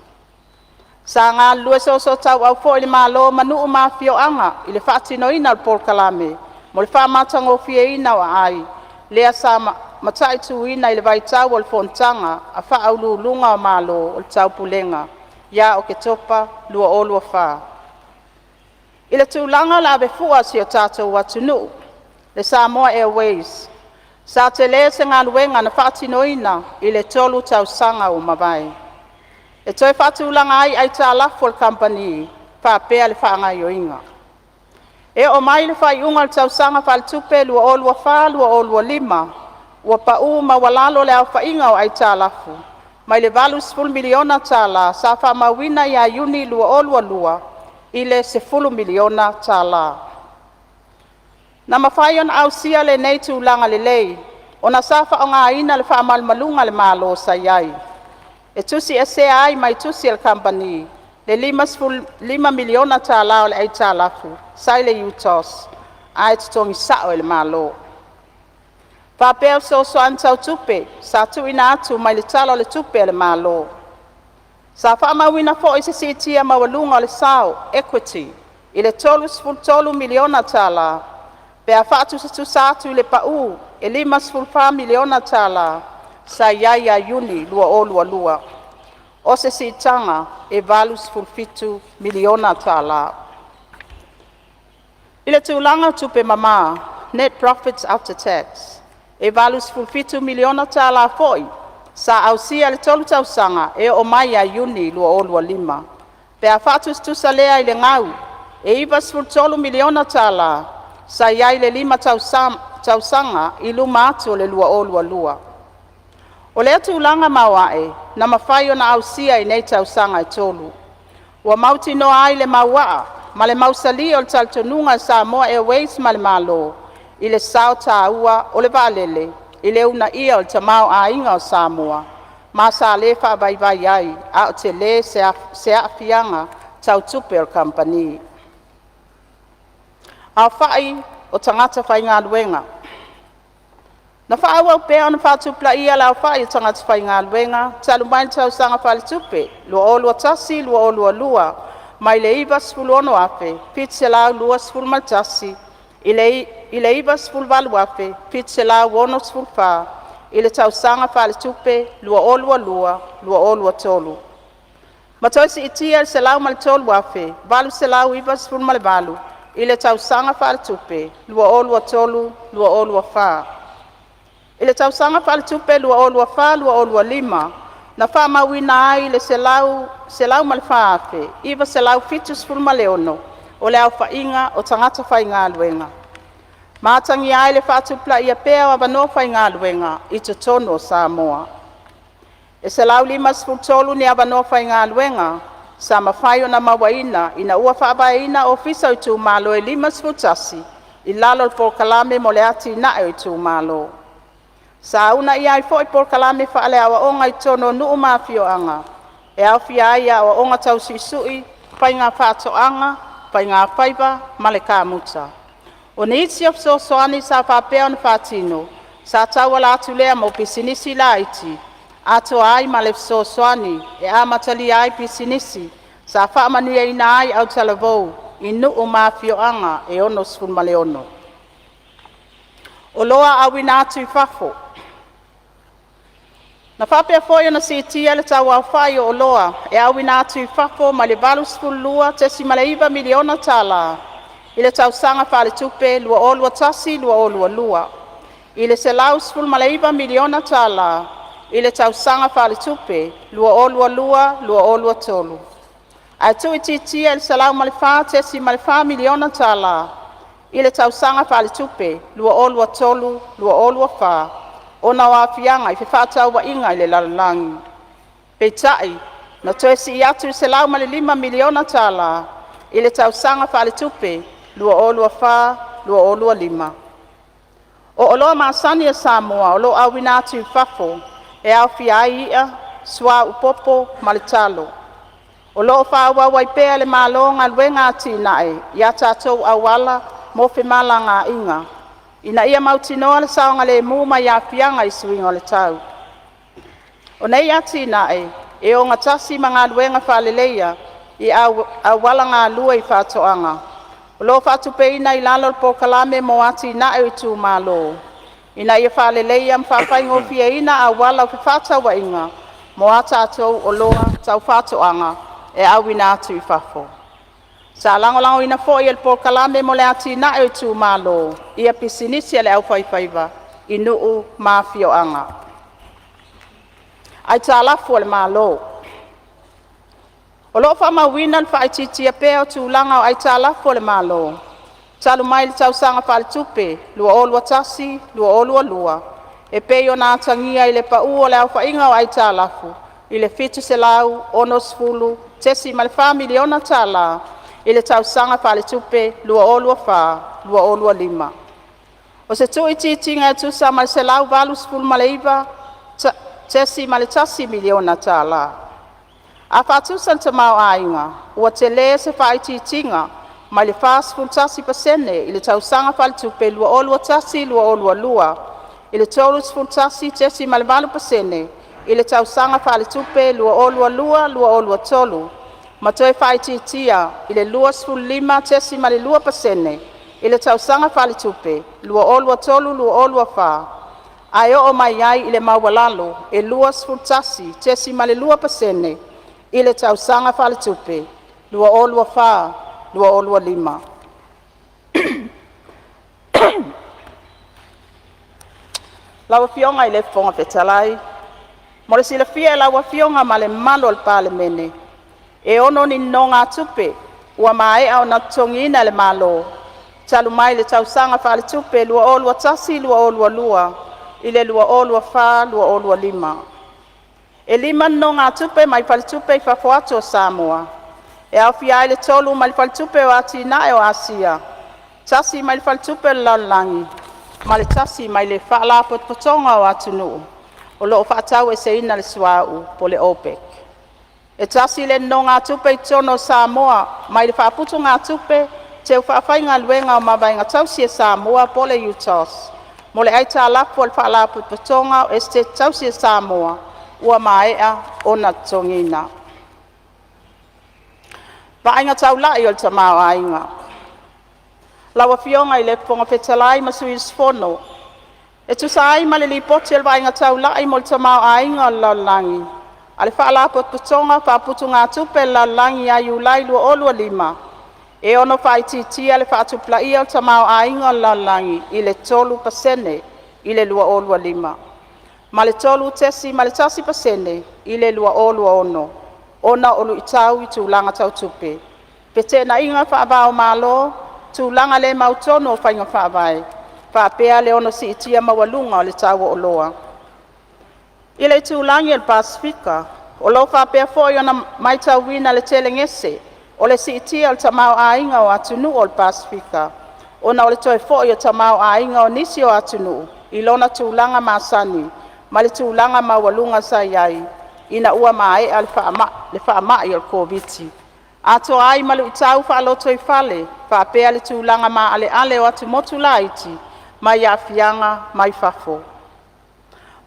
Sa galulue soosootauau foi le Malo ma nuu ma afioaga i le faatinoina o le polokalame mo le faamatagofieina o aai, lea sa mataituina i le vaitau o le fonotaga a Faauluuluga o Malo o le Taupulega ia Oketopa 2024. I le tulaga o le ave fua a si o tatou atunuu, le Samoa Airways, sa telē se galuega na faatinoina i le tolu tausaga ua mavae, e toe faatulaga ai aitalafu a le Kamupani faapea le faagaoioiga. E oo mai i le faaiuga o le tausaga faaletupe 2024/2025, ua pau maualalo le aofaiga o aitalafu mai le $80 miliona tala sa faamauina ia Iuni 2022 i le $10 miliona tala. Na mafai ona ausia lenei tulaga lelei ona sa faaaogaina le faamalumaluga a le Malo sa i ai, e tusiesea ai mai tusi a le Kamupani le $55 miliona tala o le aitalafu sa i le UTOS ae totogi sao e le Malo, faapea fesoasoani tau tupe sa tuuina atu mai le Tala o le Tupe a le Malo. Sa faamauina foi se siitia maualuga o le sao (equity) i le $33 miliona tala, pe a faatusatusa atu i le pau e $54 miliona tala sa i ai ia Iuni 2022. O se siitaga e $87 miliona tala. I le tulaga o tupe mama (net profits after tax), e $87 miliona tala foi sa ausia i le 3 tausaga e oo mai ia Iuni 2025, pe a faatusatusa lea i le gau e $93 miliona tala sa i ai i le 5 tausaga i luma atu o le 2022. O lea tulaga maoae na mafai ona ausia i nei tausaga e 3, ua mautinoa ai le mauaa ma le mausali o le talitonuga a le Samoa Airways ma le Malo, i le sao taua o le vaalele i le uunaia o le tamaoaiga o Samoa, ma sa le faavaivai ai, a o tele se aafiaga tau tupe o le Kamupani. Aofai o tagata faigaluega. Na faaauau pea ona faatupulaia le aofai o tagata faigaluega talu mai le tausaga faaletupe 2021/2022 mai le 96,721 i le 98,764 i le tausaga faaletupe 2022/2023, ma toe siitia i le 103,898 i le tausaga faaletupe 2023/2024. I le tausaga faaletupe 2024/2025 na faamauina ai le 104,976 o le aofaiga o tagata faigaluega, ma atagia ai le faatupulaia pea o avanoa faigaluega i totonu o Samoa. E 153 ni avanoa faigaluega sa mafai ona mauaina ina ua faavaeina Ofisa o Itumalo e 51 i lalo o le Polokalame mo le Atinae o Itumalo. Sa uunaia ai foi polokalame faale-aoaoga i totonu o nuu ma afioaga, e aofia ai aoaoga tau suisui, faiga faatoaga, faigafaiva ma le kamuta. O nisi o fesoasoani sa faapea ona faatino, sa tauala atu lea mo pisinisi laiti, atoa ai ma le fesoasoani e amatalia ai pisinisi sa faamanuiaina ai autalavou i nuu ma afioaga e 66. Oloa auina atu i Fafo. Na faapea foi ona siitia le tauaofai o oloa e auina atu i fafo mai le $82.9 miliona tala i le tausaga faaletupe 2021/2022 i le $119 miliona tala i le tausaga faaletupe 2022/2023, ae tuuitiitia i le $104.4 miliona tala i le tausaga faaletupe 2023/2024 ona o aafiaga i fefaatauaiga i le lalolagi. Peitai, na toe sii atu i le $105 miliona tala i le tausaga faaletupe 2024/2025. O oloa masani a Samoa o loo auina atu i fafo e aofia ai i'a, suauu popo ma le talo. O loo faaauau ai pea e le Malo galuega atinae i a tatou auala mo femalagaiga, ina ia mautinoa le saogalemu mai aafiaga i suiga o le tau. O nei atinae e ogatasi ma galuega faaleleia i aualagalue i faatoaga, o loo faatupeina i lalo o le Polokalame mo Atinae o Itumalo, ina ia faaleleia ma faafaigofieina auala o fefaatauaiga mo a tatou oloa tau faatoaga e auina atu i fafo. Sa lagolagoina foi e le Polokalame mo le Atinae o Itumalo ia pisinisi a le aufaifaiva i nuu ma afioaga. Aitalafu a le Malo. O loo faamauina le faaitiitia pea o tulaga o aitalafu a le Malo, talu mai le tausaga faaletupe 2021/2022, e pei ona atagia i le pau o le aofaiga o aitalafu i le $760.4 miliona tala i le tausaga faaletupe 2024/2025. O se tuuitiitiga e tusa ma le $189.1 miliona tala. A faatusa le tamaoaiga, ua tele se faaitiitiga mai le 41% i le tausaga faaletupe 2021/2022 i le 31.8% i le tausaga faaletupe 2022/2023, ma toe faaitiitia i le 25.2% i le tausaga faaletupe 2023/2024, ae oo mai ai i le maualalo e 21.2% i le tausaga faaletupe 2024/2025. Lau Afioga i le Fofoga Fetalai, Mo le silafia e lau Afioga ma le mamalu o le Palemene, e 6 ni nonogatupe ua maea ona totogiina e le Malo talu mai le tausaga faaletupe 2021/2022 i le 2024/2025. E 5 nonogatupe mai Faletupe i fafo atu o Samoa, e aofia ai le 3 mai le Faletupe o Atinae o Asia, tasi mai le Faletupe o le Lalolagi ma le tasi mai le Faalapotopotoga o Atunuu o lo'o Faataueseina le Suauu (OPEC). E tasi le nonogatupe i totonu o Samoa mai le Faaputugatupe Teufaafaigaluega o Mavaega Tausi a Samoa po o le UTOS, mo le aitalafu a le Faalapotopotoga o Esetete Tausi a Samoa ua maea ona totogiina. Vaaiga taulai o le Tamaoaiga. Lau Afioga i le Fofoga Fetalai ma sui usufono, E tusa ai ma le Lipoti o le Vaaiga Taulai mo le Tamaoaiga o le Lalolagi a le Faalapotopotoga Faaputugatupe a le Lalolagi ia Iulai 2025, e ono faaitiitia le faatupulaia o le tamaoaiga o le lalolagi i le 3% i le 2025, ma le 3.1% i le 2026, ona o luitau i tulaga tau tupe, feteenaiga faava-o-Malo, tulaga le mautonu o faiga faavae, faapea le ono siitia maualuga o le tau o oloa. I le itulagi o le Pasefika, o lo'o faapea foi ona matauina le tele gese o le siitia o le tamaoaiga o atunuu o le Pasefika, ona o le toe fo'i o le tamaoaiga o nisi o atunuu i lona tulaga masani mai le tulaga maualuga sa i ai ina ua maea le faama'i o le Koviti, atoa ai ma lu'itau faalotoifale faapea le tulaga maaleale o atumotu laiti mai aafiaga mai fafo.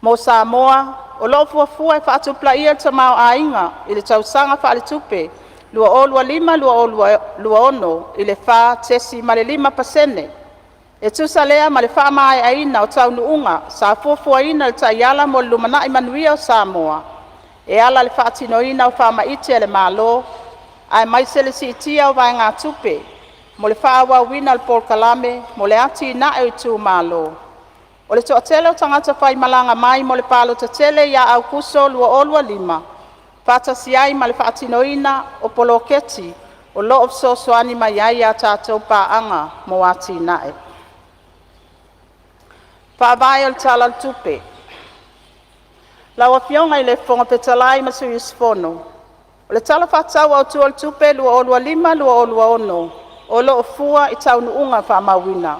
Mo Samoa, o lo'o fuafua e faatupulaia le tamaoaiga i le tausaga faaletupe 2025/2026 i le 4.5%, e tusa lea ma le faamaeaina o taunuuga sa fuafuaina i le Taiala mo le Lumanai Manuia o Samoa, e ala i le faatinoina o faamaite a le Malo, aemaise le siitia o vaegatupe mo le faaauauina o le polokalame mo le Atinae o Itumalo. O le toatele o tagata faimalaga mai mo le palota tele ia Aokuso 2025, faatasi ai ma le faatinoina o poloketi o lo'o fesoasoani mai ai a tatou paaga mo atinae. Faavae o le Tala o le Tupe: Lau Afioga i le Fofoga Fetalai ma Sui Usufono, O le Tala Faatatau Autu o le Tupe 2025/2026 o lo o fua i taunuuga faamauina.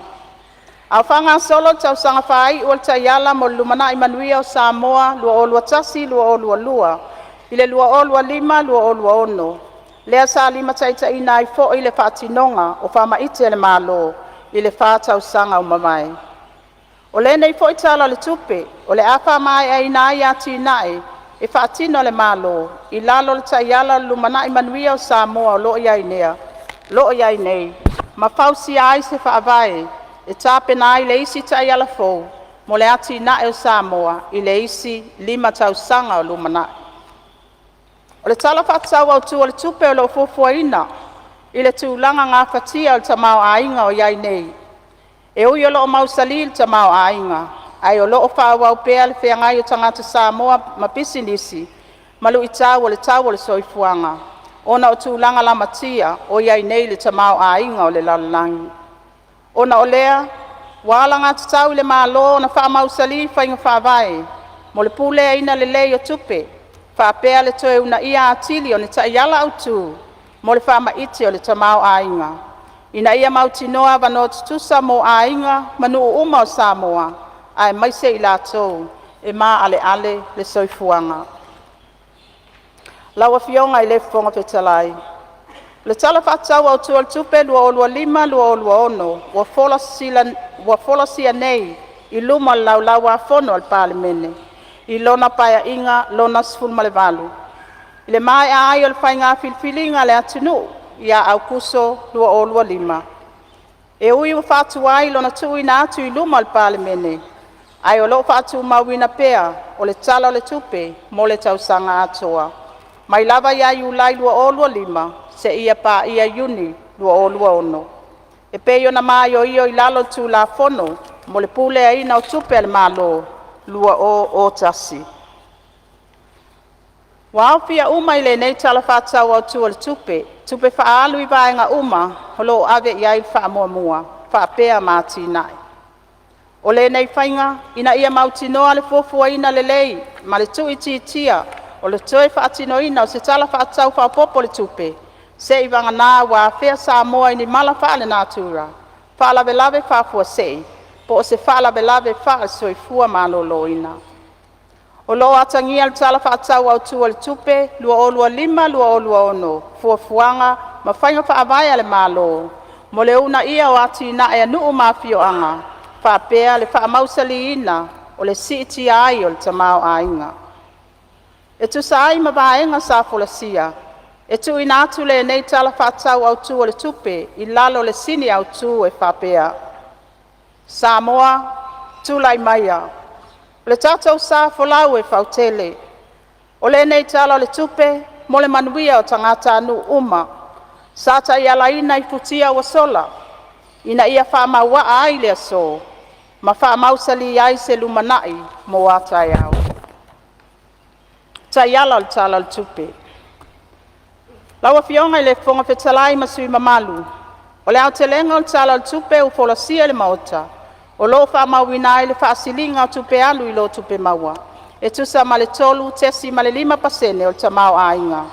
A o faagasolo le tausaga faai'u o le Taiala mo le Lumanai Manuia o Samoa 2021/2022 i le 2025/2026, lea sa limataitaiina ai foi le faatinoga o faamaite a le Malo i le fa tausaga ua mavae. O lenei foi Tala o le Tupe o le a faamaeaina ai atinae e faatino e le Malo i lalo o le Taiala o le Lumanai Manuia o Samoa o lo o i ai nei, ma fausia ai se faavae e tapena ai le isi Taiala fou mo le Atinae o Samoa i le isi 5 tausaga o lumanai. O le Tala Faatatau Autu o le Tupe o lo o fuafuaina i le tulaga gafatia o le tamaoaiga o i ai nei. E ui o lo o mausali le tamaoaiga, ae o lo o faaauau pea le feagai o tagata Samoa ma pisinisi ma lu'itau o le tau o le soifuaga, ona o tulaga lamatia o i ai nei le tamaoaiga o le lalolagi. Ona o lea, ua alagatatau i le Malo ona faamausali faiga faavae mo le puleaina lelei o tupe, faapea le toe uunaia atili o ni taiala autu mo le faamaite o le tamaoaiga, ina ia mautinoa avanoa tutusa mo aiga ma nuu uma o Samoa, aemaise i latou e maaleale le soifuaga. Lau Afioga i le Fofoga Fetalai, O le Tala Faatatau Autu o le Tupe 2025/2026 ua folasia nei i luma o le Laulau-a-Fono a le Palemene i lona Paeaiga Lona XVIII, i le maea ai o le faiga filifiliga a le atunuu ia Aokuso 2025. E ui ua faatuai lona tuuina atu i luma o le Palemene, ae o lo'o faatumauina pea o le Tala o le Tupe mo le tausaga atoa, mai lava ia Iulai 2025 seia paia Iuni 2026, e pei ona maioio i lalo o le Tulafono mo le Puleaina o Tupe a le Malo 2001. Ua aofia uma i lenei Tala Fa'atatau Autū o le Tupe, tupe fa'aalu i vaega uma o lo'o ave iai le fa'amuamua faapea ma atina'e. O lenei faiga, ina ia mautinoa le fuafuaina lelei ma le tu'uitiitia o le toe fa'atinoina o se Tala Fa'atatau Fa'aopoopo o le Tupe, se'i vagana ua afea Samoa i ni mala fa'alenatura, faalavelave faafuasei, po'o se faalavelave faale-soifua maloloina. O lo'o atagia i le Tala Fa'atatau Autū o le Tupe 2025/2026 fuafuaga ma faiga fa'avae a le Malo mo le uuna'ia o atina'e a nuu ma afioaga, faapea le fa'amausalīina o le si'itia ai o le tamaoaiga. E tusa ai ma vaega sa folasia, e tu'uina atu lenei Tala Fa'atatau Autū o le Tupe i lalo o le sini autū e faapea: “Samoa Tulai Maia, O le tatou sa folau e fautele. O lenei Tala o le Tupe mo le manuia o tagatanuu uma, sa taialaina i futia ua sola, ina ia faamauaa ai le aso, ma faamausalī ai se lumanai mo a taeao.” Taiala o le Tala o le Tupe Lau Afioga i le Fofoga Fetalai ma Sui Mamalu, O le aotelega o le Tala o le Tupe ua folasia i le Maota, o lo'o fa'amauina ai le fa'asiliga o Tupe Alu i lo Tupe Maua e tusa ma le 3.5% o le tamaoaiga,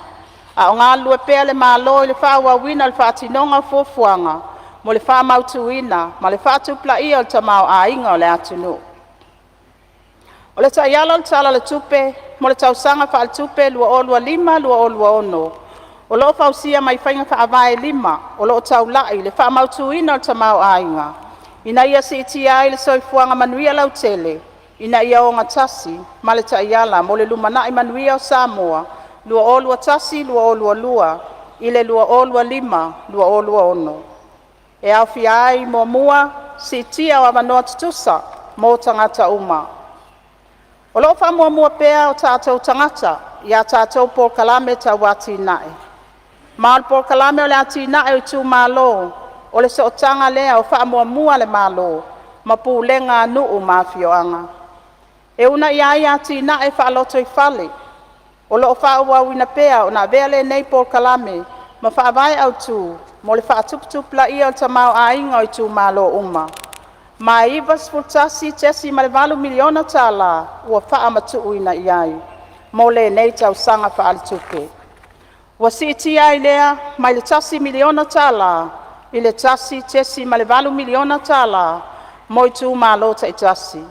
a'o galulue pea le Malo i le fa'aauauina o le faatinoga o fuafuaga mo le fa'amautūina ma le fa'atupula'ia o le tamaoaiga o le atunu'u. O le Taiala o le Tala o le Tupe mo le tausaga faaletupe 2025/2026, o lo'o fausia mai faiga faavae e 5 o lo'o taula'i i le fa'amautūina o le tamaoaiga, ina ia siitia ai le soifuaga manuia lautele, ina ia ogatasi ma le Taiala mo le Lumanai Manuia o Samoa 2021-2022 i le 2025-2026. E aofia ai: 1. Si'itia o Avanoa Tutusa mo Tagata uma. O lo'o fa'amuamua pea o tatou tagata i a tatou polokalame tauati'inae. Ma o le Polokalame o le Atinae o Itumalo o le sootaga lea o fa'amuamua a le Malo ma pulega a nuu ma afioaga, e uuna'ia ai atina'e fa'alotoifale. O lo'o fa'aauauina pea ona avea lenei polokalame ma faavae autū mo le fa'atuputupulaia o le tamaoaiga o itumalo uma, ma e $91.8 miliona tala ua fa'amatu'uina iai mo lenei tausaga fa'aletupe. Ua si'itia ai lea mai le $1 miliona tala i le $1.8 miliona tala mo itumalo ta'itasi,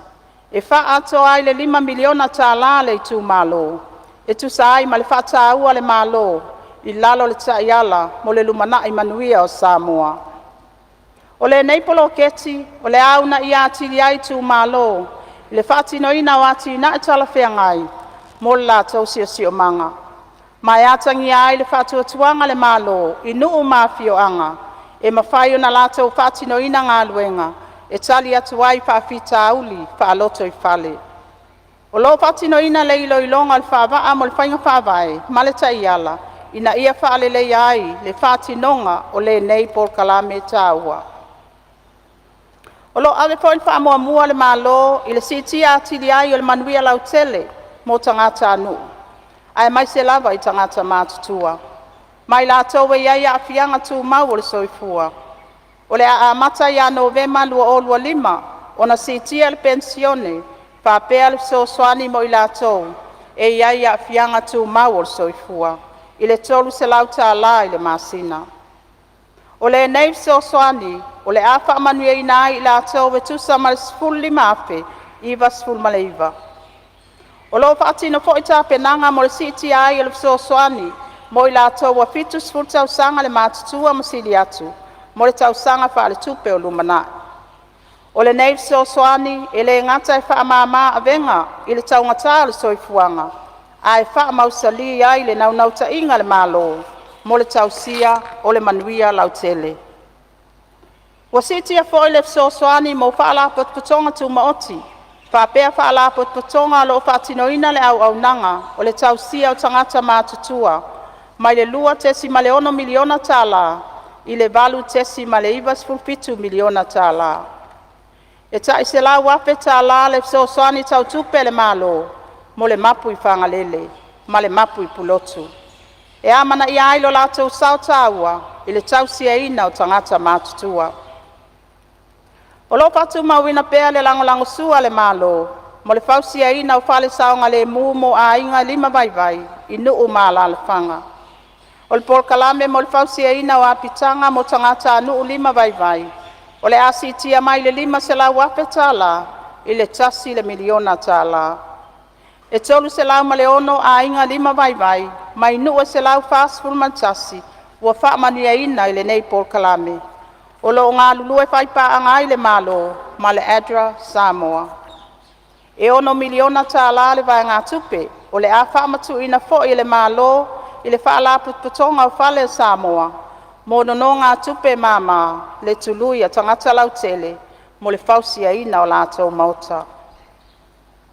e fa'aatoa ai le $5 miliona tala le itumalo, e tusa ai ma le fa'atāua a le Malo i lalo o le Taiala mo le Lumanai Manuia o Samoa. O lenei poloketi o le a uuna'ia atili ai itumalo i le faatinoina o atinae talafeagai mo le latou siosiomaga, ma e atagia ai le faatuatuaga a le Malo i nuu ma afioaga e mafai ona latou faatinoina galuega e tali atu ai i faafitauli fa'alotoifale. O lo'o fa'atinoina le iloiloga o le faavaa mo le Faiga Faavae ma le Taiala, ina ia fa'aleleia ai le faatinoga o lenei polokalame taua. O lo'o ave foi le fa'amuamua a le Malo i le si'itia atili ai o le manuia lautele mo tagatanuu, aemaise lava i tagata matutua, ma i latou e iai aafiaga tumau o le soifua. O le a amata ia Novema 2025 ona si'itia le penisione faapea le fesoasoani mo i latou e iai aafiaga tumau o le soifua, i le $300 tala i le masina. O lenei fesoasoani o le a fa'amanuiaina ai i latou e tusa ma le 15,099. O lo'o fa'atino foi tapenaga mo le si'itia ai o le fesoasoani mo i latou ua 70 tausaga le matutua ma sili atu, mo le tausaga fa'aletupe o lumana'i. O lenei fesoasoani e lē gata e fa'amāmā avega i le taugata o le soifuaga, ae fa'amausalī ai le naunautaiga a le Malo mo le tausia o le manuia lautele. Ua si'itia fo'i le fesoasoani mo Fa'alapotopotoga Tumaoti faapea Fa'alapotopotoga o lo'o fa'atinoina le auaunaga o le tausia o tagata matutua, mai le $2.6 miliona tala i le $8.97 miliona tala. E ta'i $100,000 tala le fesoasoani tau tupe a le Malo mo le mapu i Fagalele. ma le mapu i Pulotu, e amanaia ai lo latou sao taua i le tausiaina o tagata matutua. O lo'o fa'atumauina pea le lagolagosua a le Malo mo le fausiaina o fale saogalemu mo aiga limavaivai i nuu ma alalafaga. O le polokalame mo le fausiaina o apitaga mo tagatānuu limavaivai o le a siitia mai i le $500,000 tala i le $1 miliona tala. E 306 aiga limavaivai mai nuu e 141 ua faamanuiaina i lenei polokalame, o lo'o galulue faipaaga ai le Malo ma le ADRA Samoa. E $6miliona tala le vaegatupe o le a faamatu'uina fo'i e le Malo i le Faalapotopotoga o Fale a Samoa, mo nonōgātupe māmā le tului a tagata lautele mo le fausiaina o latou maota.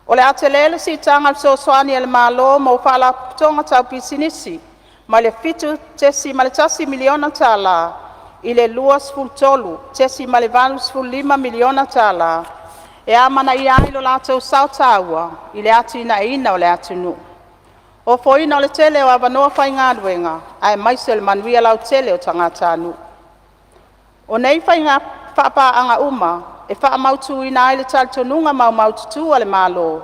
O le a telē le siitaga o le fesoasoani a le Malo mo faalapotopotoga tau pisinisi, mai le $7.1 miliona tala i le $23.85 miliona tala, e amanaia ai lo latou sao taua i le atinaeina o le atunuu, ofoina o le tele o avanoa faigaluega aemaise o le manuia lautele o tagatanuu. O nei faiga faipaaga uma e faamautuina ai le talitonuga maumaututu o le Malo,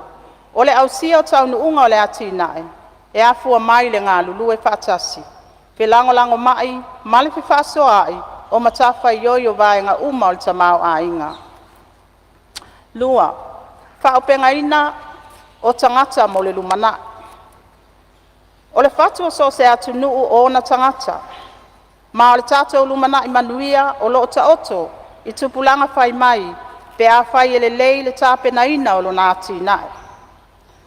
o le ausia o taunuuga o le atinae, e afua mai i le galulue faatasi, felagolagomai ma le fefaasoaai o matafaioi o vaega uma o le tamaoaiga. 2. Fa'auupegaina o Tagata mo le Lumanai O le fatu o so o se atunuu o ona tagata. Ma o le tatou lumanai manuia o lo'o taoto i tupulaga fai mai pe afai e lelei le tapenaina o lona atinae.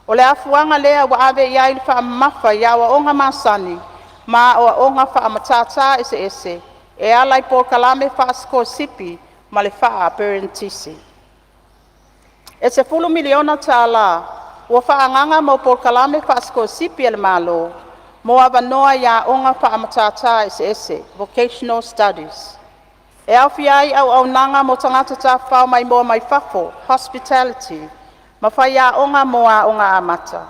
O le afuaga lea ua ave iai le faamamafa i aoaoga masani ma aoaoga faamatata eseese e ala i polokalame faasikolasipi ma le faa-aperenitisi. E $10 miliona tala ua faaagaga mo polokalame faasikolasipi a le Malo, mo avanoa i aoga faamatata eseese (Vocational Studies). E aofia ai auaunaga mo tagata tafafao maimoa mai fafo (hospitality) ma faiaoga mo aoga amata.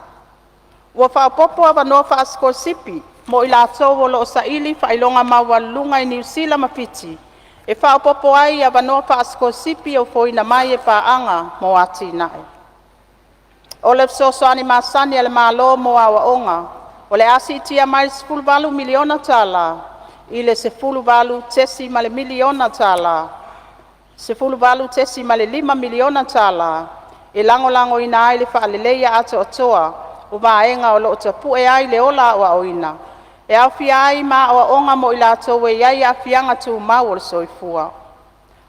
Ua faaopoopo avanoa faasikolasipi mo i latou o lo'o saili faailoga maualuluga i Niu Sila ma Fiti, e faaopoopo ai i avanoa faasikolasipi ofoina mai e Paaga mo Atinae. O le fesoasoani masani a le Malo mo aoaoga o le a siitia mai le $18 miliona tala i le $18.5 tala e lagolagoina ai le faaleleia atoatoa o vaega o lo'o tapu'e ai le ola aoaoina, e aofia ai ma aoaoga mo i latou e iai aafiaga tumau o le soifua.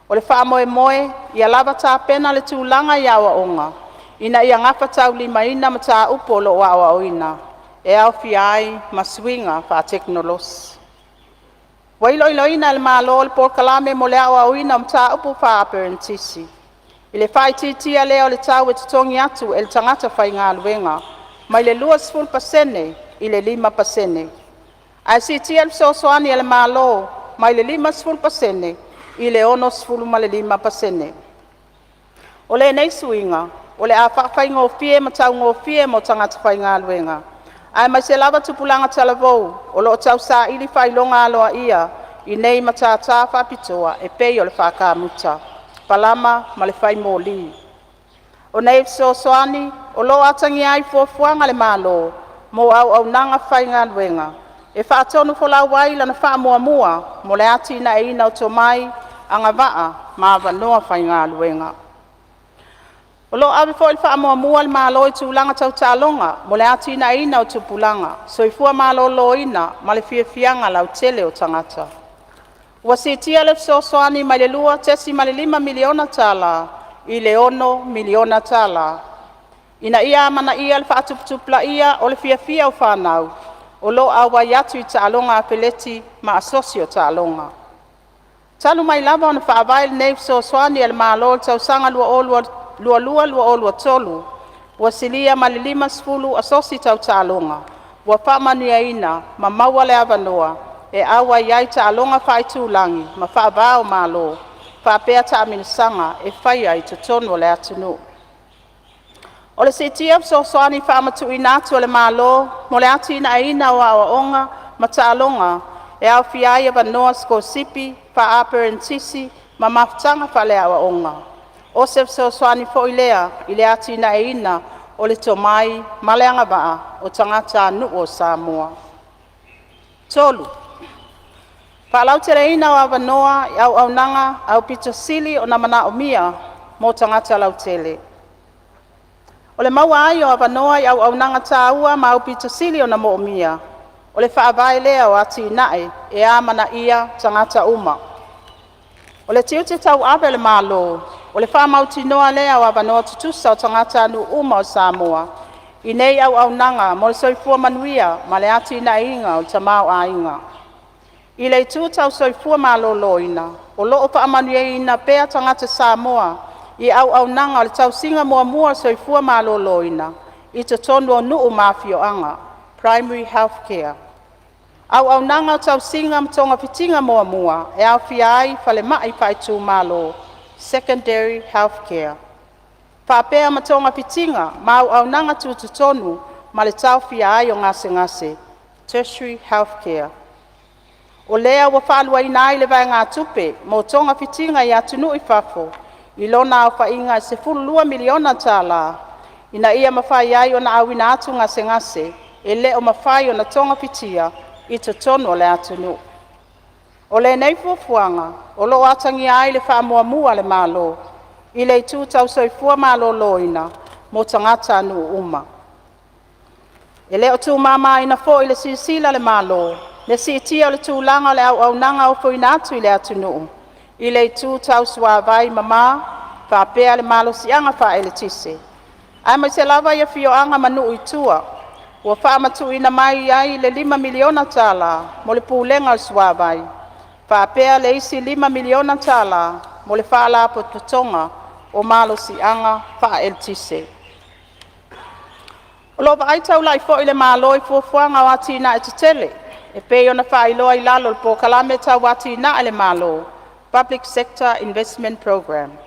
O le faamoemoe, ia lava tapena le tulaga i aoaoga, ina ia gafataulimaina mataupu o lo'o aoaoina, e aofia ai ma suiga faatekonolosi. Ua iloiloina e le Malo le polokalame mo le aoaoina o mataupu faa-aperenitisi, i le faaitiitia lea o le tau e totogi atu e le tagata faigaluega, mai le 20% i le 5%, ae siitia le fesoasoani a le Malo mai le 50% i le 65%. O lenei suiga o le a faafaigofie ma taugofie mo tagata faigaluega, aemaise lava tupulaga talavou o lo'o tausaili faailoga aloaia i nei matata faapitoa e pei o le faa-kamuta, palama ma le faimoli. O nei fesoasoani o lo'o atagia ai fuafuaga a le Malo mo auaunaga faigaluega, e faatonufolau ai lana faamuamua mo le atinaeina o tomai, agavaa ma avanoa faigaluega. O lo'o ave foi le faamuamua a le Malo i tulaga tau taaloga mo le atinaeina o tupulaga, soifua maloloina ma le fiafiaga lautele o tagata. Ua siitia le fesoasoani mai le $2.5 miliona tala i le $6 miliona tala, ina ia amanaia le faatuputupulaia o le fiafia o fanau o lo'o auai atu i taaloga afeleti ma asosi o taaloga. Talu mai lava ona faavae lenei fesoasoani a le Malo i le tausaga 2022/2023, ua silia ma le 50 asosi tau taaloga ua faamanuiaina ma maua le avanoa e auai ai i taaloga faaitulagi ma faava-o-Malo, faapea taamilosaga e faia i totonu o le atunuu. O le siitia o fesoasoani faamatuuina atu a le Malo mo le atinaeina o aoaoga ma taaloga e aofia ai avanoa sikolasipi, faa-aperenitisi ma mafutaga faaleaoaoga. O se fesoasoani foi lea i le atinaeina o le tomai ma le agavaa o tagatanuu o Samoa. 3. Faalauteleina o avanoa i auaunaga aupito sili ona manaomia mo tagata lautele. O le maua ai o avanoa i auaunaga taua ma aupito sili ona moomia, o le faavae lea o atinae e amanaia tagata uma. O le tiute tauave o le Malo o le faamautinoa lea o avanoa tutusa o tagatanuu uma o Samoa i nei auaunaga mo le soifua manuia ma le atinaeina o le tamaoaiga. I le itu tau soifua maloloina, o lo o faamanuiaina pea tagata Samoa i auaunaga o le tausiga muamua o le soifua maloloina i totonu o nuu ma afioaga (Primary Health Care). Auaunaga o tausiga ma togafitiga muamua e aofia ai falemai faaitumalo (Secondary Health Care) faapea ma togafitiga ma auaunaga tutotonu ma le taofia ai o gasegase (Tertiary Health Care). O lea ua faaluaina ai le vaegatupe mo togafitiga i atunuu i fafo i lona aofaiga e $12 miliona tala, ina ia mafai ai ona auina atu gasegase e le o mafai ona togafitia i totonu o le atunuu. O lenei fuafuaga o lo o atagia ai le faamuamua a le Malo i le itu tau soifua maloloina mo tagatanuu uma. E le o tuumamaina foi i le silasila a le Malo le siitia o le tulaga o le auaunaga ofoina atu i le atunuu, i le itu tau suavai mama faapea le malosiaga faaeletise, aemaise lava i afioaga ma nuu i tua. Ua faamatuuina mai ai le $5 miliona tala mo le Pulega o le Suavai, faapea le isi $5 miliona tala mo le Faalapotopotoga o Malosiaga Faaeletise. O lo o vaai taulai foi le Malo i fuafuaga o atinae tetele e pei ona faailoa i lalo o le Polokalame Tau Atinae a le Malo (Public Sector Investment Programme)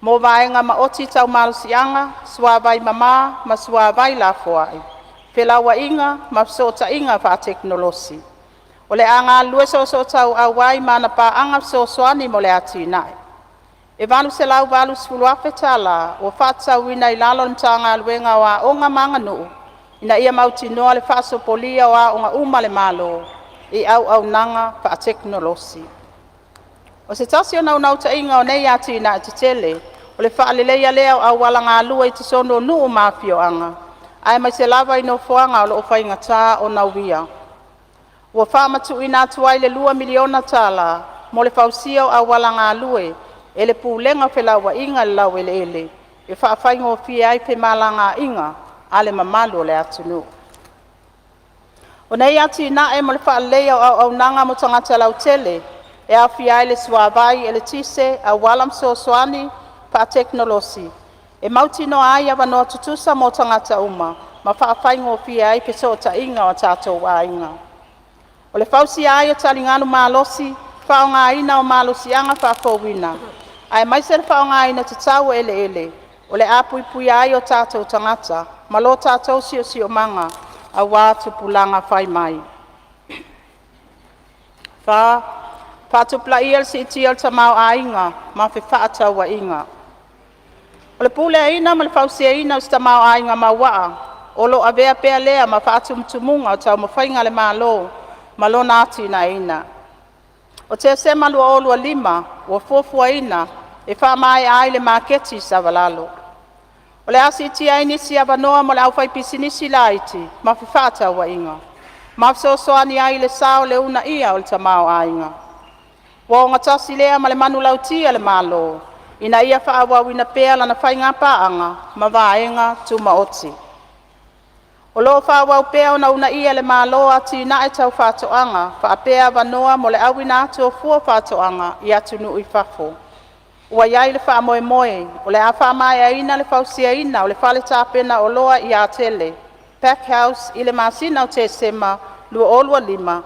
mo vaega maoti tau malosiaga, suavai mama ma suavai lafoai, felauaiga ma fesootaiga faatekonolosi. O le a galulue soosootaua ai ma ana paaga fesoasoani mo le atinae. E $880,000 tala ua faatatauina i lalo o le Matagaluega o Aoga ma Aganuu ina ia mautinoa le faasopolia o aoga uma a le Malo i auaunaga faatekonolosi. O se tasi o naunautaiga o nei atinae tetele, o le faaleleia lea o auala galue i totonu o nuu ma afioaga, aemaise lava i nofoaga o lo o faigata ona uia. Ua faamatuuina atu ai le $2 miliona tala mo le fausia o auala galue e le Pulega o Felauaiga i le Laueleele, e faafaigofie ai femalagaiga a le mamalu o le atunuu. O nei atinae mo le faaleleia o auaunaga mo tagata lautele, e aofia ai le suavai, eletise, auala ma fesoasoani faatekonolosi, e mautinoa ai avanoa tutusa mo tagata uma ma faafaigofie ai fesootaiga o tatou aiga. O le fausia ai o taligalu malosi, faaaogaina o malosiaga faafouina aemaise le faaaogaina tatau o eleele, o le a puipuia ai o tatou tagata ma lo tatou siosiomaga aua tupulaga fai mai. 4. Faatupulaia le siitia o le tamaoaiga ma fefaatauaiga. O le puleaina ma le fausiaina o se tamaoaiga mauaa o lo'o avea pea lea ma faatumutumuga o taumafaiga a le Malo mo lona atinaeina. O Tesema 2025 ua fuafuaina e faamaea ai le maketi i Savalalo. O le a siitia ai nisi avanoa mo le au faipisinisi laiti ma fefaatauaiga, ma fesoasoani ai i le sao i le uunaia o le tamaoaiga. Ua o gatasi lea ma le manulauti a le Malo ina ia faaauauina pea lana faigapaaga ma vaega tumaoti. O lo o faaauau pea ona uunaia e le Malo atinae tau faatoaga faapea avanoa mo le auina atu o fua o faatoaga i atunuu i fafo. Ua i ai le faamoemoe o le a faamaeaina le fausiaina o le fale tapena oloa i Atele (Pack House) i le masina o Tesema 2025,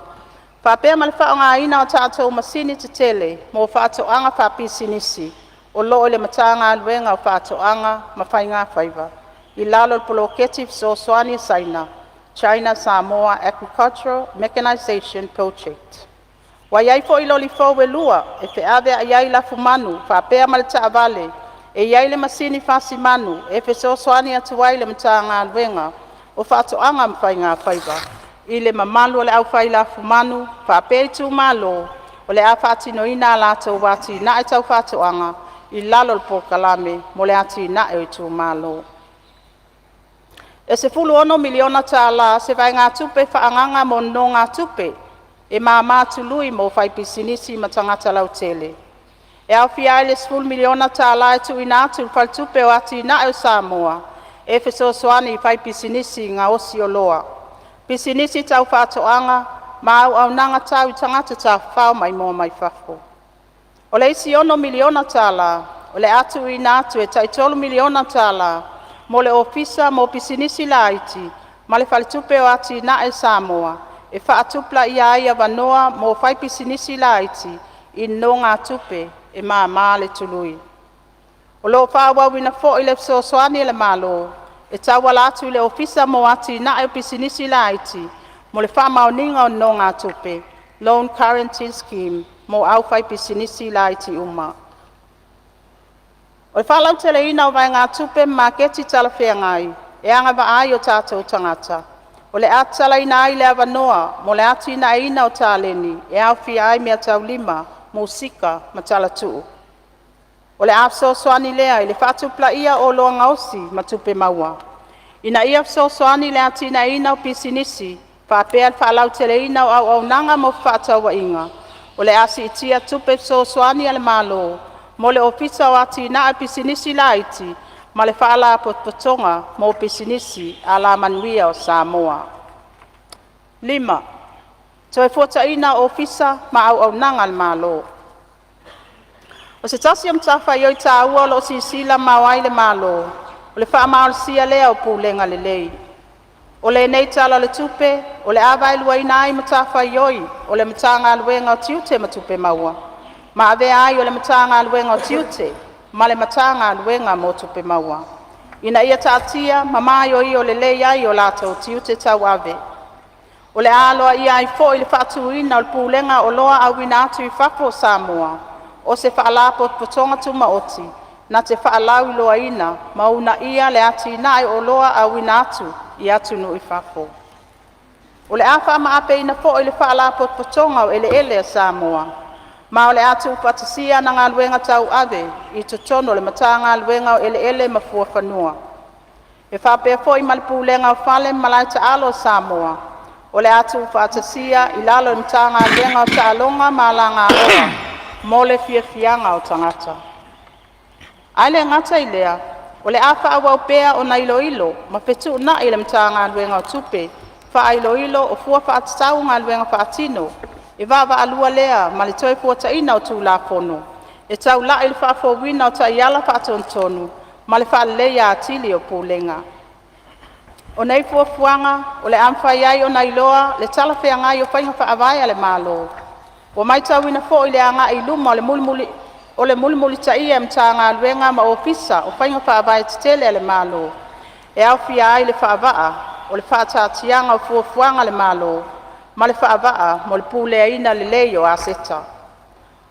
faapea ma le faaaogaina o a tatou masini tetele mo faatoaga faapisinisi o lo o i le Matagaluega o Faatoaga ma Faigafaiva. i lalo o le Poloketi Fesoasoani a Saina, China Samoa Agricultural Mechanization Project. Ua i ai foi loli fou e lua e feaveai ai lafumanu faapea ma le taavale e i ai le masini fasimanu e fesoasoani atu ai i le Matagaluega o Faatoaga ma Faigafaiva i le mamalu o le aufai lafumanu faapea itumalo o le a faatinoina a latou atinae tau faatoaga i lalo o le Polokalame mo le Atinae o Itumalo. E $16miliona tala se vaegatupe faaagaga mo nonogatupe e māmā tului mo faipisinisi ma tagata lautele. E aofia ai le $10miliona tala e tuuina atu i le Faletupe o Atina'e o Samoa e fesoasoani i faipisinisi gaosi oloa, pisinisi tau faatoaga ma auaunaga tau i tagata tafafao maimoa mai fafo. O le isi $6miliona tala o le a tuuina atu e tai $3miliona tala mo le Ofisa mo Pisinisi Laiti ma le Faletupe o Atina'e a Samoa e fa'atupula'ia ai avanoa mo faipisinisi laiti i nonogatupe e māmā le tului. O lo'o fa'aauauina fo'i le fesoasoani a le Malo e tauala atu i le Ofisa mo Atinae o Pisinisi Laiti mo le fa'amaoniga o nonōgātupe (Loan Guarantee Scheme) mo aufaipisinisi laiti uma. O le fa'alauteleina o vaegatupe ma maketi talafeagai e agava'a ai o tatou tagata, o le a tatalaina ai le avanoa mo le atinaeina o taleni e aofia ai meataulima, musika ma talatuu. O le a fesoasoani lea i le fa'atupula'ia o oloa gaosi ma tupe maua, ina ia fesoasoani i le atinaeina o pisinisi faapea le fa'alauteleina o auaunaga mo fefa'atauaiga. O le a si'itia tupe fesoasoani a le Malo mo le Ofisa o Atinae o Pisinisi Laiti ma le Fa'alapotopotoga mo Pisinisi Alamanuia o Samoa. 5. Toe Fuata'ina o Ofisa ma Auaunaga a le Malo O se tasi o matafaioi taua o lo'o silasila mamao ai le Malo, o le fa'amalosia lea o pulega lelei. O lenei Tala o le Tupe, o le a vaeluaina ai matafaioi o le Matagaluega o Tiute ma Tupe Maua ma avea ai o le Matagaluega o Tiute ma le Matagaluega mo Tupe Maua, ina ia taatia ma maioio lelei ai o latou tiute tauave. O le a aloaia ai foi le faatuina o le Pulega o Oloa Auina atu i Fafo a Samoa, o se Faalapotopotoga Tumaoti na te faalauiloaina ma uunaia le atinae o oloa auina atu i atunuu i fafo. O le a faamaapeina foi le Faalapotopotoga o Eleele a Samoa, ma o le a tuufaatasia ana galuega tauave i totonu o le Matagaluega o Eleele ma Fuafanua. E faapea foi ma le Pulega o Fale ma Malae Taalo o Samoa, o le a tuufaatasia i lalo o le Matagaluega o Taaloga ma Alagaoa mo le Fiafiaga o Tagata. Ae le gata i lea, o le a fa'aauau pea ona iloilo ma fetu'una'i le Matagaluega o Tupe fa'ailoilo o fua fa'atatau o galuega faatino e vaavaalua lea ma le Toefuata'ina o Tulafono e taula'i i le fa'afouina o ta'iala fa'atonutonu ma le fa'aleleia atili o pulega. O nei fuafuaga o le a mafai ai ona iloa le talafeagai o faiga faavae a le Malo. Ua matauina foi le agai i luma o le mulimulitaia e Matagaluega ma Ofisa o faiga faavae tetele a le Malo, e aofia ai le faavaa o le Fa'ataatiaga o Fuafuaga a le Malo ma le faavaa mo le Puleaina Lelei o Aseta.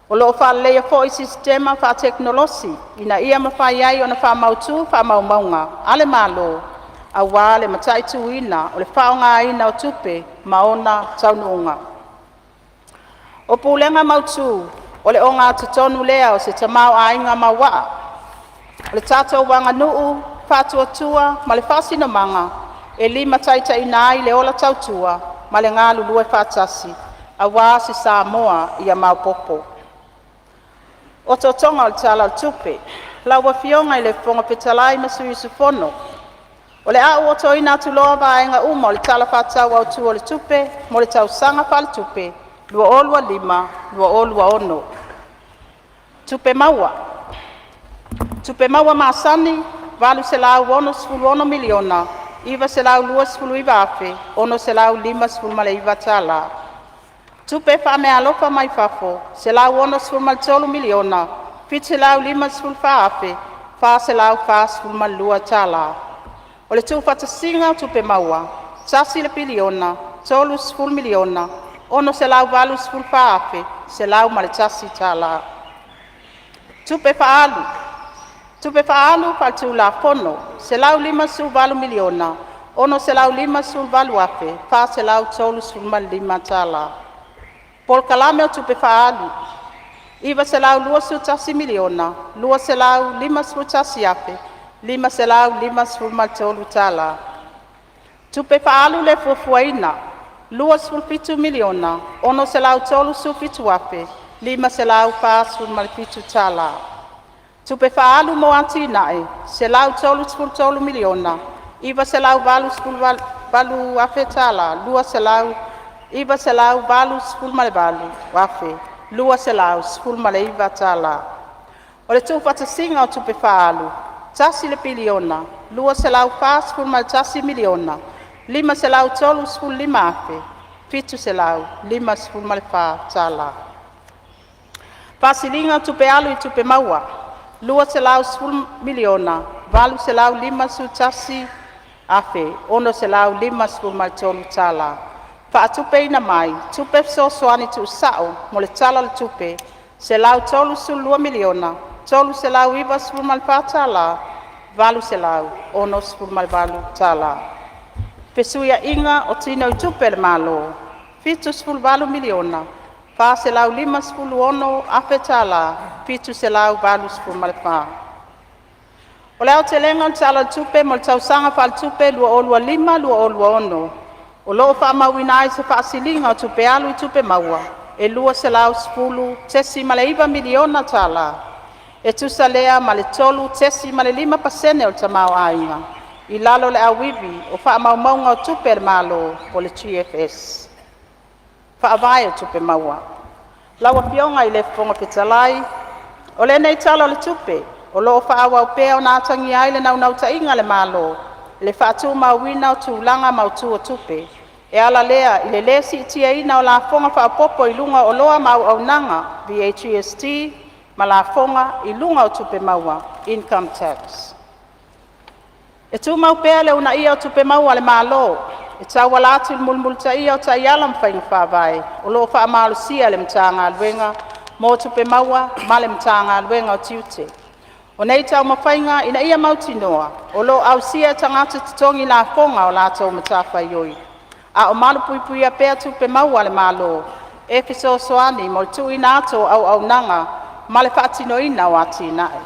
O lo'o fa'aleleia foi sisitema fa'atekonolosi ina ia mafai ai ona fa'amautū fa'amaumauga a le Malo, auā le mata'itūina o le fa'aaogāina o tupe ma ona taunuuga. O Pulega mautū o le ogatotonu lea o se tamaoaiga mauaa, o le tatou aganu'u, fa'atuatua ma le fa'asinomaga, e limataitaiina ai le ola tautua ma le galulue faatasi aua se Samoa ia maopoopo. Otootoga o le Tala o le Tupe: Lau Afioga i le Fofoga Fetalai ma Sui Usufono, O le a ou otoina atu loa vaega uma o le Tala Fa'atatau Autū o le Tupe mo le tausaga faaletupe 2025/2026. Tupe Maua: Tupe maua masani $866,929,659 tala Tupe fa'ameaalofa mai fafo $163,754,442 tala O le tuufaatasiga o Tupe Maua $1,030,684,101 tala. Tupe Faaalu: Tupe faaalu faale-Tulafono $158,658,435 tala. Polokalame o Tupe Fa'alu: $921,251,553 tala. Tupe Fa'alu Lē Fuafuaina $27,637,547 tala. Tupe Fa'alu mo Atina'e $133,988,288 tala. O le tuufaatasiga o Tupe Faaalu: $1,241,535,219 tala. Faasiliga o Tupe Alu i Tupe Maua $210,851,653 tala. Faatupeina mai Tupe Fesoasoani Tuusao mo le Tala o le Tupe $132,394,868 tala. Fesuiaiga o Tinoitupe a le Malo $78,456,784 O le aotelega o le Tala o le Tupe mo le tausaga faaletupe 2025/2026, o lo'o fa'amauina ai se fa'asiliga o Tupe Alu i Tupe Maua e $210.9 miliona tala, e tusa lea ma le 3.5% o le tamaoaiga, i lalo o le Auivi o Faamaumauga o Tupe a le Malo GFS. Faavae o Tupe Maua. Lau Afioga i le Fofoga Fetalai, O lenei Tala o le Tupe, o lo'o fa'aauau pea ona atagia ai le naunautaiga a le Malo i le fa'atumauina o tulaga mautū o tupe, e ala lea i le lē si'itiaina o lafoga fa'aopoopo i luga o Oloa ma Auaunaga VAGST, ma Lafoga i luga o Tupe Maua Income Tax. E tumau pea le uunaia o Tupe Maua a le Malo e tauala atu i le mulimulitaia o taiala ma faiga faavae o lo'o fa'amalosia e le Matagaluega mo Tupe Maua ma le Matagaluega o Tiute. O nei taumafaiga ina ia mautinoa o lo'o ausia e tagata totogi lafoga a latou matafaioi, a'o malupuipuia pea tupe maua a le Malo e fesoasoani mo le tuuina atu o auaunaga ma le faatinoina o atinae.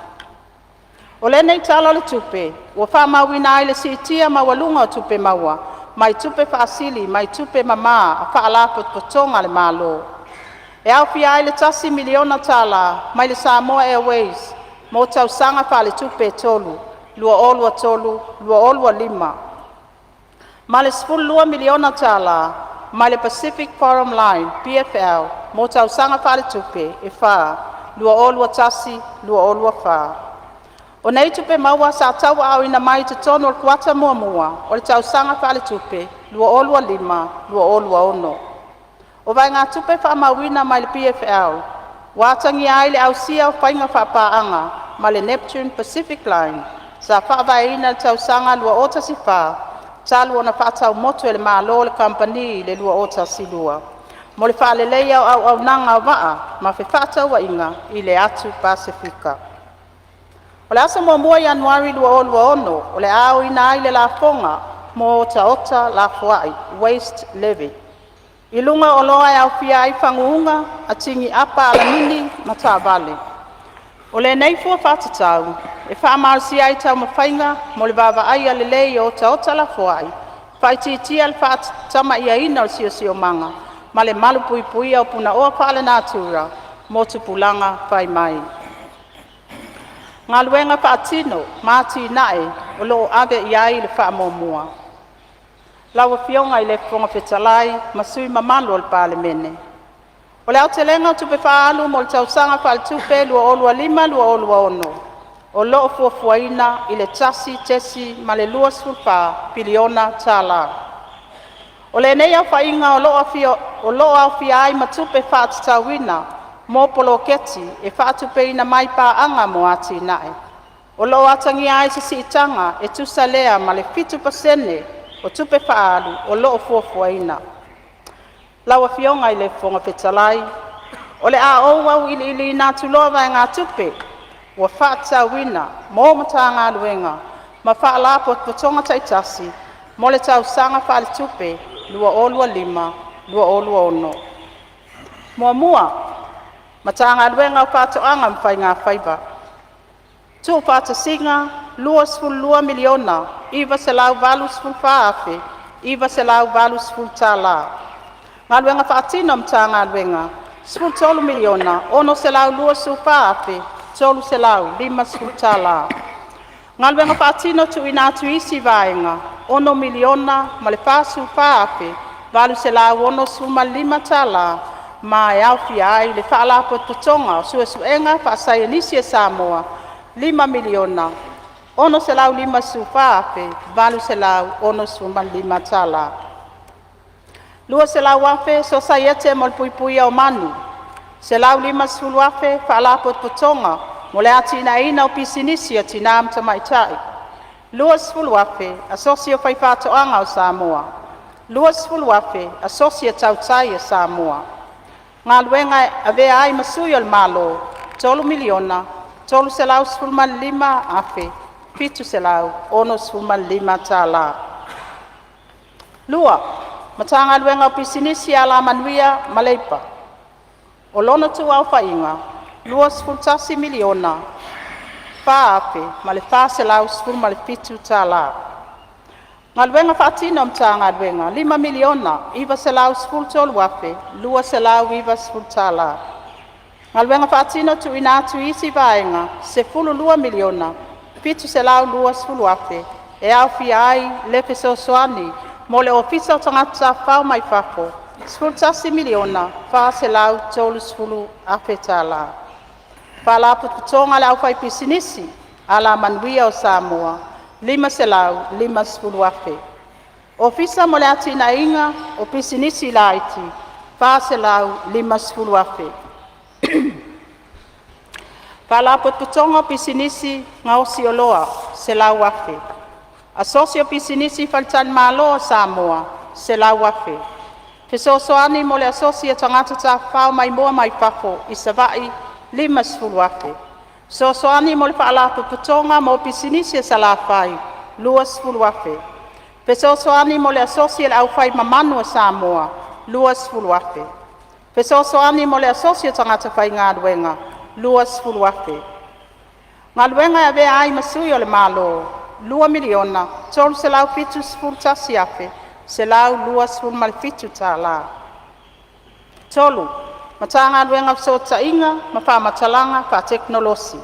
O lenei Tala o le Tupe, ua faamauina ai le siitia maualuga o tupe maua mai tupe faasili mai tupe mama a faalapotopotoga a le Malo, e aofia ai le $1 miliona tala mai le Samoa Airways mo tausaga faaletupe e 3 (2023/2025), ma le $12 miliona tala mai le Pacific Forum Line (PFL) mo tausaga faaletupe e 4 (2021/2024). O nei tupe maua sa tauaaoina mai i totonu o le kuata muamua o le tausaga faaletupe 2025/2026. O vaegatupe faamauina mai le PFL ua atagia ai le ausia o faiga faapaaga ma le Neptune Pacific Line sa faavaeina i le tausaga 2014, talu ona faatau motu e le Malo le Kamupani i le 2012, mo le faaleleia o auaunaga o vaa ma fefaatauaiga i le atu Pasefika. O le aso 1 Ianuari 2026, o le a aoina ai le lafoga mo otaota lafoai (waste levy) i luga o oloa e aofia ai faguuga, atigi apa alamini ma taavale. O lenei fua faatatau e faamalosia ai taumafaiga mo le vaavaaia lelei o otaota lafoai, faaitiitia le faatamaiaina o le siosiomaga, ma le malupuipuia o punaoa faalenatura mo tupulaga fai mai. Galuega Faatino ma Atinae o loo Ave iai le Faamuamua. Lau Afioga i le Fofoga Fetalai ma Sui Mamalu o le Palemene, O le aotelega o tupe faaalu mo le tausaga faaletupe 2025/2026 o lo'o fuafuaina i le $1.24 piliona tala. O lenei aofaiga o lo'o aofia ai ma tupe faatatauina mo poloketi e faatupeina mai i paaga mo atinae. O lo'o atagia ai se si'itaga e tusa lea ma le 7% o tupe fa'aalu o lo'o fuafuaina. Lau Afioga i le Fofoga Fetalai, O le a ou au'ili'iliina atu loa vaegatupe ua fa'atatauina mo Matagaluega ma Faalapotopotoga ta'itasi mo le tausaga faaletupe 2025/2026. 1. Matagaluega o Faatoaga ma Faigafaiva Tuufaatasiga $22,984,980.00 Galuega Faatino a Matagaluega $13,624,350.00 Galuega Faatino Tuuina atu i isi Vaega $6,044,865.00 ma e aofia ai le: Faalapotopotoga o Suesuega Faasaienisi a Samoa $5,654,865.00 $200,000 Sosaiete mo le Puipuia o Manu $150,000 Faalapotopotoga mo le Atinaeina o Pisinisi a Tinā ma Tamaitai $20,000 Asosi o Fai Faatoaga o Samoa $20,000 Asosi a Tautai a Samoa Galuega e Avea ai ma Sui o le Malo $3,315,765.00 2. Matagaluega o Pisinisi, Alamanuia ma Leipa. O lona tuu aofaiga $21,004,417.00 tala. Galuega Faatino a Matagaluega - $5,913,290.00 Galuega Faatino Tuuina atu i isi Vaega $12,720,000 e aofia ai le Fesoasoani mo le Ofisa o Tagata Tafafao mai Fafo $11,430,000 tala. Faalapotopotoga a le Aufaipisinisi Alamanuia o Samoa $550,000 Ofisa mo le Atinaeina o Pisinisi Laiti $450,000 Faalapotopotoga o Pisinisi Gaosi Oloa 100,000 Asosi o Pisinisi Faletalimalo a Samoa 100,000 Fesoasoani mo le Asosi o Tagata Tafafao Maimoa mai Fafo i Savaii $50,000 Fesoasoani mo le Faalapotopotoga mo Pisinisi a Salafai $20,000 Fesoasoani mo le Asosi a le Aufai Mamanu a Samoa $20,000 Fesoasoani mo le Asosi o Tagata Faigaluega $20,000 Galuega e Avea ai ma Sui o le Malo $2,371,127.00 3. Matagaluega o Fesootaiga ma Fa'amatalaga Fa'atekonolosi.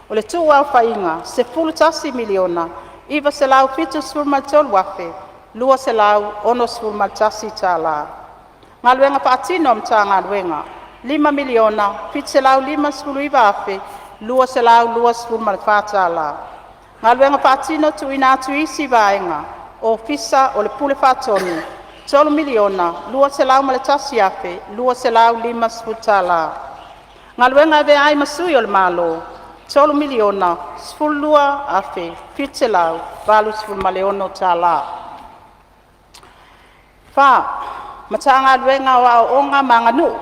O le tuu-aofaiga $11,973,261.00 tala. Galuega Faatino a Matagaluega $5,759,224.00 tala. Galuega Faatino Tuuina atu i isi Vaega Ofisa o le Pule Faatonu $3,201,250.00 Galuega e Avea ai ma Sui o le Malo $3,012,786.00 4. Matagaluega o Aoaoga ma Aganuu.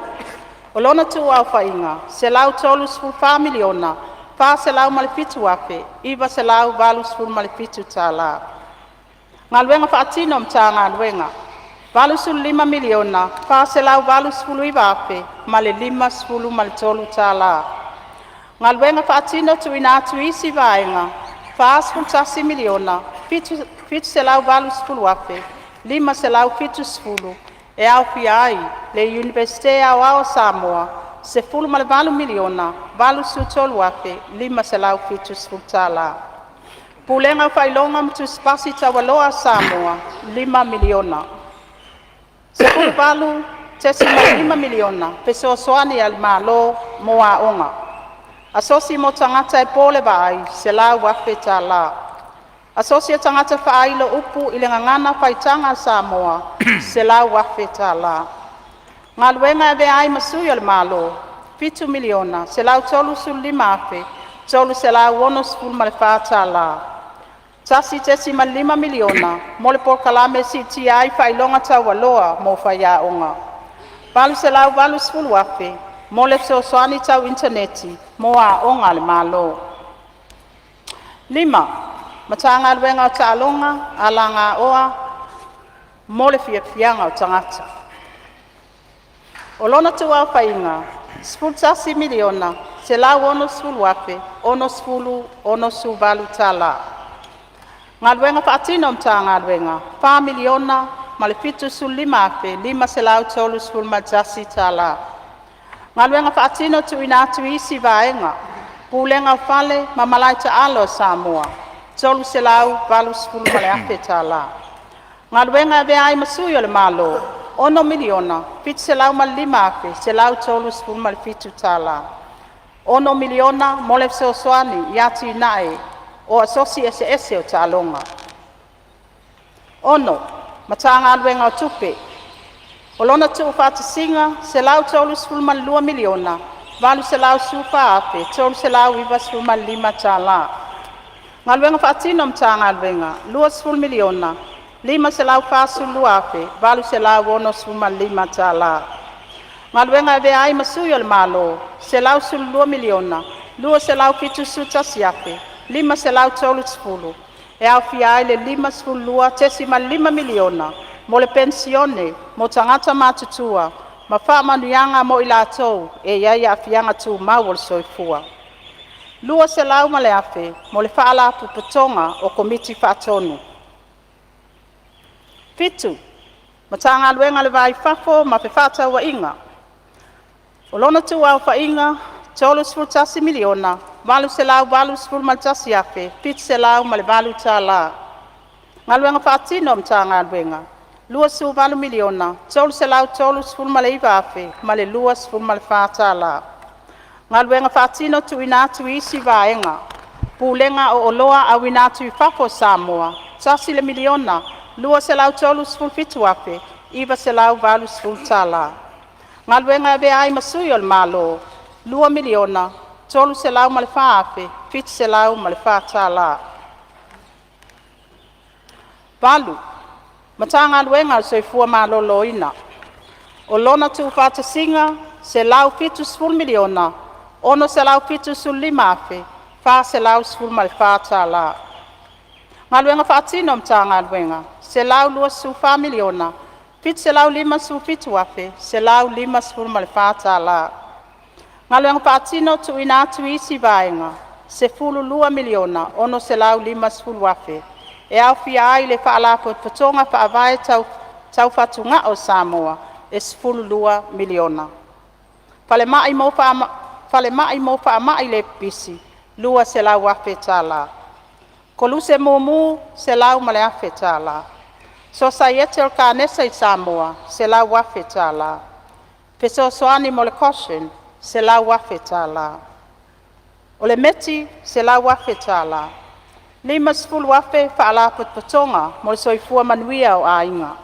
O lona tuu-aofaiga $134,407,987.00 tala. Galuega Faatino a Matagaluega $85,489,053.00 tala. Galuega Faatino Tuuina atu i isi Vaega $41,780,570 e aofia ai le Iunivesite Aoao o Samoa $18,083,570.00 tala. Pulega o Faailoga ma Tusi Pasi Taualoa a Samoa $5,000,000. $18,500,000 Fesoasoani a le Malo mo Aoga. Asosi mo Tagata e Po le Vaai $100,000 tala. Asosi o Tagata Fa'ailo Upu i le Gagana Faitaga a Samoa $100,000 tala. Galuega e Avea ai ma Sui o le Malo $364. $1,5miliona mo le polokalame e siitia ai faailoga taualoa mo faiaoga. $880,000 mo le fesoasoani tau initaneti mo aoga a le Malo. 5. Matagaluega o Taaloga, Alagaoa mo le Fiafiaga o Tagata. O lona tuu aofaiga: $11,160,060.68 tala. Galuega Faatino a Matagaluega - $4,075,531 tala. Galuega Faatino Tuuina atu i isi Vaega Pulega o Fale ma Malae Taalo a Samoa $380,000 tala. Galuega e Avea ai ma Sui o le Malo - $6,705,137 tala. $6miliona mo le fesoasoani i atinae o Asosi Eseese o Taaloga. 6. Matagaluega o Tupe O lona tuufaatasiga e $132,814,395 tala. Galuega Faatino a Matagaluega - $20,542,865 tala. Galuega e Avea ai ma Sui o le Malo - $112,271,530, e aofia ai le $52.5miliona mo le Penisione mo Tagata Matutua ma faamanuiaga mo i latou e i ai Aafiaga Tumau o le Soifua. $200,000 mo le Faalapotopotoga o Komiti Faatonu. 7. Matagaluega o le Va i Fafo ma Fefaatauaiga, o lona tuu aofaiga e $31,881,708. Galuega faatino a Matagaluega - $28,339,024. Galuega faatino tuuina atu i isi Vaega Pulega o Oloa Auina atu i Fafo a Samoa $1,237,980. Galuega e Avea ai ma Sui o le Malo $2,304,704. 8. Matagaluega o le Soifua Maloloina. O lona tuufaatasiga e $170,675,414 tala. Galuega faatino a Matagaluega $124,757,154 tala. Galuega faatino tuuina atu i isi Vaega $12,650,000 e aofia ai le Faalapotopotoga Faavae Tau Fatugao a Samoa e $12miliona. Falemai mo Faamai le Pipisi $200,000. Koluse Mumu $100,000. Sosaiete o le Kanesa i Samoa $100,000. Fesoasoani mo le Goshen $100,000. O le METI $100,000. $50,000 Faalapotopotoga mo le Soifua Manuia o Aiga.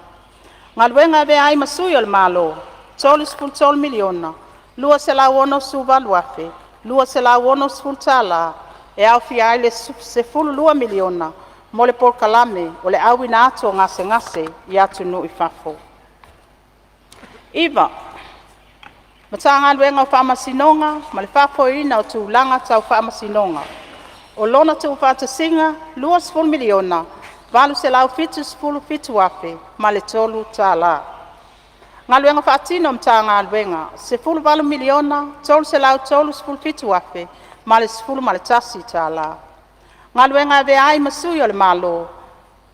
Galuega e Avea ai ma Sui o le Malo $33,268,260 tala e aofia ai le $12miliona mo le polokalame o le auina atu o gasegase i atunuu i fafo. 9. Matagaluega o Faamasinoga ma le Faafoeina o Tulaga Tau Faamasinoga. O lona tuufaatasiga e $20,877,003. Galuega faatino a Matagaluega $18,337,011. Galuega e Avea ai ma Sui o le Malo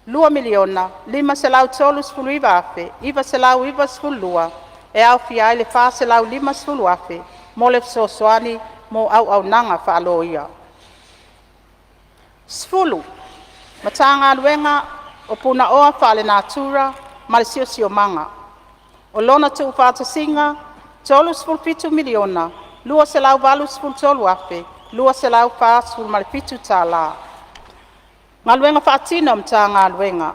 $2,539,992 e aofia ai le $450,000 mo le fesoasoani mo auaunaga faaloia. 10. Matagaluega o Punaoa Faalenatura ma le Siosiomaga. O lona tuufaatasiga e $37,283,247. Galuega faatino a Matagaluega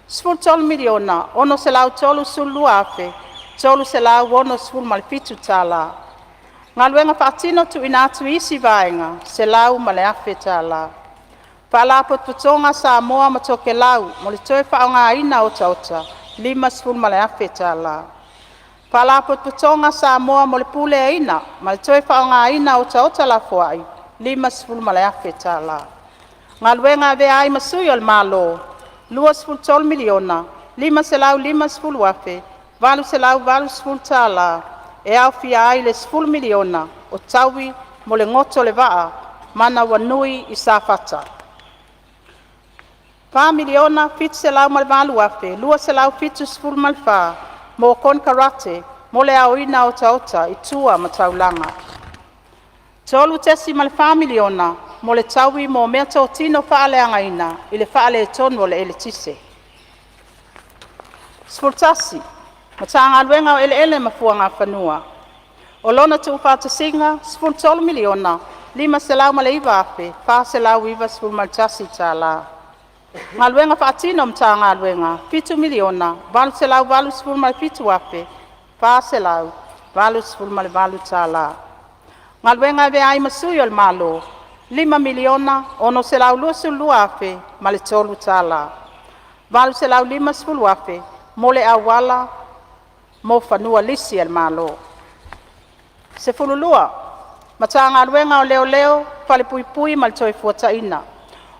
$13,632,367. Galuega Faatino Tuuina atu i isi Vaega $101,000 Faalapotopotoga a Samoa ma Tokelau mo le Toe Fa'aaogaina o Otaota $50,000 Faalapotopotoga a Samoa mo le Puleaina ma le Toe Faaaogaina o Otaota Lafoai $50,000 Galuega e Avea ai ma Sui o le Malo $23,550,880 tala e aofia ai le $10,000,000 o taui mo le goto o le Vaa Manawanui i Safata. 4,708,274 mo konekarate mo le aoina o otaota i tua ma taulaga. $3,400,000 mo le taui mo meatotino faaleagaina i le faaletonu o le eletise. 11. Matagaluega o Eleele ma Fuagafanua, o lona tuufaatasiga $13,509,491 tala. Galuega faatino a Matagaluega $7,887,488 tala. Galuega e Avea ai ma Sui o le Malo $5,622,003 tala. $850,000 mo le auala mo fanua lisi a le Malo. 12. Matagaluega o Leoleo, Falepuipui ma le Toefuataiga,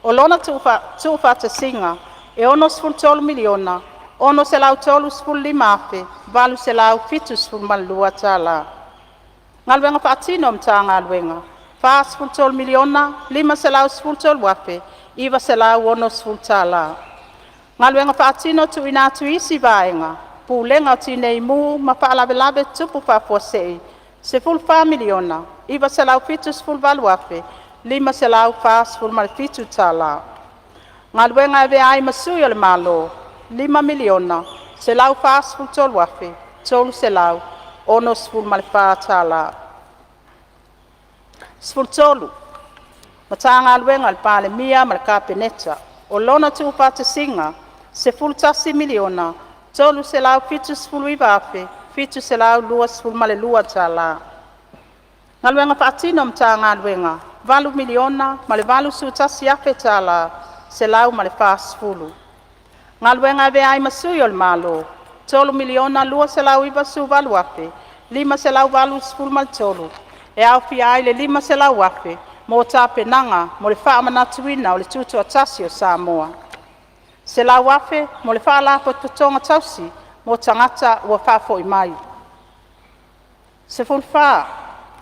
o lona tuufaatasiga e $63,635,872 tala. Galuega faatino a Matagaluega $43,513,960 tala. Galuega Faatino Tuuina atu i isi Vaega Pulega o Tineimu ma Faalavelave Tutupu Faafuasei $14,978,547 tala. Galuega e Avea ai ma Sui o le Malo $5,143,364 tala. 13. Matagaluega a le Palemia ma le Kapeneta, o lona tuufaatasiga e $11,379,722 tala. Galuega faatino a Matagaluega $8,081,140. Galuega e Avea ai ma Sui o le Malo $3,298,583 e aofia ai le $500,000 mo tapenaga mo le fa'amanatuina o le Tutoatasi o Samoa. $100,000 mo le Faalapotopotoga tausi mo tagata ua faafoi mai. 14.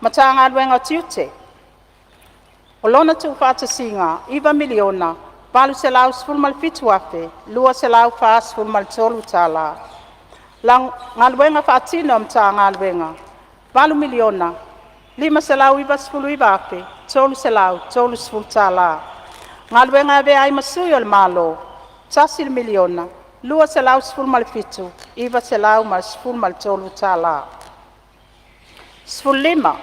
Matagaluega o Tiute: O lona tuufaatasiga e $9,817,243 tala. Galuega Faatino a Matagaluega $8,599,330 tala. Galuega e Avea ai ma Sui o le Malo $1,217,913 tala. 15.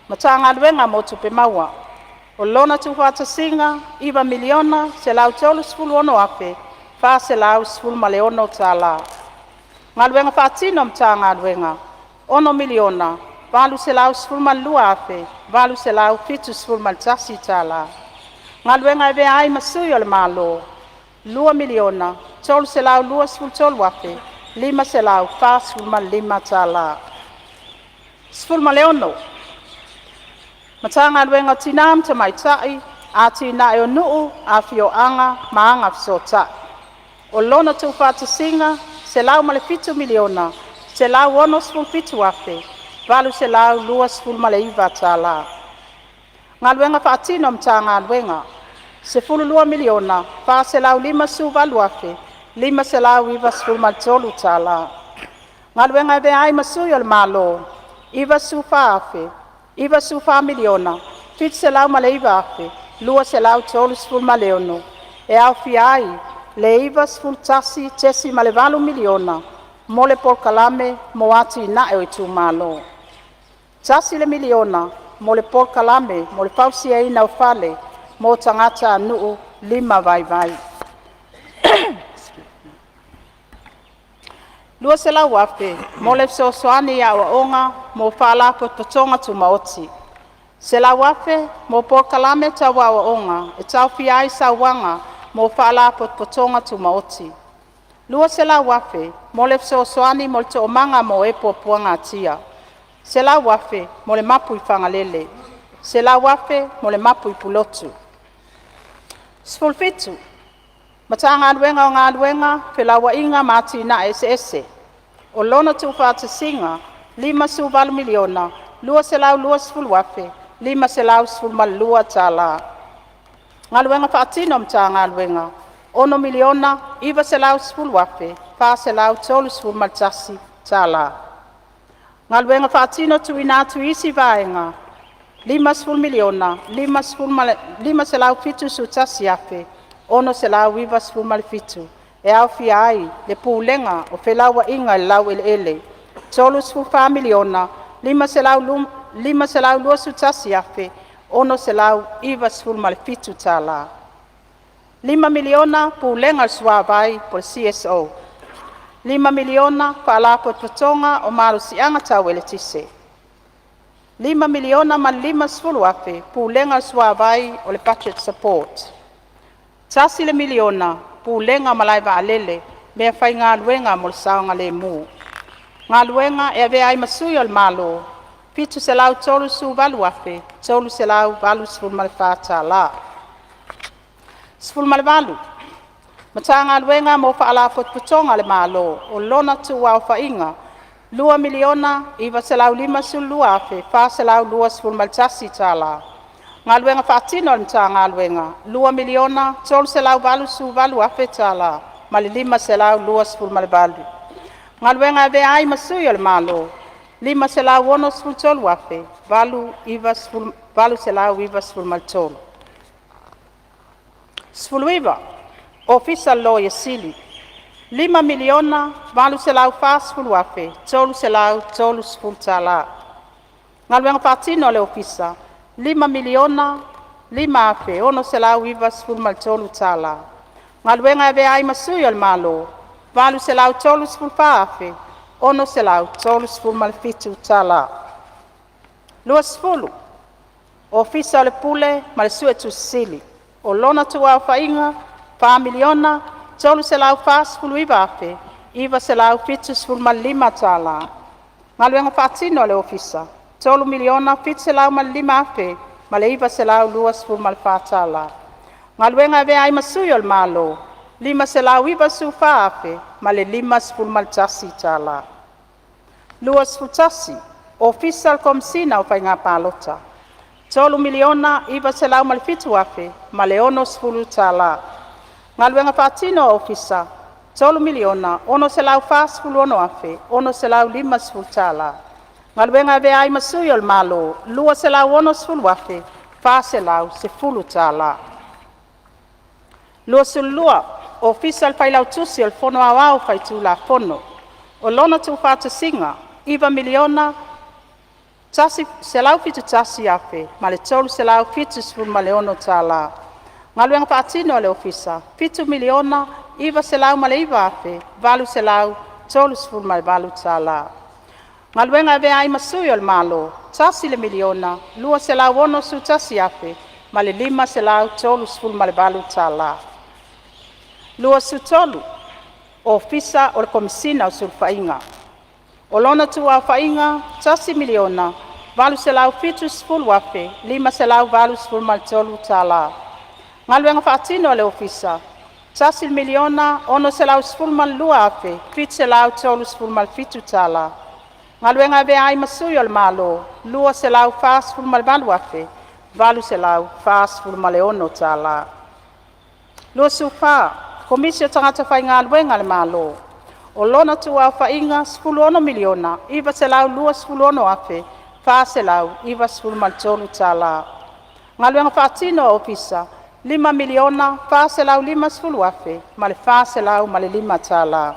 Matagaluega mo Tupe Maua: O lona tuufaatasiga e $9,136,416 tala. Galuega faatino a Matagaluega $6,812,871 tala. Galuega e Avea ai ma Sui o le Malo $2,323,545 tala. 16. Matagaluega o Tina ma Tamaitai, Atinae o Nuu, Afioaga ma Agafesootai, o lona tuufaatasiga e $107,167,829 tala. Galuega faatino a Matagaluega $12,458,593 tala. Galuega e Avea ai ma Sui o le Malo $94,736,236 e aofia ai le $91,800,000 mo le Polokalame mo Atinae o Itumalo. $1,000,000 mo le Polokalame mo le Fausiaina o Fale mo Tagatanuu lima vaivai. $200,000 mo le fesoasoani i a'oa'oga mo Faalapotopotoga Tumaoti; $100,000 mo polokalame tau aoaoga e taofia ai sauaga mo Faalapotopotoga Tumaoti; $200,000 mo le fesoasoani mo le toomaga mo e puapuagatia; $100,000 mo le mapu i Fagalele; $100,000 mo le mapu i Pulotu. 17. Matagaluega o Galuega, Felauaiga ma Atinae Eseese o lona tuufaatasiga e $58,220,512 tala. Galuega faatino a Matagaluega - $6,910,431 Galuega faatino tuuina atu i isi Vaega $50,571,697 e aofia ai le Pulega o Felauaiga i le Laueleele $34,521,697. $5miliona Pulega o le Suavai CSO $5miliona Faalapotopotoga o Malosiaga Tau Eletise $5,050,000 Pulega o le Suavai Budget Support. $1miliona Pulega o Malaevaalele Meafaigaluega mo le Saogalemu. Galuega e Avea ai ma Sui o le Malo $738,384 18. Matagaluega mo Faalapotopotoga a le Malo o lona tuu aofaiga $2,952,421 tala. Galuega faatino a le Matagaluega $2,388,528. Galuega e Avea ai ma Sui o le Malo $563,893. 19. Ofisa o le Loia Sili $5,840,330. Galuega faatino a le Ofisa $5,005,693. Galuega e Avea ai ma Sui o le Malo $834,637. 20. Ofisa o le Pule ma le Suetusi Sili o lona tuu aofaiga $4,349,975. Galuega faatino a le Ofisa $3,705,924. Galuega e Avea ai ma Sui o le Malo $594,051. 21. Ofisa o le Komesina o Faiga Palota $3,907,060. Galuega faatino a le Ofisa $3,646,650. Galuega e Avea ai ma Sui o le Malo $260,410. 22. Ofisa o le Failautusi o le Fono Aoao Faitulafono o lona tuufaatasiga e $9,171,376. Galuega faatino a le Ofisa e $7,909,838. Galuega e Avea ai ma Sui o le Malo $1,261,538. 23. Ofisa o le Komesina o Sulufaiga o lona tuu aofaiga e $1,870,583. Galuega faatino a le Ofisa - $1,062,737. Galuega e Avea ai ma Sui o le Malo - $248,846. 24. Komisi o Tagata Faigaluega a le Malo o lona tuu aofaiga e $16,926,493. Galuega faatino a le Ofisa - $5,450,405.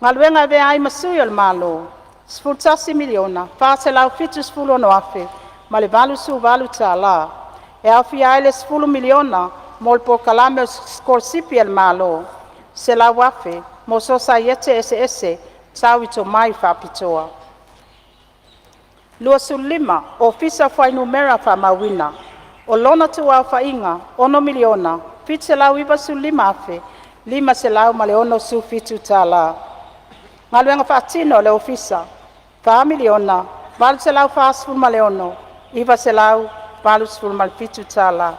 Galuega e Avea ai ma Sui o le Malo - $11,476,088 E aofia ai le $10miliona mo le polokalame o sikolasipi a le Malo, $100,000 mo sosaiete eseese tau i tomai faapitoa. 25. Ofisa o Fuainumera Faamauina, o lona ituaofaina e $6,795,567. Galuega faatino a le Ofisa; $4,846,987.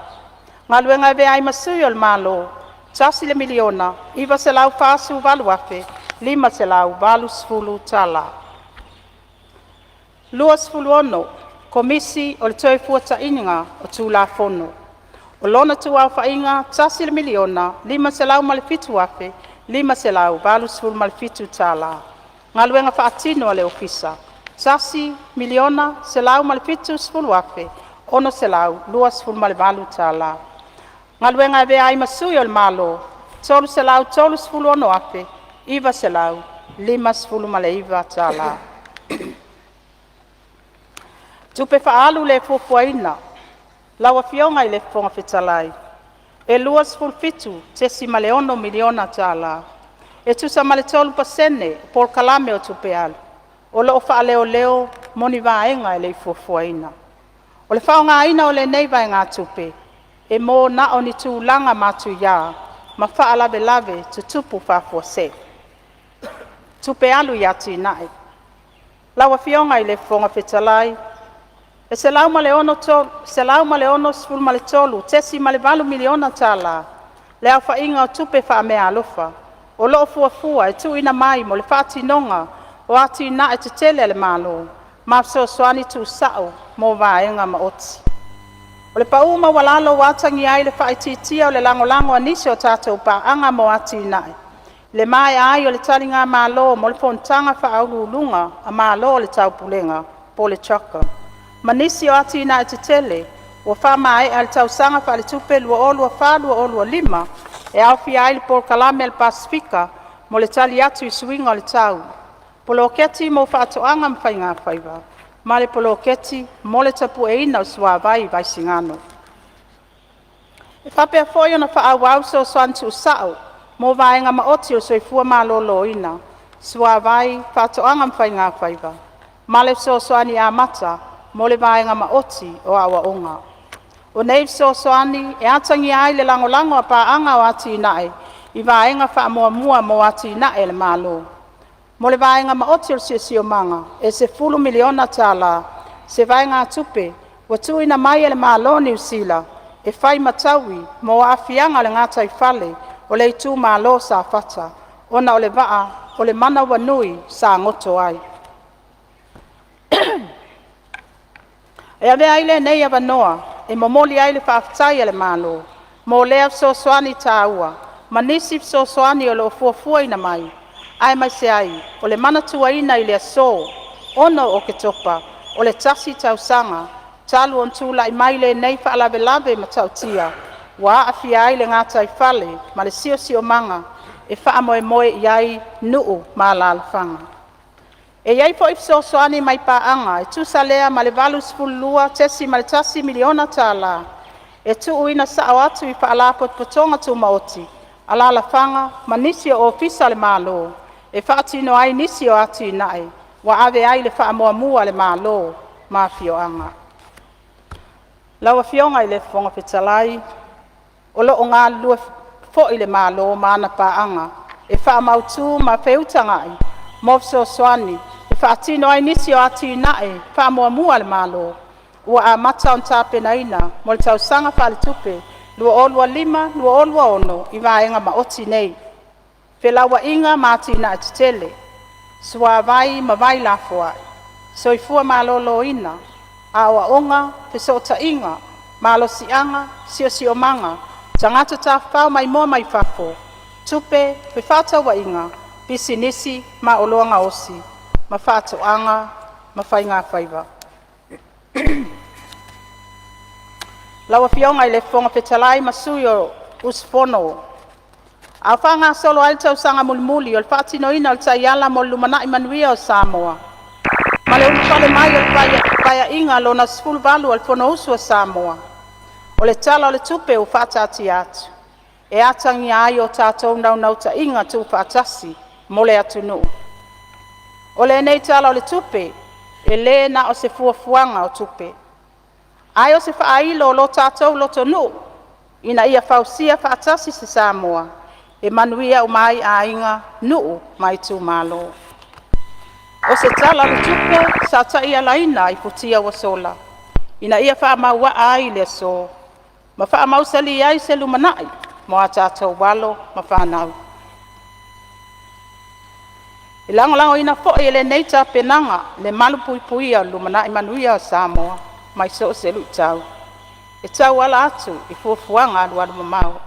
Galuega e Avea ai ma Sui o le Malo: $1,948,580. 26. Komisi o le Toefuataiga o Tulafono. O lona ituaofaiga $1,507,587. Galuega faatino a le Ofisa: $1,170,628. Galuega e Avea ai ma Sui o le Malo: $336,959. Tupe faaalu le fuafuaina. Lau Afioga i le Fofoga Fetalai, e $27.6miliona tala, e tusa ma le 3% o polokalame o tupe alu, o lo o faaleoleo mo ni vaega e lei fuafuaina. O le faaaogaina o lenei vaegatupe, e mo na o ni tulaga matuia ma faalavelave tutupu faafuasei. Tupe alu i atinae. Lau Afioga i le Fofoga Fetalai, e $163.8miliona tala le aofaiga o tupe faameaalofa o lo o fuafua e tuuina mai mo le faatinoga o atinae tetele a le Malo, ma fesoasoani tuusao mo vaega maoti. O le pau maualalo ua atagia ai le faaitiitia o le lagolago a nisi o tatou paaga mo atinae, i le maea ai o le taligamalo mo le Fonotaga Faauluuluga a Malo o le Taupulega po o le CHOGM, ma nisi o atinae tetele ua faamaea i le tausaga faaletupe 2024/2025, e aofia ai le Polokalame a le Pasefika mo le Tali atu i Suiga o le Tau, Poloketi mo Faatoaga ma Faigafaiva, ma le Poloketi mo le Tapueina o le Suavai i Vaisigano. E faapea foi ona faaauau fesoasoani tuusao mo vaega maoti o le Soifua Maloloina, Suavai, Faatoaga ma Faigafaiva, ma le Fesoasoani amata mo le Vaega Maoti o Aoaoga. O nei fesoasoani e atagia ai le lagolago a paaga o atinae i vaega faamuamua mo atinae a le Malo. Mo le Vaega Maoti o le Siosiomaga, e $10 miliona tala se vaegatupe ua tuuina mai e le Malo o Niu Sila, e fai ma taui mo aafiaga o le gataifale o le itumalo Safata, ona o le vaa o le manawanui sa goto ai. E avea ai lenei avanoa e momoli ai le faafetai a le Malo, mo lea fesoasoani taua ma nisi fesoasoani o lo o fuafuaina mai, aemaise ai o le manatuaina i le aso 6 Oketopa, o le tasi tausaga talu ona tulai mai lenei faalavelave matautia ua aafia ai le gataifale ma le siosiomaga e faamoemoe i ai nuu ma alalafaga. E i ai foi fesoasoani mai paaga e tusa lea ma le $82.1 miliona tala, e tuuina sao atu i Faalapotopotoga Tumaoti, alalafaga ma nisi o Ofisa o le Malo, e faatino ai nisi o atinae ua ave ai le faamuamua a le Malo ma afioaga. Lau Afioga i le Fofoga Fetalai, O lo o galulue foi le Malo ma ana paaga e faamautu ma feutagai mo fesoasoani e faatino ai nisi o atinae faamuamua a le Malo, ua amata ona tapenaina mo le tausaga faaletupe 2025/2026 i vaega maoti nei: Felauaiga ma Atinae Tetele, Suavai ma Vai Lafoai, Soifua Maloloina, Aoaoga, Fesootaiga, Malosiaga, Siosiomaga, Tagata Tafafao Maimoa mai Fafo, Tupe, Fefaatauaiga, Pisinisi ma Oloa Gaosi ma Faatoaga ma Faigafaiva. Lau Afioga i le Fofoga Fetalai ma sui usufono, A o faagasolo ai le tausaga mulimuli o le faatinoina o le Taiala mo le Lumanai Manuia o Samoa, ma le ulufale mai o le Paeaiga Lona XVIII o le Fonousu a Samoa, o le Tala o le Tupe ua faataatia atu, e atagia ai o tatou naunautaiga tuufaatasi mo le atunuu. O lenei Tala o le Tupe, e le na o se fuafuaga o tupe, ae o se faailo o lo tatou lotonuu ina ia fausia faatasi se Samoa e manuia uma ai aiga, nuu ma itumalo. O se Tala o le Tupe sa taialaina i futia ua sola ina ia faamauaa ai le aso, ma faamausali ai se lumanai mo a tatou alo ma fanau. E lagolagoina foi e lenei tapenaga le malupuipuia o le lumanai manuia o Samoa mai so o se luitau e tauala atu i fuafuaga alualumamao.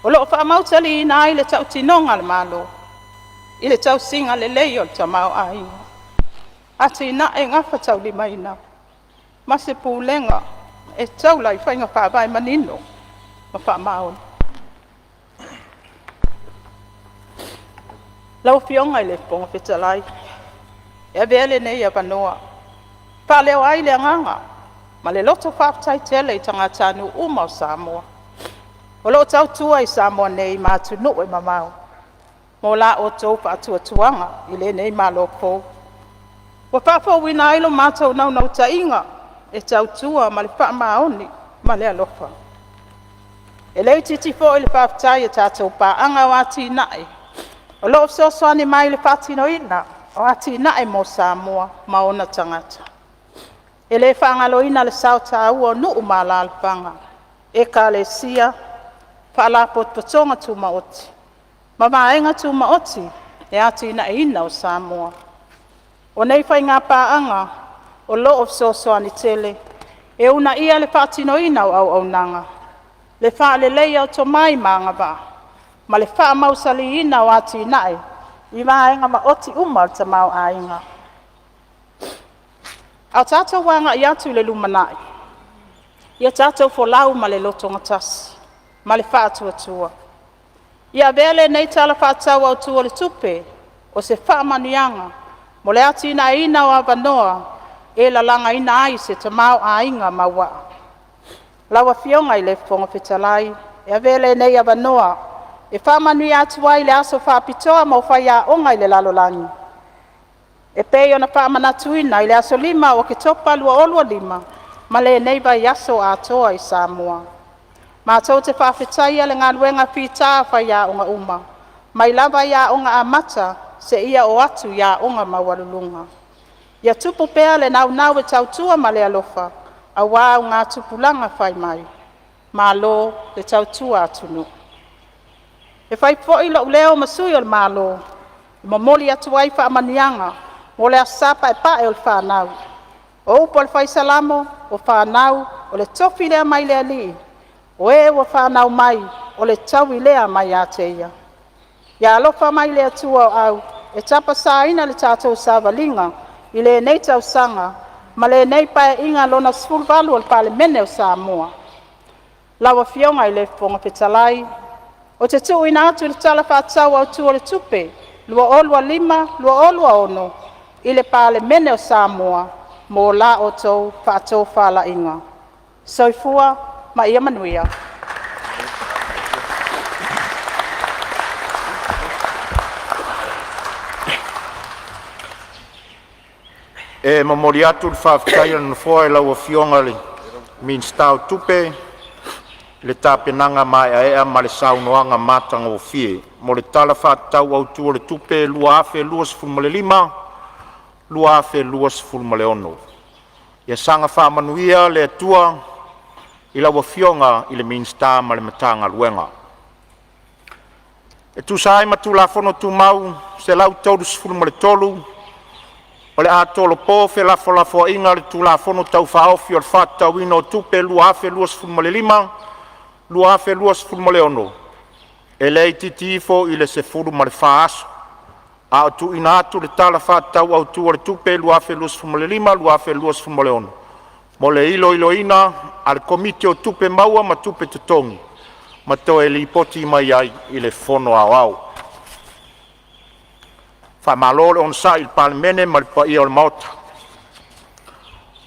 O lo o faamausaliina ai le tautinoga a le Malo i le tausiga lelei o le tamaoaiga, atinae gafataulimaina ma se pulega e taula i faiga faavae manino ma faamaoni. Lau Afioga i le Fofoga Fetalai, e avea lenei avanoa e faaleo ai le agaga ma le loto faafetai tele i tagatanuu uma o Samoa o lo o tautua i Samoa nei ma atunuu e mamao mo la outou faatuatuaga i lenei Malo fou. Ua faafouina ai lo matou naunautaiga e tautua ma le faamaoni ma le alofa. E le itiiti foi le faafetai a tatou paaga o atinae o lo o fesoasoani mai i le faatinoina o atinae mo Samoa ma ona tagata. E le faagaloina le sao taua o nuu ma alaalafaga, ekalesia, faalapotopotoga tumaoti ma vaega tumaoti i le atinaeina o Samoa. O nei faiga paaga o lo o fesoasoani tele e uunaia le faatinoina o auaunaga, le faaleleia o tomai ma agavaa ma le faamausaliina o atinae i vaega maoti uma o le tamaoaiga. A o tatou agai atu i le lumanai, ia tatou folau ma le lotogatasi ma le faatuatua. Ia avea lenei Tala Faatatau Autu o le Tupe o se faamanuiaga mo le atinaeina o avanoa e lalagaina ai se tamaoaiga mauaa. Lau Afioga i le Fofoga Fetalai, e avea lenei avanoa e faamanuia atu ai i le aso faapitoa mo faiaoga i le lalolagi, e pei ona faamanatuina i le aso 5 Oketopa 2025 ma lenei vaiaso atoa i Samoa. Matou te faafetaia le galuega fita a faiaoga uma, mai lava i Aoga Amata seia oo atu i aoga maualuluga. Ia tupu pea le naunau e tautua ma le alofa aua augatupulaga fai mai. Malo le tautua atunuu. E fai foi lou leo ma sui o le Malo e momoli atu ai faamanuiaga mo le Aso Sa Paepae o le Fanau. O upu a le Fai Salamo, “O fanau, o le tofi lea mai le Alii, o e ua fanau mai, o le taui lea mai ia te Ia.” Ia alofa mai le Atua o Au e tapasaina le tatou savaliga i lenei tausaga ma lenei Paeaiga Lona XVIII o le Palemene o Samoa. Lau Afioga i le Fofoga Fetalai, ou te tuuina atu le Tala Faatatau Autu o le Tupe 2025/2026 i le Palemene o Samoa mo la outou faatofalaiga. Soifua ma ia manuia. E momoli atu le faafetai a le Nofoa i lau Afioga i le Minisita o Tupe i le tapenaga maeaea ma le saunoaga matagofie mo le Tala Faatatau Autu o le Tupe 2025/2026. Ia saga faamanuia le Atua i lau Afioga i le Minisita ma le Matagaluega. E tusa ai ma Tulafono Tumau 133, o le a tolopo felafolafoaiga i le Tulafono Tau Faaofi o le Faatatauina o Tupe 2025/2026 e le itiiti ifo i le 14 aso, a o tuuina atu le Tala Faatatau Autu o le Tupe 2025/2026 mo le iloiloina a le Komiti o Tupe Maua ma Tupe Totogi ma toe lipoti mai ai i le Fono Aoao. Faamalo le onosai i le Palemene ma le paia o le Maota.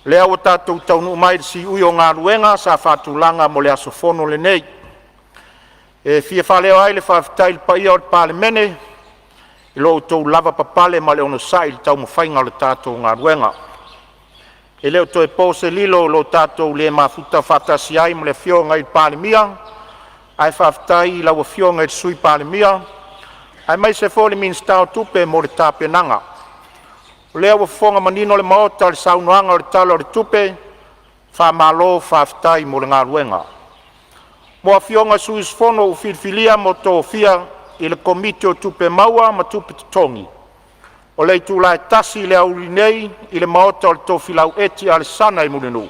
O lea ua tatou taunuu mai i le siui o galuega sa faatulaga mo le aso fono lenei. E fia faaleo ai le faafetai i le paia o le Palemene I lo outou lavapapale ma le onosai i le taumafaiga o le tatou galuega. E le o toe po se lilo i lo tatou le mafuta faatasi ai ma le Afioga i le Palemia, ae faafetai i lau Afioga i le Sui Palemia aemaise foi le Minisita o Tupe mo le tapenaga. O lea ua fofoga manino le Maota i le saunoaga o le Tala o le Tupe, faamalo faafetai mo le galuega. Mo Afioga i sui usufono ua filifilia ma tofia i le Komiti o Tupe Maua ma Tupe Totogi, o le itula e 1:00 i le aoauli nei i le Maota o le Tofilau Eti Alesana i Mulinuu,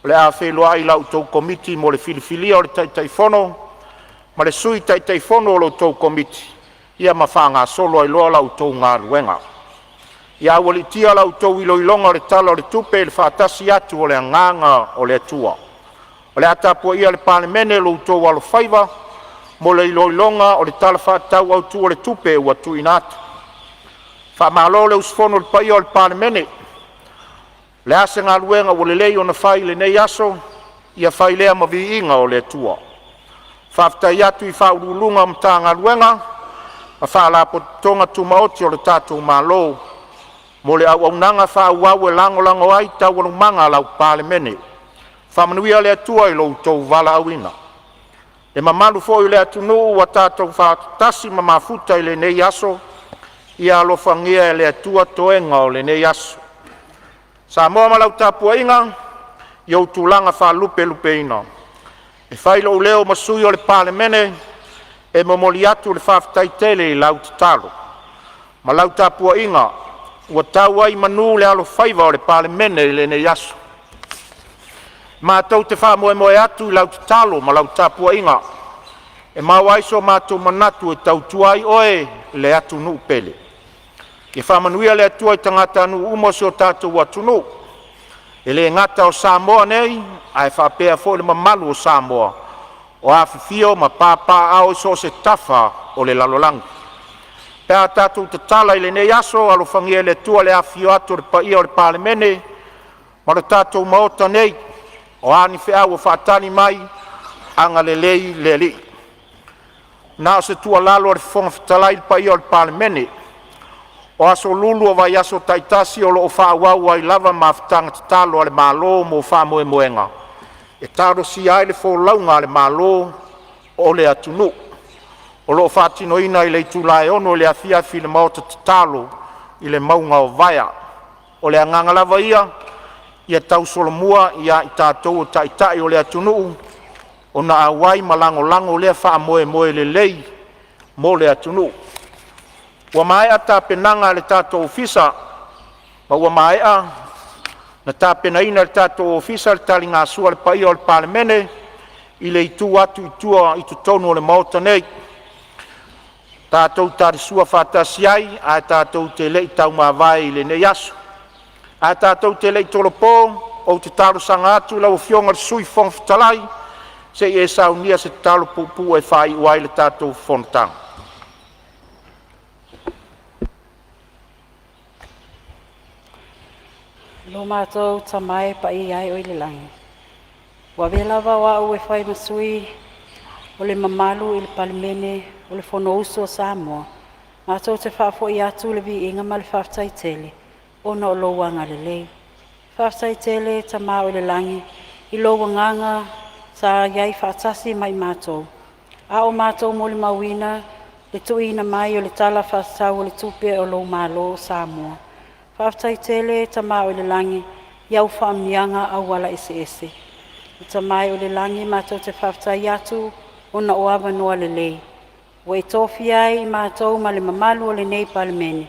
o le a feiloai la outou Komiti mo le filifilia o le Taitaifono ma le Sui Taitaifono o la outou Komiti, ma faagasolo ai loa la outou galuega. Ia aualiitia la outou iloiloga o le Tala o le Tupe i le faatasi atu o le agaga o le Atua. O le a tapuaia e le Palemene lo outou alofaiva mo le iloiloga o le Tala Faatatau Autu o le Tupe ua tuuina atu. Faamalo le usufono i le paia o le Palemene. O le a se galuega ua lelei ona fai i lenei aso, ia fai lea ma viiga o le Atua. E faafetai atu i Ofisa Sili o Pulega o Matagaluega ma Faalapotopotoga Tumaoti a le tatou Malo mo le auaunaga faaauau e lagolago ai taualumaga a lau Palemene. Faamanuia le Atua i lo outou valaauina. Le mamalu foi o le atunuu ua tatou faatasi ma mafuta i lenei aso, ia alofagia e le Atua toega o lenei aso. Samoa ma lau tapuaiga i ou tulaga faalupelupeina, e fai lou leo ma sui o le Palemene e momoli atu le faafetai tele i lau tatalo ma lau tapuaiga ua tau ai i manu le alofaiva o le Palemene i lenei aso. Matou te faamoemoe atu i lau tatalo ma lau tapuaiga e maua ai so matou manatu e tautua ai oe le atunuu pele. Ia faamanuia le Atua i tagatanuu uma o si o tatou atunuu, e le gata o Samoa nei, ae faapea foi le mamalu o Samoa o afifio ma papaaao i so o se tafa o le lalolagi. Pe a tatou tatala i lenei aso, alofagia e le Atua le afifio atu o le paia o le Palemene ma le tatou Maota nei. O a ni feau ua faatali mai, agalelei le Alii. Na o se tuualalo a le Fofoga Fetalai i le paia o le Palemene, o aso Lulu o vaiaso taitasi o lo o faaauau ai lava mafutaga tatalo a le Malo mo faamoemoega e talosia ai le folauga a le malo o le atunuu. O lo o faatinoina i le itula e 6:00 i le afiafi i le maota tatalo i le mauga o Vaea. O le agaga lava ia, ia tausolomua ia i tatou o Taitai o le atunuu ona auai ma lagolago lea faamoemoe lelei mo le atunuu. Ua maea tapenaga a le tatou Ofisa ma ua maea ona tapenaina e le tatou Ofisa le taligasua a le paia o le Palemene i le itu atu i tua i totonu o le Maota nei. Tatou talisua faatasi ai ae tatou te le i taumavae i lenei aso. Ae tatou te le i tolopo, ou te talosaga atu i lau Afioga i le Sui Fofoga Fetalai se i e saunia se tatalo puupuu e faaiu ai le tatou fonotaga. Lo matou Tama e, paia e oe i le lagi, ua avea lava o au e fai ma sui o le mamalu i le Palemene o le Fonousu a Samoa, matou te faafoi atu le viiga ma le faafetai tele ona o lou agalelei. Faafetai tele Tama oi le lagi i lou agaga sa iai faatasi ma i matou, a o matou molimauina le tuuina mai o le Tala Faatatau o le Tupe o lou Malo o Samoa. Faafetai tele Tama oi le lagi i au faamanuiaga auala eseese. Le Tama e oi le lagi, matou te faafetai atu ona o avanoa lelei ua e tofia ai i matou ma le mamalu o lenei Palemene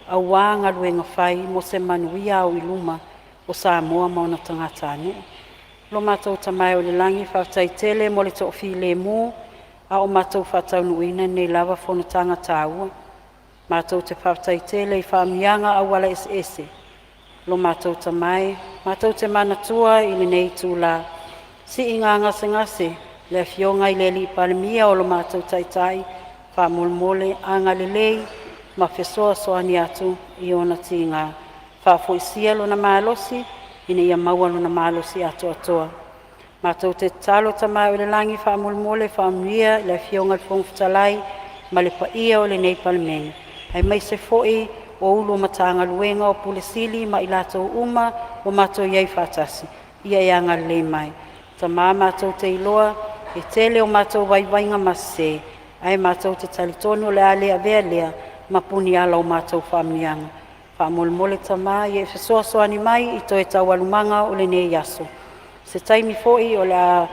aua galuega fai mo se manuia auiluma o Samoa ma ona tagatanuu. Lo matou Tama e oi le lagi, faafetai tele mo le toafilemu a o matou faataunuuina lenei lava fonotaga taua. Matou te faafetai tele i faamanuiaga auala eseese. Lo matou Tama e, matou te manatua i lenei itula siiga gasegase le Afioga i le alii Palemia o lo matou Taitai, faamolemole agalelei ma fesoasoani atu i ona tiga, faafoisia lona malosi ina ia maua lona malosi atoatoa. Matou te tatalo Tama oi le lagi, faamolemole faamanuia i le Afioga i le Fofoga Fetalai ma le paia o lenei Palemene. Aemaise foi o Ulu o Matagaluega o Pule Sili ma i latou uma ua matou i ai faatasi, ia e agalelei mai. Tamā matou te iloa e tele o matou vaivaiga ma sesē, ae matou te talitonu o le a le avea lea ma puniala o matou faamanuiaga. Faamolemole Tamā ia e fesoasoani mai i toe taualumaga o lenei aso. Se taimi foi o le a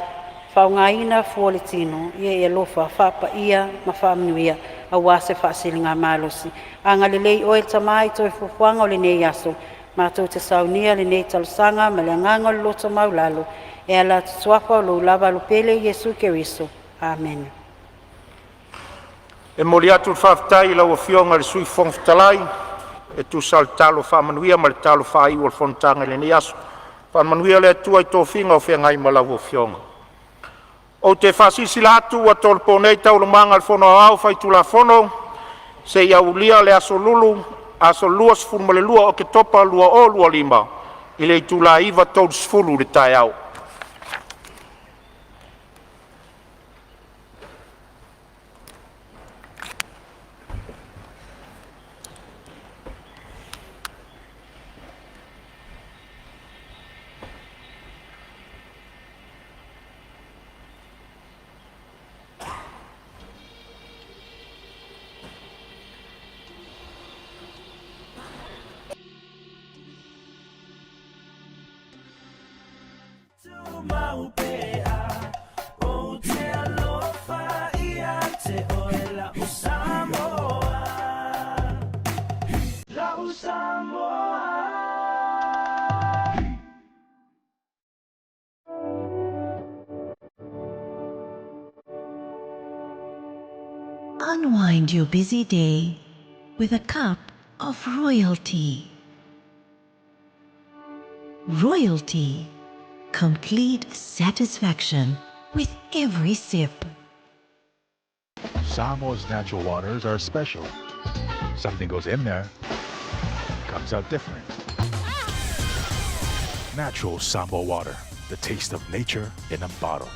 faaaogaina fua o le tino, ia e alofa faapaia ma faamanuia aua se faasiligamalosi. Agalelei Oe Tamā i toe fuafuaga o lenei aso, matou te saunia lenei talosaga ma le agaga o le loto maualalo e ala atu i le Suafa o Lou lava Alo pele Iesu Keriso. Amene. E momoli atu le faafetai i lau Afioga i le Sui Fofoga Fetalai e tusa o le talo faamanuia ma le talo faaiu o le fonotaga i lenei aso. Faamanuia le Atua i tofiga o feagai ma lau Afioga. Ou te faasilasila atu ua tolopo nei Taualumaga a le Fono Aoao Faitulafono seia aulia le aso Lulu, aso 22 Oketopa 2025 i le itula e 9:30 i le taeao. Unwind your busy day with a cup of royalty. Royalty. Complete satisfaction with every sip. Samoa's natural waters are special. Something goes in there, comes out different. Natural Samoa water, the taste of nature in a bottle.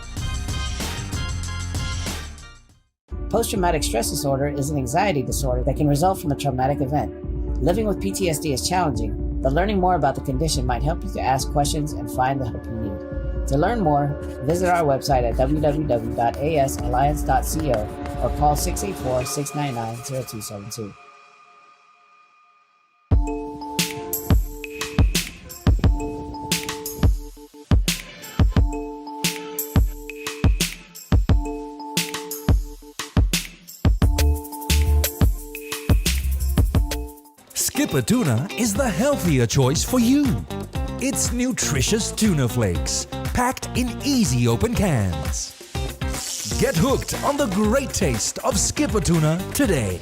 Post traumatic stress disorder is an anxiety disorder that can result from a traumatic event. Living with PTSD is challenging, but learning more about the condition might help you to ask questions and find the help you need. To learn more, visit our website at www.asalliance.co or call 684 699 0272. Skipper Tuna is the healthier choice for you. It's nutritious tuna flakes, packed in easy open cans. Get hooked on the great taste of Skipper Tuna today.